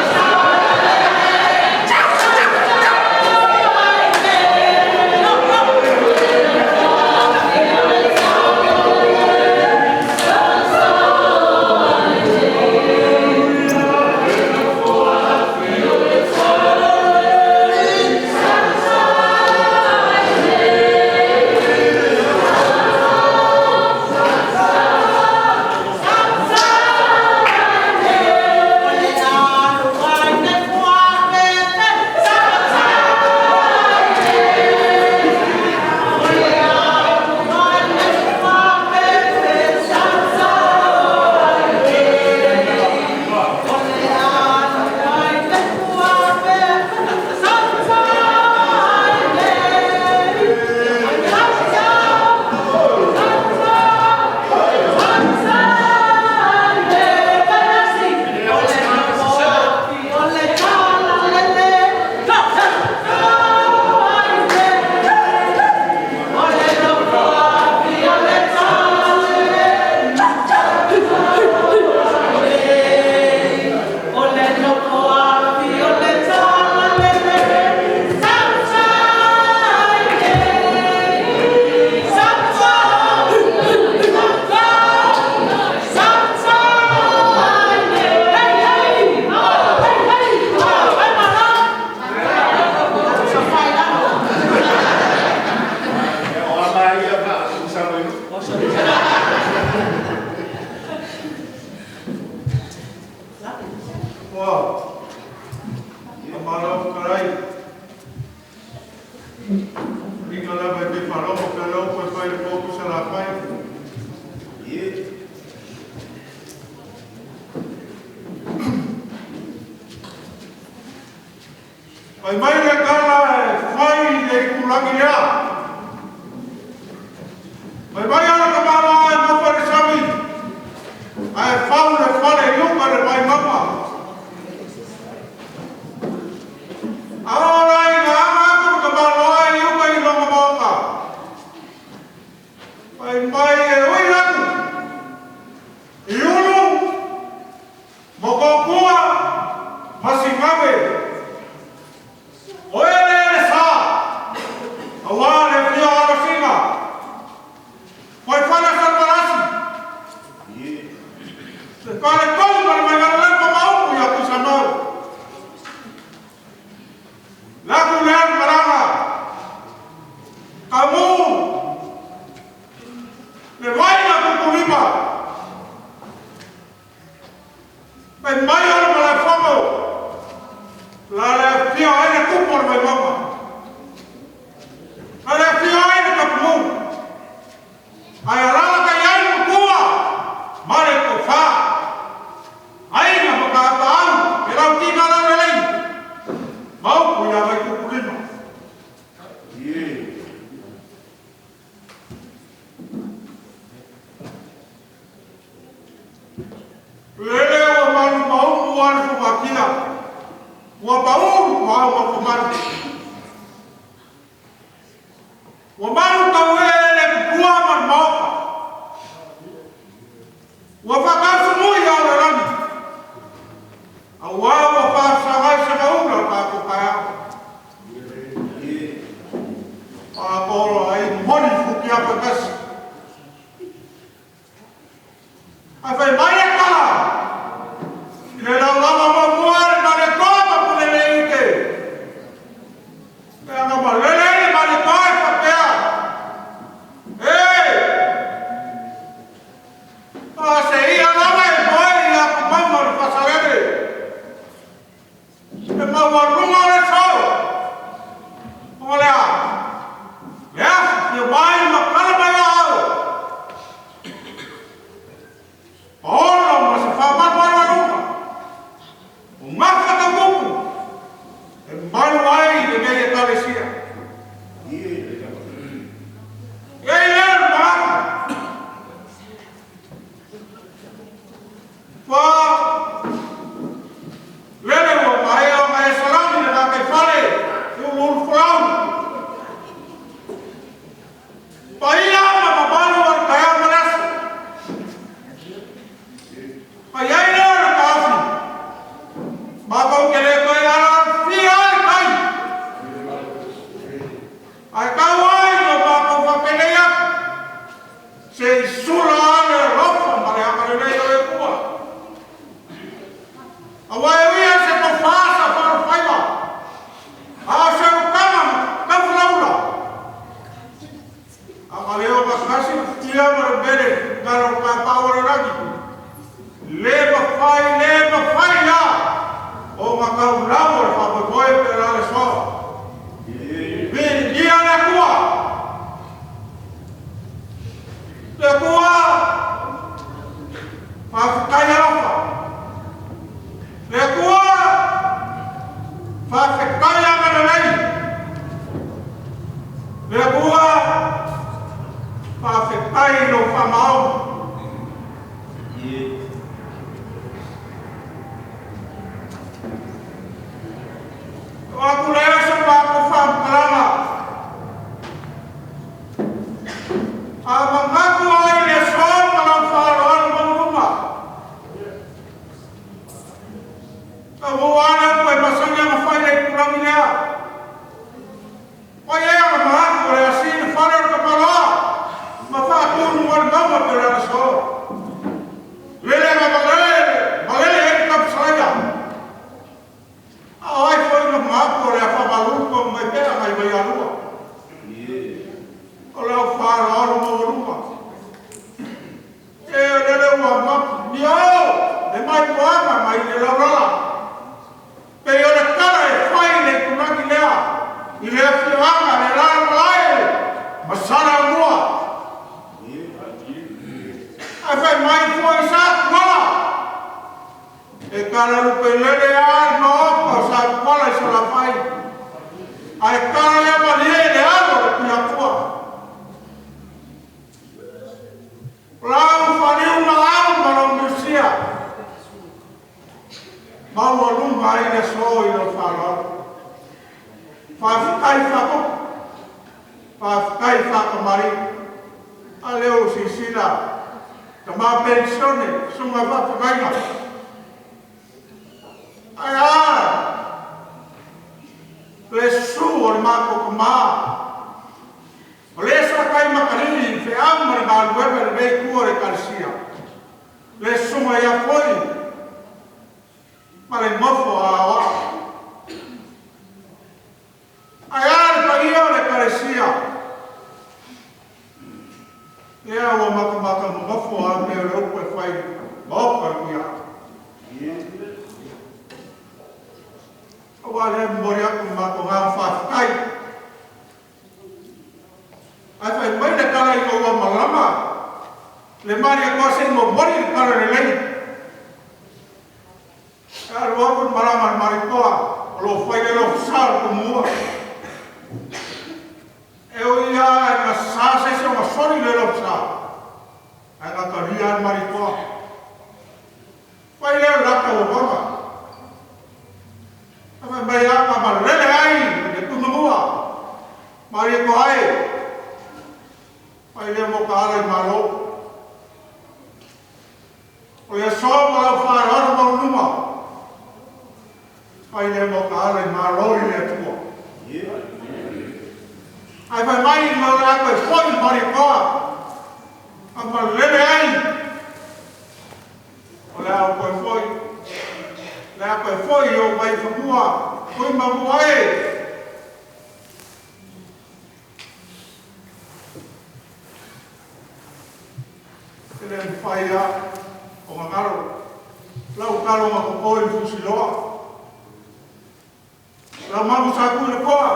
Ua, faamalo fetalai. Uiga lava e fia faalogo pe lea ua toe fai le potu i Salafai. Fai mai le tala e fai le itulagi lea. Fai mai ala tamaloa e nofo i le sami, ae fau le fale i uka i le vaimauga. A oo la ina aga atu le tamaloa i uka i lona maota, fai mai e ui atu i ulu, Motootua ma Sigave, o eleele sa, aua le afio o Alosina, Fuaifale Salevalasi, le Faletolu ma le Vaigalelepa ma upu ia Tuisamau. afio ai le tupu o le Vaimauga. Na le afio ai le Tapunuu. Ae alaalatai ai le Matua ma le Tofa. Aiga ma Tapaau, le Lautina Laulelei ma upu ia Vaitutulima. Lele ua malu maumu a le fugatia, ua paulu tuau ma fomanu. Ua malu tauee le tupua ma le maota. Ua faatausumui ao le lagi. Auā ua faafesagai segaula o tatou taeao. Faatolo ai moni futia patasi. Ae fai mai le tala i le laulama muamua le Malietoa ma Puleleiite. E aga malele ai le Malietoa e faapea, E! A se ia lava e moe i atumauga o le Fasalele, e maualuga le soo, o le a, le afifio mai ma tala mai a au. Paolo ma se faamalumalualuga, o gafa tautupu, e malu ai lenei Ekalesia. E i lea le manatu, fa lele ua maea ona e salani le gataifale e uluulu folau. Paia ma mamalu o le taeao ma le aso. Ma i ai lea o le taofi, matou te le toe alafia ai le tai. Ae tau ai no matou faapenei atu, se i sula le alofa ma le agalelei o le Atua. Aua e ui ai se tofa sa faalofaiva, a o se utaga taufalaula. A le o makasi tia ma le mele ngalo ka pau le lagi. Le mafai, le mafai la. O makau lamo le faamoemoe pe la le soa. Viigia le Atua. Le Atua, faafetai alofa. Le Atua, faafetai agalelei. Le Atua, faafetai lou faamaoni. O atu lea se matou faamatalaga. A manatu ai le aso ma lau faaaloalo maualuga. Taumua ale upu e masani ona fai le itulagi lea. O ai ea na manatu o le asi le fale o le Tamaloa ma faatunu ai le mauga pe o le aso. Lele ma malele, malele ai le tapusalaia. A o ai foi na manatu o le a faamalu tonu mai pea nai Vaialua. O lau faaaloalo maualuga. E o lele ua mio le maimoaga mai le laulala. Pei o le tala e fai le itulagi lea i le afioaga le la malae ma Saleaaumua. Ae fai mai foi sa tuala. E kala lupe lele a le maoka o sa tuala i Salafai. Ae kala lea malie le alo le Tuiatua. Lau faliu ma au ma lau miusia. Maualuga ai le aso i lau faaaloalo. Faafetai faapopo. Faafetai faakamali'i. A lea ua silasila tama penisione susuga faafeagaiga. Ae a le susu o le matou tama. O le sa tai makalii i le feau ma le galuega i lenei itu o le Ekalesia. Le susuga ia Foi ma le nofo a aoao. Ae a le paia o le Ekalesia? Lea ua matamata nonofo a pei o le upu e fai maoka le kuia'a. Pau a lea momoli atu le matou agaga faafetai. Ae fai mai le tala ina ua malama le Malietoa se i momoli le tala lelei. E alu atu le malaga a le Malietoa o lo o fai le lofsa o le Tumua. E ui lava ina sa se isi ona soli le lofsa, ae na talia lava le Malietoa. Fai lea o le lata ua maga. Ae fai mai lava na malele ai le Tumanua, Malietoa e. Fai lea mo ta ala i Malo. O le aso ma lau faaaloalo maualuluga, fai lea mo ta ala i Malo i le Atua. Ae fai mai ma o le a toe foi le Malietoa, na malele ai. O le a ou toe foi, o le a toe foi i ou vaifanua, Tuimanua e. E le mafai lava ona galo lau talo na toto i le fusiloa. Lau mamu sa tui le toa,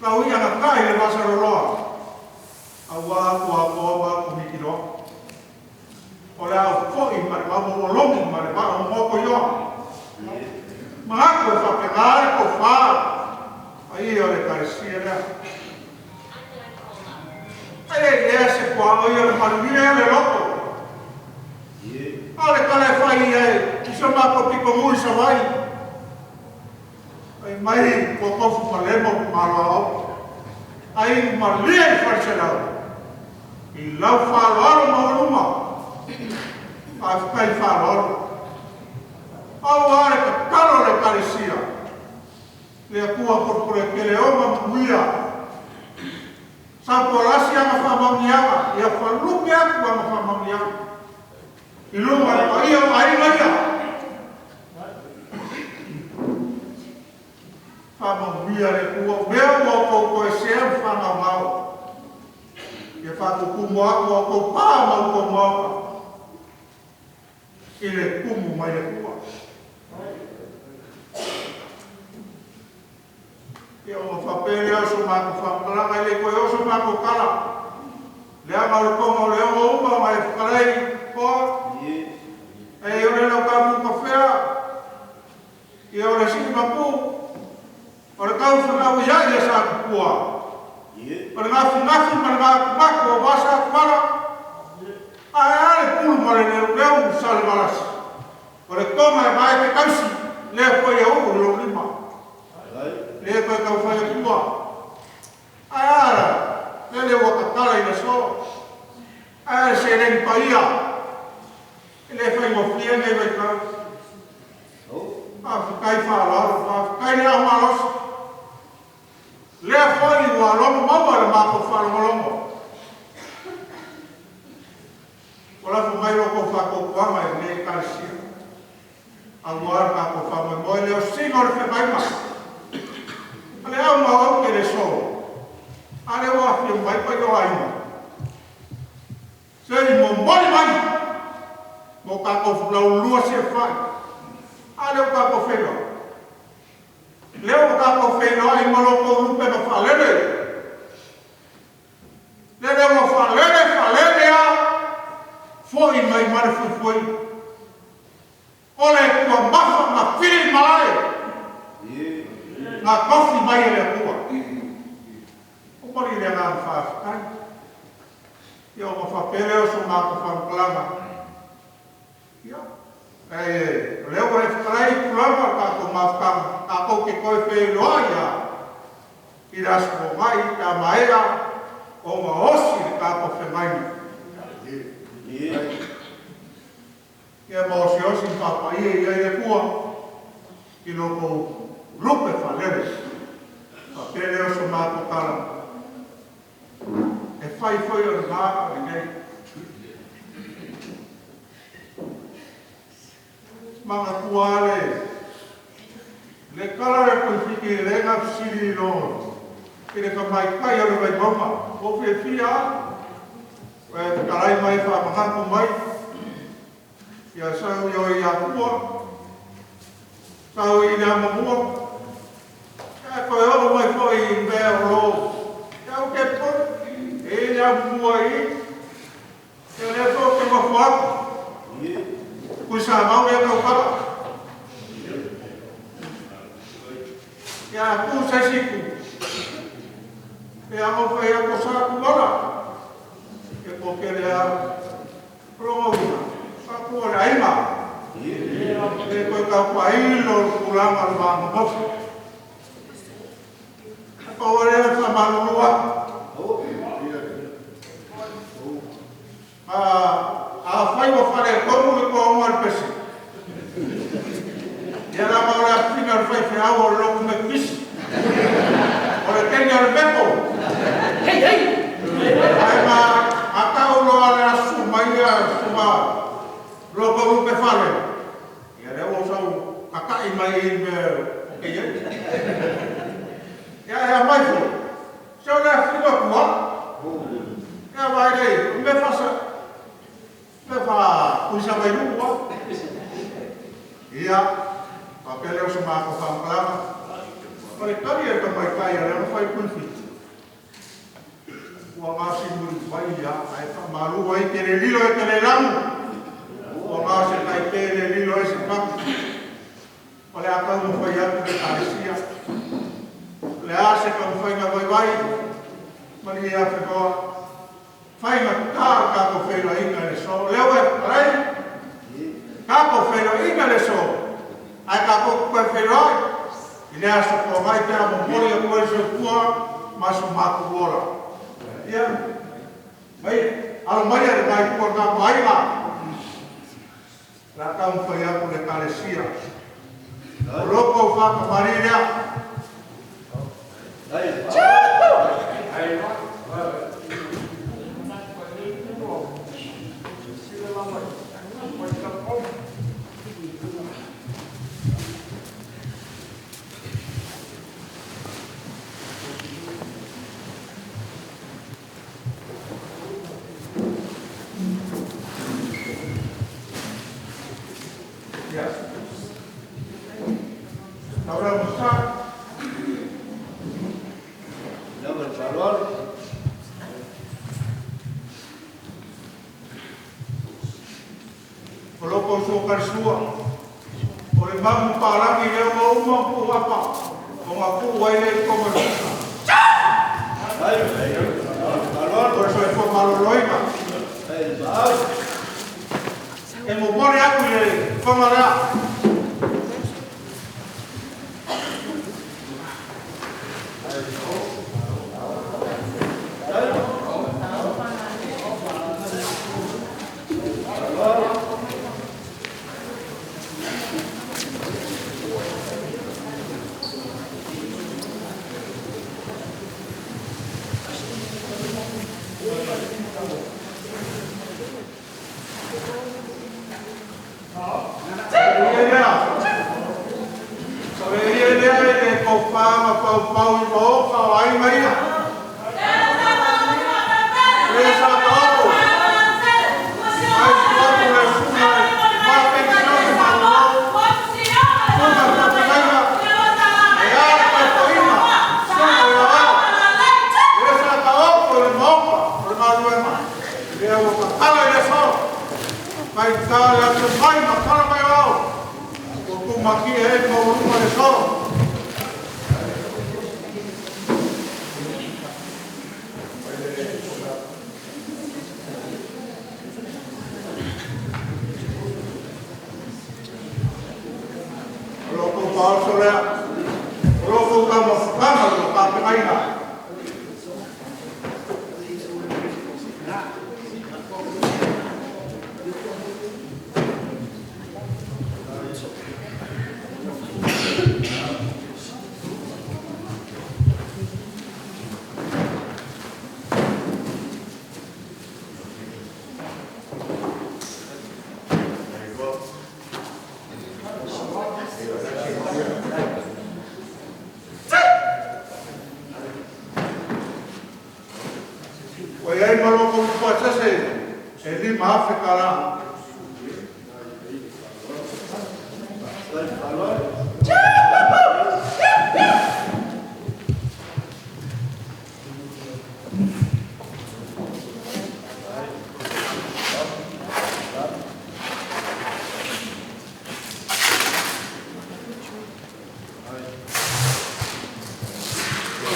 lau i'a na ta'i le vasaloloa, aua atu atoa ma atu mitiloa. O le a ou fo'i ma le maumau ologi ma le vaa o moa toioa. Manatu e faapena le tofa paia o le Ekalesia lea. Ai e lea se puaoi o le manuia le loto. A o le tala e fai ai i so matou pitonuu i Savaii. Fai mai ua tofu ma lemo le malo aoao. Ai malie i faleselau. I lau faaaloalo maualuma. Faafetai faaaloalo. Pau lava le tatalo a le Ekalesia. Le Atua polepoletele o ma manuia. Sa pualasi ana faamanuiaga, ia falupe atu ana faamanuiaga. I luga o le paia o aiga ia. Faamanuia le Atua, o mea ua outou toe sea ma faagaogao. Ia faatutumu atu a outou pa ma outou maota i le tumu mai le Atua. Ia ona faapea lea o so matou faamatalaga e le toe oo so matou tala. Leaga o le toga o le ono uma ma e fetalai toa. E o le lau tamu kafea. Ia o le sii mapu. O le tau whanau ia ia sa tupua. O le ngafu ngafu ma le ngaku o vasa atuala. Ae a le pulu ma le leu leu sa le malasi. O le toga e mae ke tausi. Lea foi e uu le lou lima. Lea toe tau whai atua. Ae a la, le ua tatala i le so. Ae a le seleni paia. E le whaingofie nei vaitau. Faafetai faaaloalo, faafetai le au malosi. Lea foi ua logo maua le matou faalogologo. Ua lafo mai lo tou faatuatuaga i lenei Ekalesia. Aua le tatou faamoemoe le osiga o le fevaima. A le au ma ou te le so. A le ua afio mai pai o aiga. Se i momoli mai mo tatou fulaulua se fai. A le ua tatou feiloai. Lea ua tatou feiloai ma lo tou lupe na faalele. Lele ua faalele, faalele a. Foi mai ma le fuifui. O le Atua mafa ma fili malae. Na tofi mai e le Atua. O moli le agaga faafetai. Ia ona faapea lea o so matou faamatalaga. Ia, e o lea ua e fetalai i tulaga o le tatou mafutaga, tatou te toe feiloai lava i le aso Toonai pe a maea ona osi le tatou fegaina. Ia ma osiosi ma faapaia i ai le Atua i lo tou lupe faalele. Faapea lea o so matou tala. E fai foi o le na o lenei. Mangatua le le tala le koifiki le nga fisili lo i le kamaitai o le vaimauga. O fiafia e fetalai mai faamanatu mai. Ia sau i o i Atua. Sau i le amamua. E koe o mai foi i mea o lo. Ia o ke poni. E le amamua i. Ia le fo ke mafu atu. Kui sa mau le kau kala. Ia ku sa siku. E amo fai a ko sa ku wala. E ko ke le a rongo una. Sa ku o le aima. E koe kau pa ilo kulanga le mamomofu. Ko o le fa malulua. A fai wa fale komu le ko o le pesi. Ia la ma o le afina le fai whiau o le loku me pisi. O le teni o le mepo. Hei, hei! Ai ma a tau loa le asu mai ia suma loko lupe fale. Ia le o sau kakai mai i me o ke ia. Ia ea mai fo. Se o le afina kua. Ia vai lei, me fasa. Me fa kuisa mai lua. Ia, papele o se mako whangalanga. O le tari e tamai kai a lea whai kuiwhiti. Ua ngā si muri whai ia, ai wha malu ai te le lilo e te le langu. Ua ngā se kai te le lilo e se paki. O le akau mo whai atu le kāresia. Le a se ka mwhai ngā vai vai. Mani e a whenua. Whai ngā tā ka ko whenua inga le so. Leo e parei. Ka ko whenua inga le so. Ai ka ko koe whenua. I le aso ko mai te amo mori a koe se pua, ma so māku ora. Ia, mai, alo mai a le mai kua ngā painga. La kau mwhai aku le kalesia. O loko o whaka marirea. Ia. Taura Musa. O loko o karsua. O le mamu parangi leo o uma pu apa. O ngā pu waile i koma luka. O so e fo maloloina. E mo mori aku i le whangarea.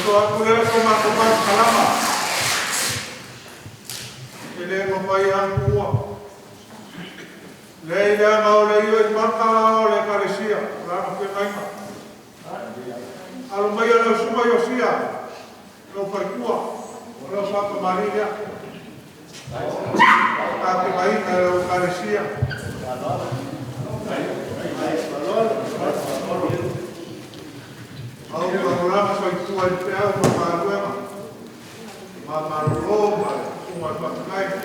so atu lea so matou faasakalama, e lē mafai lava ona tuua. Leai leaga o le ioimata o le Ekalesia o lana feagaiga. Alo maia lau susuga Iosia, lou faletua, o lau faatamalii lea. Tapenaina e lau Ekalesia. Au taulaga soifua i le feau ma galuega, ma malolo ma le susuga i le faafeagaiga.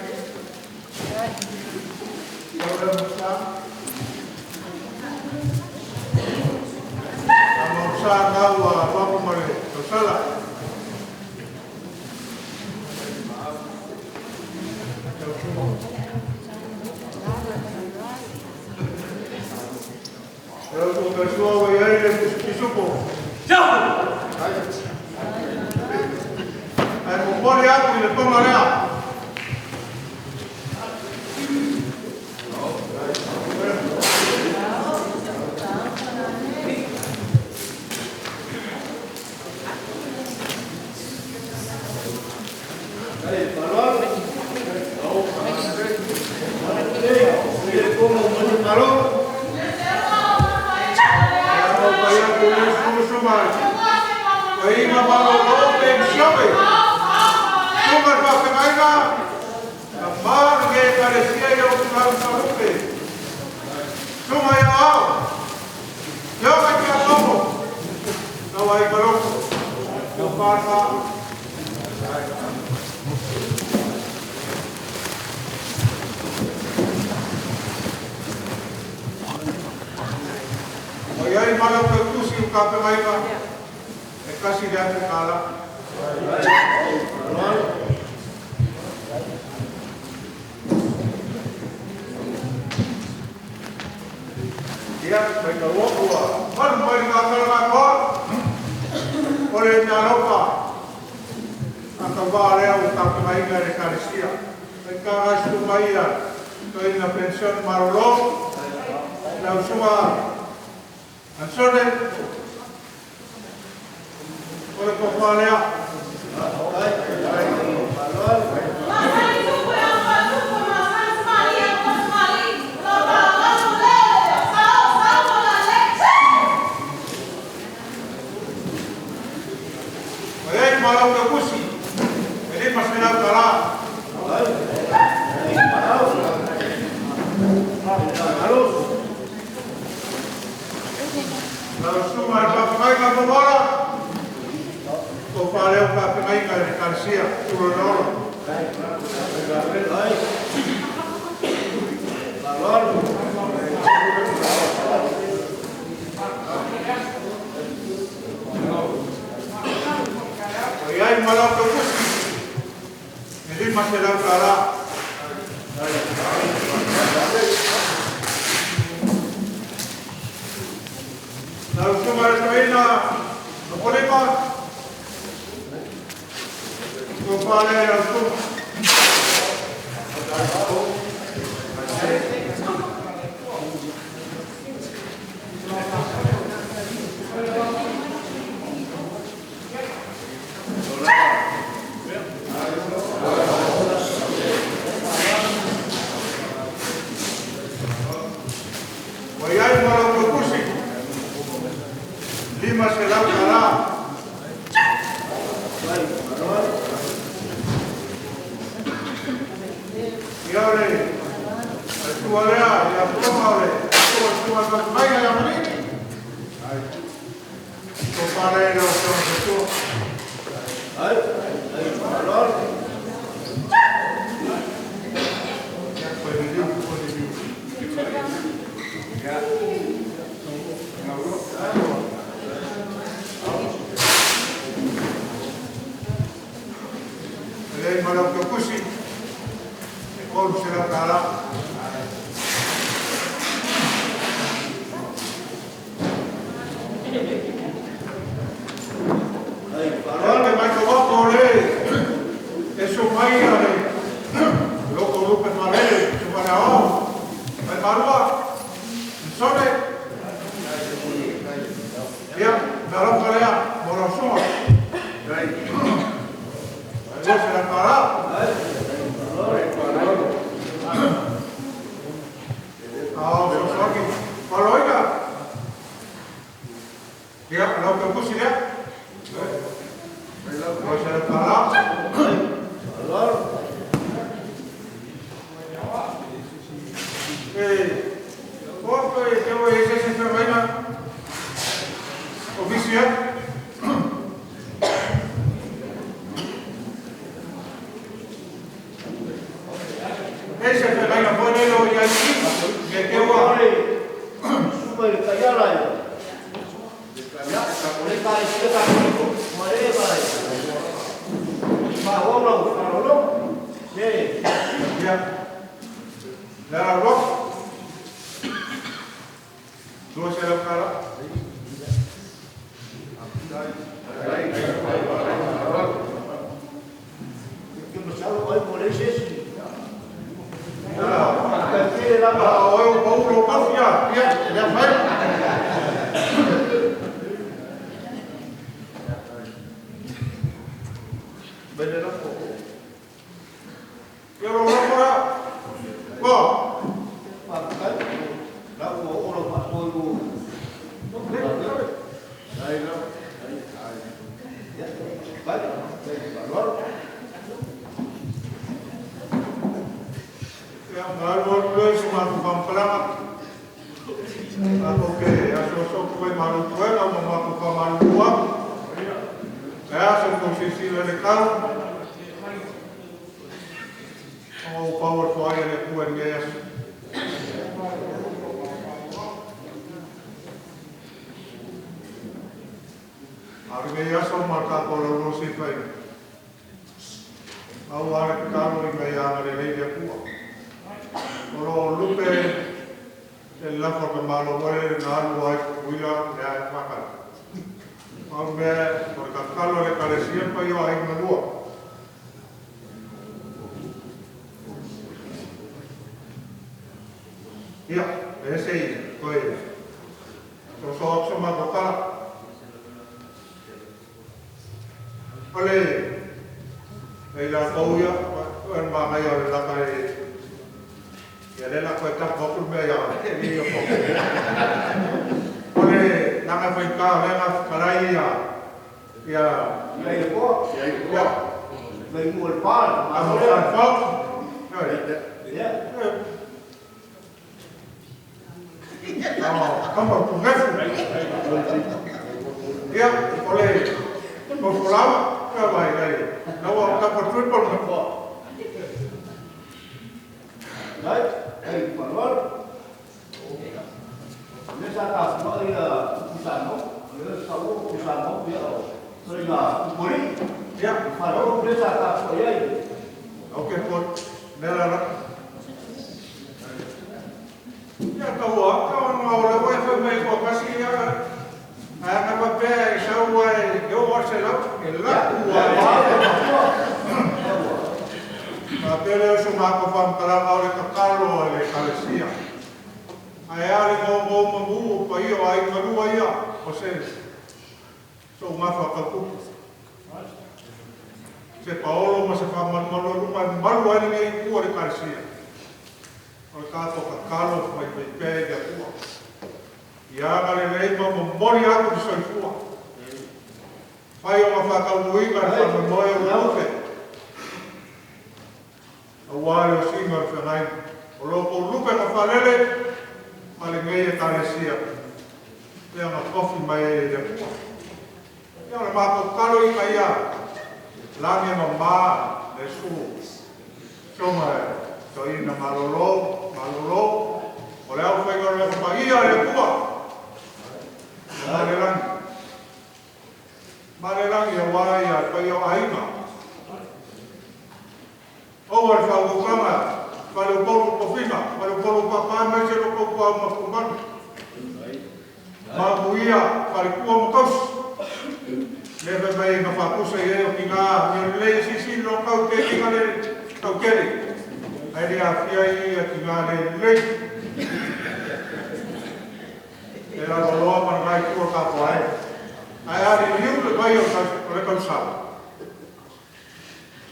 Lau lea Minisita. A maosa na ua alu ma le tausala. E au tautasua ua i ai le pisupo. Ae momoli atu i le toga lea. Paina malolo pensione. Suga le faafeagaiga, na malu le Ekalesia i au tulaga falupe. Suga ia ao, Ioga i te atomo, lau aiga loto, lau whānā. O iai ma lau tautusi o kapegaiga, e kasi le atu kala. Ia, mai ka ua, malu mai ngā kala ngā koa, o le mealofa, a ka wā lea o kapegaiga e le Ekalesia. Mai ka gastu mai ia, toi na pension malolo, lau suga Ansone, o le kofa lea. O ei malau ka kusi, e lima se lau kala. Lau suga e whakawhaiga momola, ko whaleo whakawhaiga e le Ekalesia, tulo nolo. O iai malau ka kusi, e lima se lau kala. Lau suga e toina, no kolima, ko whalea lau suga. O iai malau ka kusi, lima se lau kala. Ia o le tua lea, ia puloma o le tua tua ka mai ia manini. Ko whalea lau suga sa tua. Koe liliu, koe liliu. E malau ka kusi, e kolu se lau kala. Ole mai ka wako le, e so mai a le, loko lupe malele, tu mara o, mai marua, nsone, ia, me alofa lea, mo lau suga.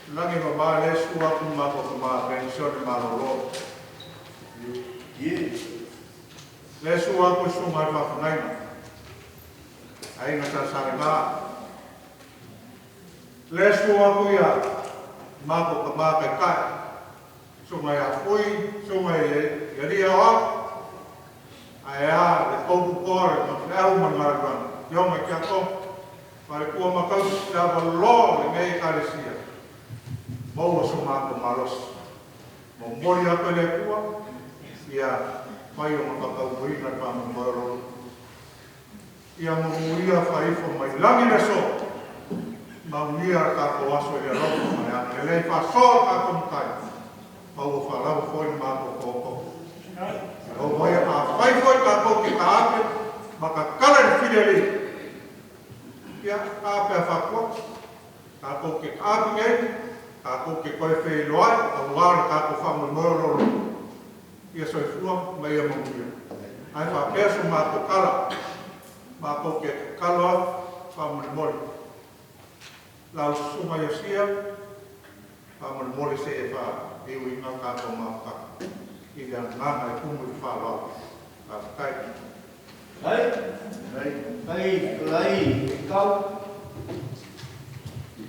Lagi ma le sua ku ma ko ma pensione ma lo. Ye. Le sua ku su ma fa nai. Ai na sa sa ma. Le sua ku ya ma ko ma kai kai. Su mai a fui, su mai ya ri a. Ai a le ko ku ko le ma le ma ma ma. Yo ma kia ko. Pare kua makau la lo le ngai ka le sia. Mo so ma ko malos. Mo mori a pele kua ia mai o makau ui na pa mo moro. Ia mo ia fa ifo mai lagi le so. Ma uia ka ko aso ia ro ma ya le le fa so ka ko kai. Ma o fa la fo ma ko ko ko. O mai a fai foi ka ko ki ka ape ma ka kala le fideli. Ia ka pe fa ko. Ka ko ki ape ngai ka ko ke koe whei loa, a ua ka ko wha mo moro. Ia soifua mai ia mamuia. Ai wha pea so mātou kala, mātou ke kaloa wha mole. Lau sunga ia sia, wha mole se e wha iwi ngā kātou mātou. I lea ngāna e kumu i wha loa. Ka whakai. Ai, ai, lai, e kau.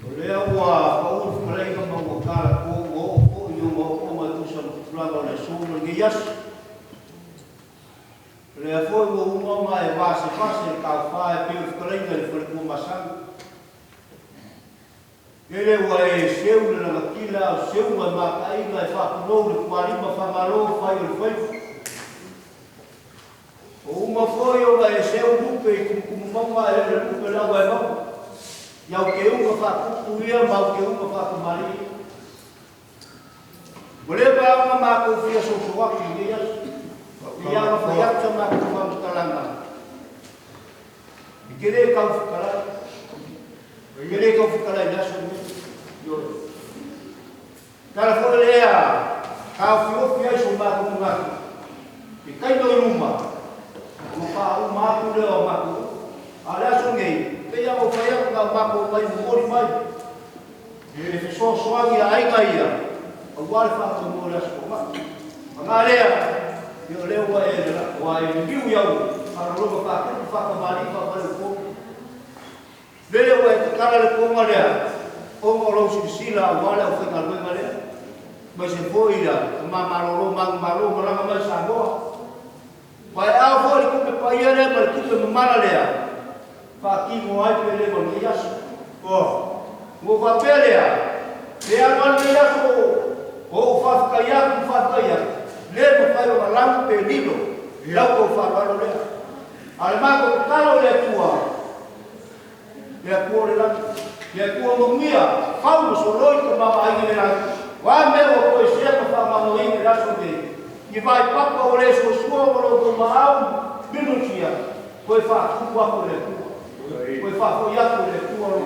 O lea ua paulu whakaleinga ma ua kala ko ua o ko i o ma o ma tusa ma tulaga o le aso ma le aso. O lea foi ua uma ma e vase vase e kau whae pe o whakaleinga le whalekua masanga. Ele ua e seu le langatila o seu ma makainga e whakunou le kualima whamalo whai o le whaifu. O uma foi o e seu lupe i kumukumu e le lupe lawa e maua. Iau ke unga whakupu ia, mau ke unga whakamari. O le paanga mākou fia sosoaki i ia. Ia nga whaiata mākou whamatalanga. I ke le kau whakalai. I ke le kau whakalai i aso ni. Tala fo lea, kau fiofi ai so mākou mungaki. I kaino i luma. O wha u mākou leo o mākou. A le aso ngei, pei au whai aku ngā mākou mai mori mai. E fesoasoani a aiga ia, au wale whātou mō le aso ma. A ngā lea, i o leo wa e wa e liu iau, wharolonga whākupu whakamari whawhare o kō. Lele wa e kakara le kōnga lea, onga o lau silisila au wale au whainga luenga lea. Mai se fōi ia, ka māmalolo, mangu malo, malanga mai Samoa. Wa e au fōi le kupe paia lea ma le kupe mamala lea. Whākingo ai pe le ma le aso. Ngō whapea lea, le anu le aso o whawhikai aku, whawhikai aku. Le ma whai o malangu pe lilo, lau kou whawalo lea. A le mākou kalo le atua, le atua le langi, le atua manuia, whau mo soloi ka mama ainga le langi. Wā mea o koe sea ka whamango inga le aso nei. I vai papa o le suasua o lo tō maau, minutia, koe whākupu aku le atua. Koe whāfoi aku le atua o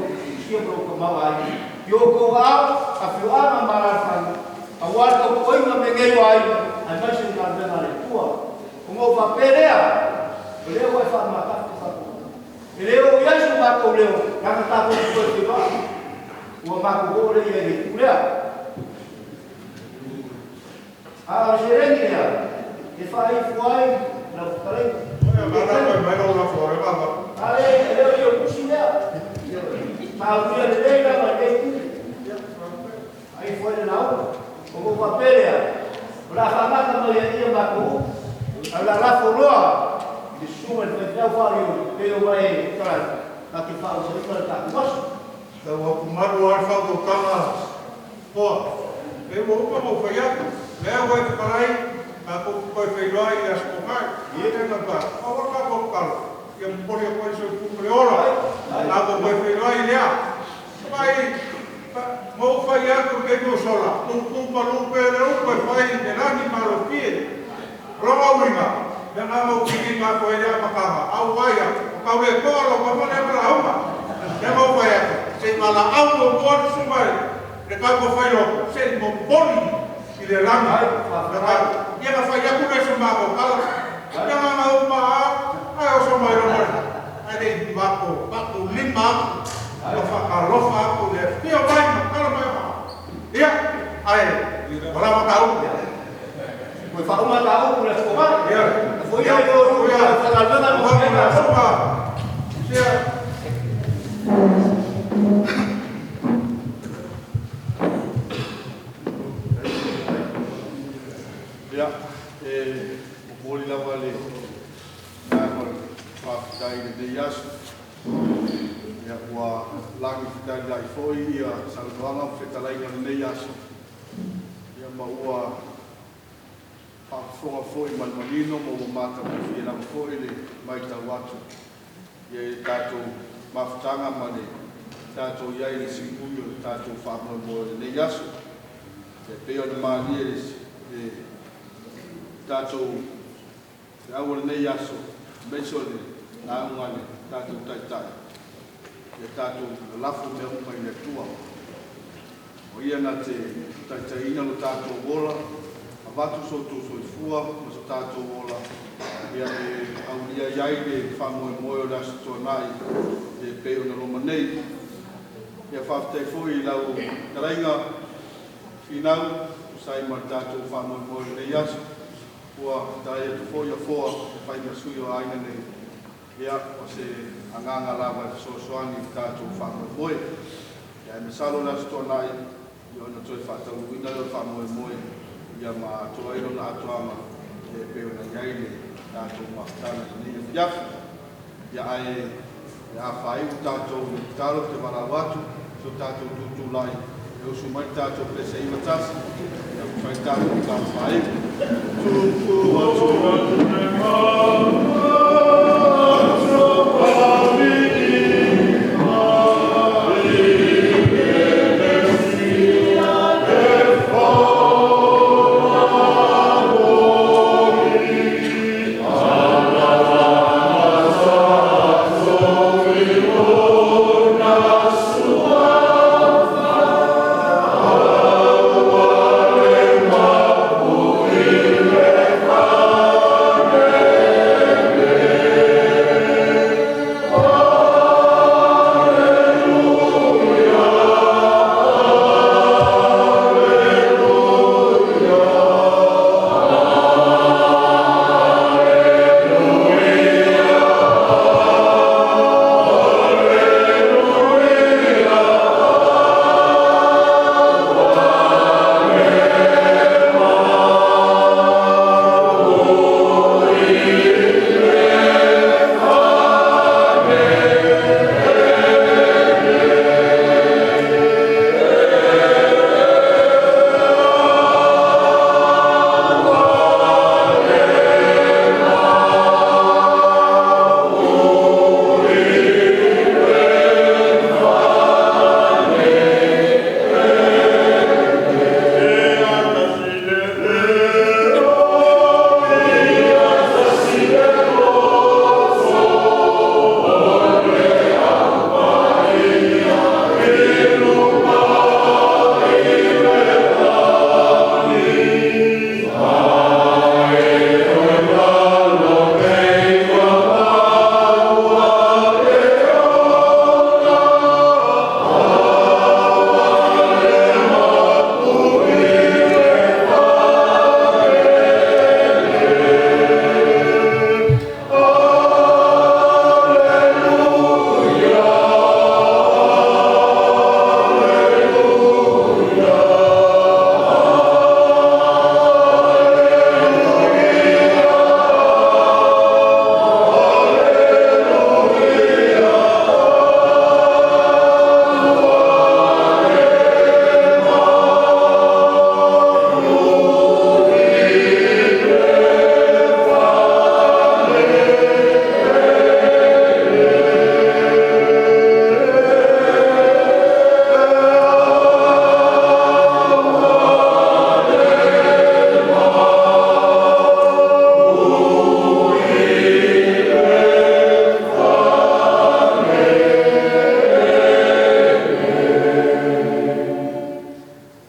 sia mo ka maua ai. I o kou au, a whio ana mararwhangi, a wāri kau koinga me ngei o ai, ai mai se ngā venga le atua. O ngō whapelea, o leo wai whaamataku whakua. E leo o iai so mākou leo, ranga tātou ki koe te wā. Ua mākou hō le ia i kulea. A o se rengi lea, e whaifu ai, na whakaleinga. Ale, leo i o kusi lea. Māuria le leila ma le ku. Ai foi le lau. O mo papelea. O la whamata mai a ia mākou. A la lafo loa. I sunga le whaifea whari o pe o mai e tarai. Ka te whao sa ika le tāku masu. Tau aku maru ai whako tanga. Hoa. E mo upa mo whaiatu. Lea wai whakarai. Ka koku koe whailoa i aso kongai. I tēnā pa. Awa ka koku kalo. Ia mpori a koe so kuku le ora. Nā ko koe whailoa i lea. Mai, mō whai atu kei mō sola. Kuku malupe le upe whai e rangi malopie. Ronga uinga. Mea ngā mau kiki ngā koe lea makanga. Au waia. O kau le koa lo mamane mara huma. Mea mau whai atu. Se mala au mō koa sumai. Le kau ko whai loko. Se mō pori i le rangi. Ia nga whai aku le sumako. Kala. Ia ngā ngā uma ai o so mai rongo. Ai le mako, mako lima aku. O whakalofa aku le whio mai ma kala mai o. Lava ka upu. Ua faauma ta upu le aso mai. Ia. Foia i o Foia. faigaluega ma Foia. Suka. Sia. Ia, e momoli lava le agaga o le faafetai i lenei aso. Ia, ua lagi fetaliai foi ia saunoaga ma fetalaiga o lenei aso. Ia, ma ua faafofoga foi ma le manino ma ua matagofie lava foi le matau atu. Ia, i le tatou mafutaga ma le tatou i ai i le siui o le tatou faamoemoe o lenei aso. E pei ona malie le tatou feau o lenei aso, aemaise o le lauga a le tatou Taitai, ia tatou lalafo mea uma i le Atua. O ia na te taitaiina lo tatou ola, avatu so outou soifua ma so tatou ola, ia e aulia i ai le faamoemoe o le Aso Toonai e pei ona loma nei. Ia faafetai foi i lau fetalaiga Finau, tusa ai ma le tatou faamoemoe o lenei aso. Ua fetalai atu foi afoa e fai ma sui o aiga nei. Ia, o se agaga lava e fesoasoani i le tatou faamoemoe. Ia, ae masalo le Aso Toonai, ia ona toe faataunuuina lea o le faamoemoe, ia ma atoa ai lona atoaga e pei ona i ai le tatou mafutaga i lenei afiafi. Ia, ae e a faaiu tatou i le tatalo, ou te valaau atu si o tatou tutulai e usu mai le tatou pese 91, ia ma fai le tatou tatalo faaiu. Tupu atu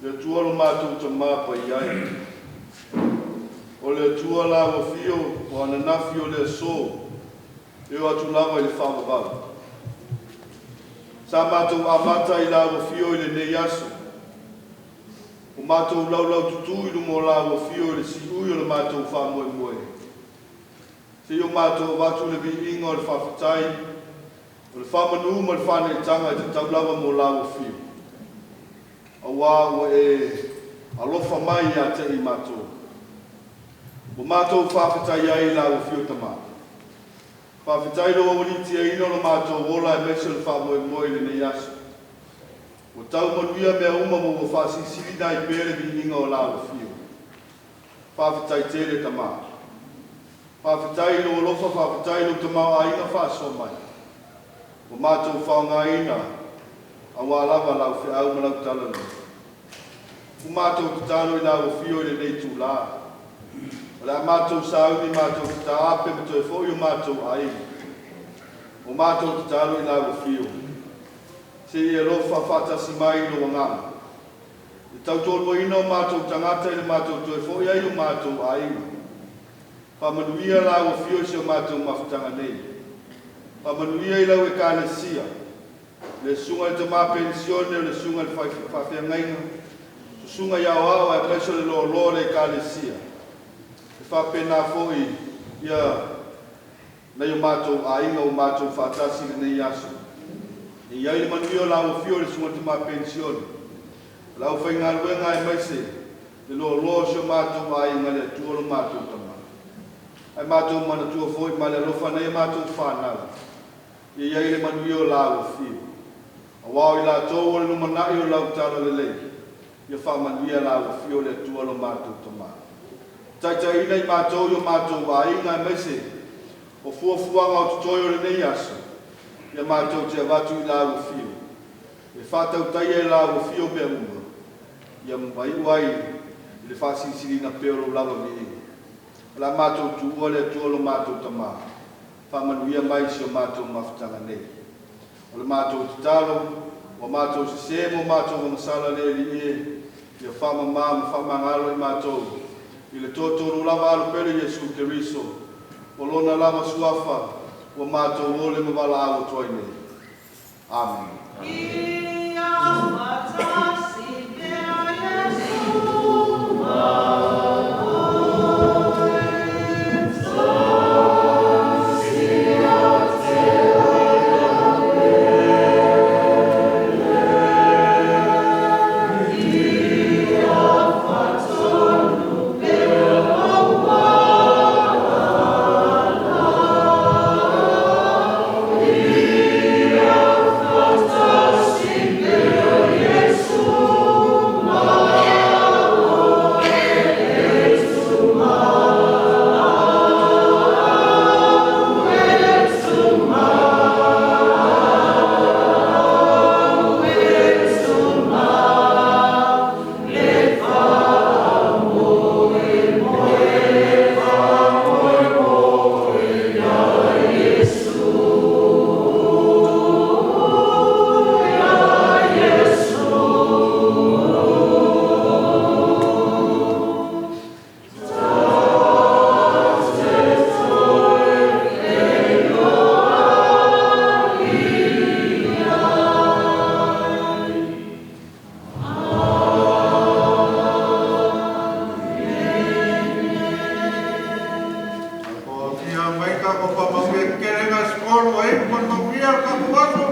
Le Atua lo matou Tamā paia e, o le Atua la ua fio o ananafi o le aso, e oo atu lava i le faavavau. Sa matou amata i la ua fio i lenei aso. O matou laulaututu i luma o lau afio i le siui o le matou faamoemoe. Seia o matou avatu le viiga o le faafetai, o le faamanu ma le faaneetaga e tatau lava mo lau afio. Auā ua e alofa mai ia te i matou. Ua matou faafetai ai i lau afio Tama. Faafetai lou aualiitiaina o lo matou ola aemaise o le faamoemoe i lenei aso. Ua tau manuia mea uma ma ua faasilisiliina ai pea le viiga o lau afio. Faafetai tele Tama. Faafetai i lou alofa, faafetai i lou tamaoaiga faasoa mai. Ua matou faaaogaina auā lava lau feau ma lau talalelei. Ua matou tatalo i lau afio i lenei itulā. O le a matou sauni matou te taape ma toe foi i o matou aiga. Ua matou tatalo i lau afio. Se i e alofa faatasi mai i lou agaga. I le tautoaluaina o matou tagata i le matou toe foi ai i o matou aiga. Faamanuia lau afio i si o matou mafutaga nei. Faamanuia i lau Ekalesia, le susuga i le tamā penisione o le susuga i le faafeagaiga, susuga i aoao aemaise o le loaloa o le Ekalesia. E faapena foi ia nai o matou aiga ua matou faatasi i lenei aso. E i ai le manuia o lau afio i le susuga i le tamā penisione, o le aufaigaluega aemaise le loaloa o si o matou aiga le Atua lo matou Tama. Ae matou manatua foi ma le alofa nai a matou fanau, ia i ai le manuia o lau afio. Auā o i latou o le lumanai o lau talalelei, ia faamanuia lau afio le Atua lo matou Tama. Taitaiina i matou i o matou aiga aemaise o fuafuaga o totoe o lenei aso, ia matou te avatu i lau afio. E faatautaia e lau afio mea uma, ia maiu ai i le faasilisiliina pea o lou lava viiga. O le a matou tuua le Atua lo matou Tama, faamanuia mai si o matou mafutaga nei. O le matou tatalo, ua matou sesē ma o matou agasala le Alii e, ia faamamā ma faamagalo i matou i le toatolu lava Alo pele Iesu Keriso, o lona lava suafa ua matou ole ma valaau atu ai nei. Amene. Ia faatasi pea Iesu ma oe. Ia te ola pele. Ia faatonu pea lou ala. Ia faatasi pea Iesu ma oe. Iesu ma Iesu ma Iesu ma le faamoemoe, le faamoemoe ia Iesu, ia Iesu. Ta te toe feiloai ai. Ia mai ka ko pa mau e kere nga skolu ai ma mau ia ka ko aso.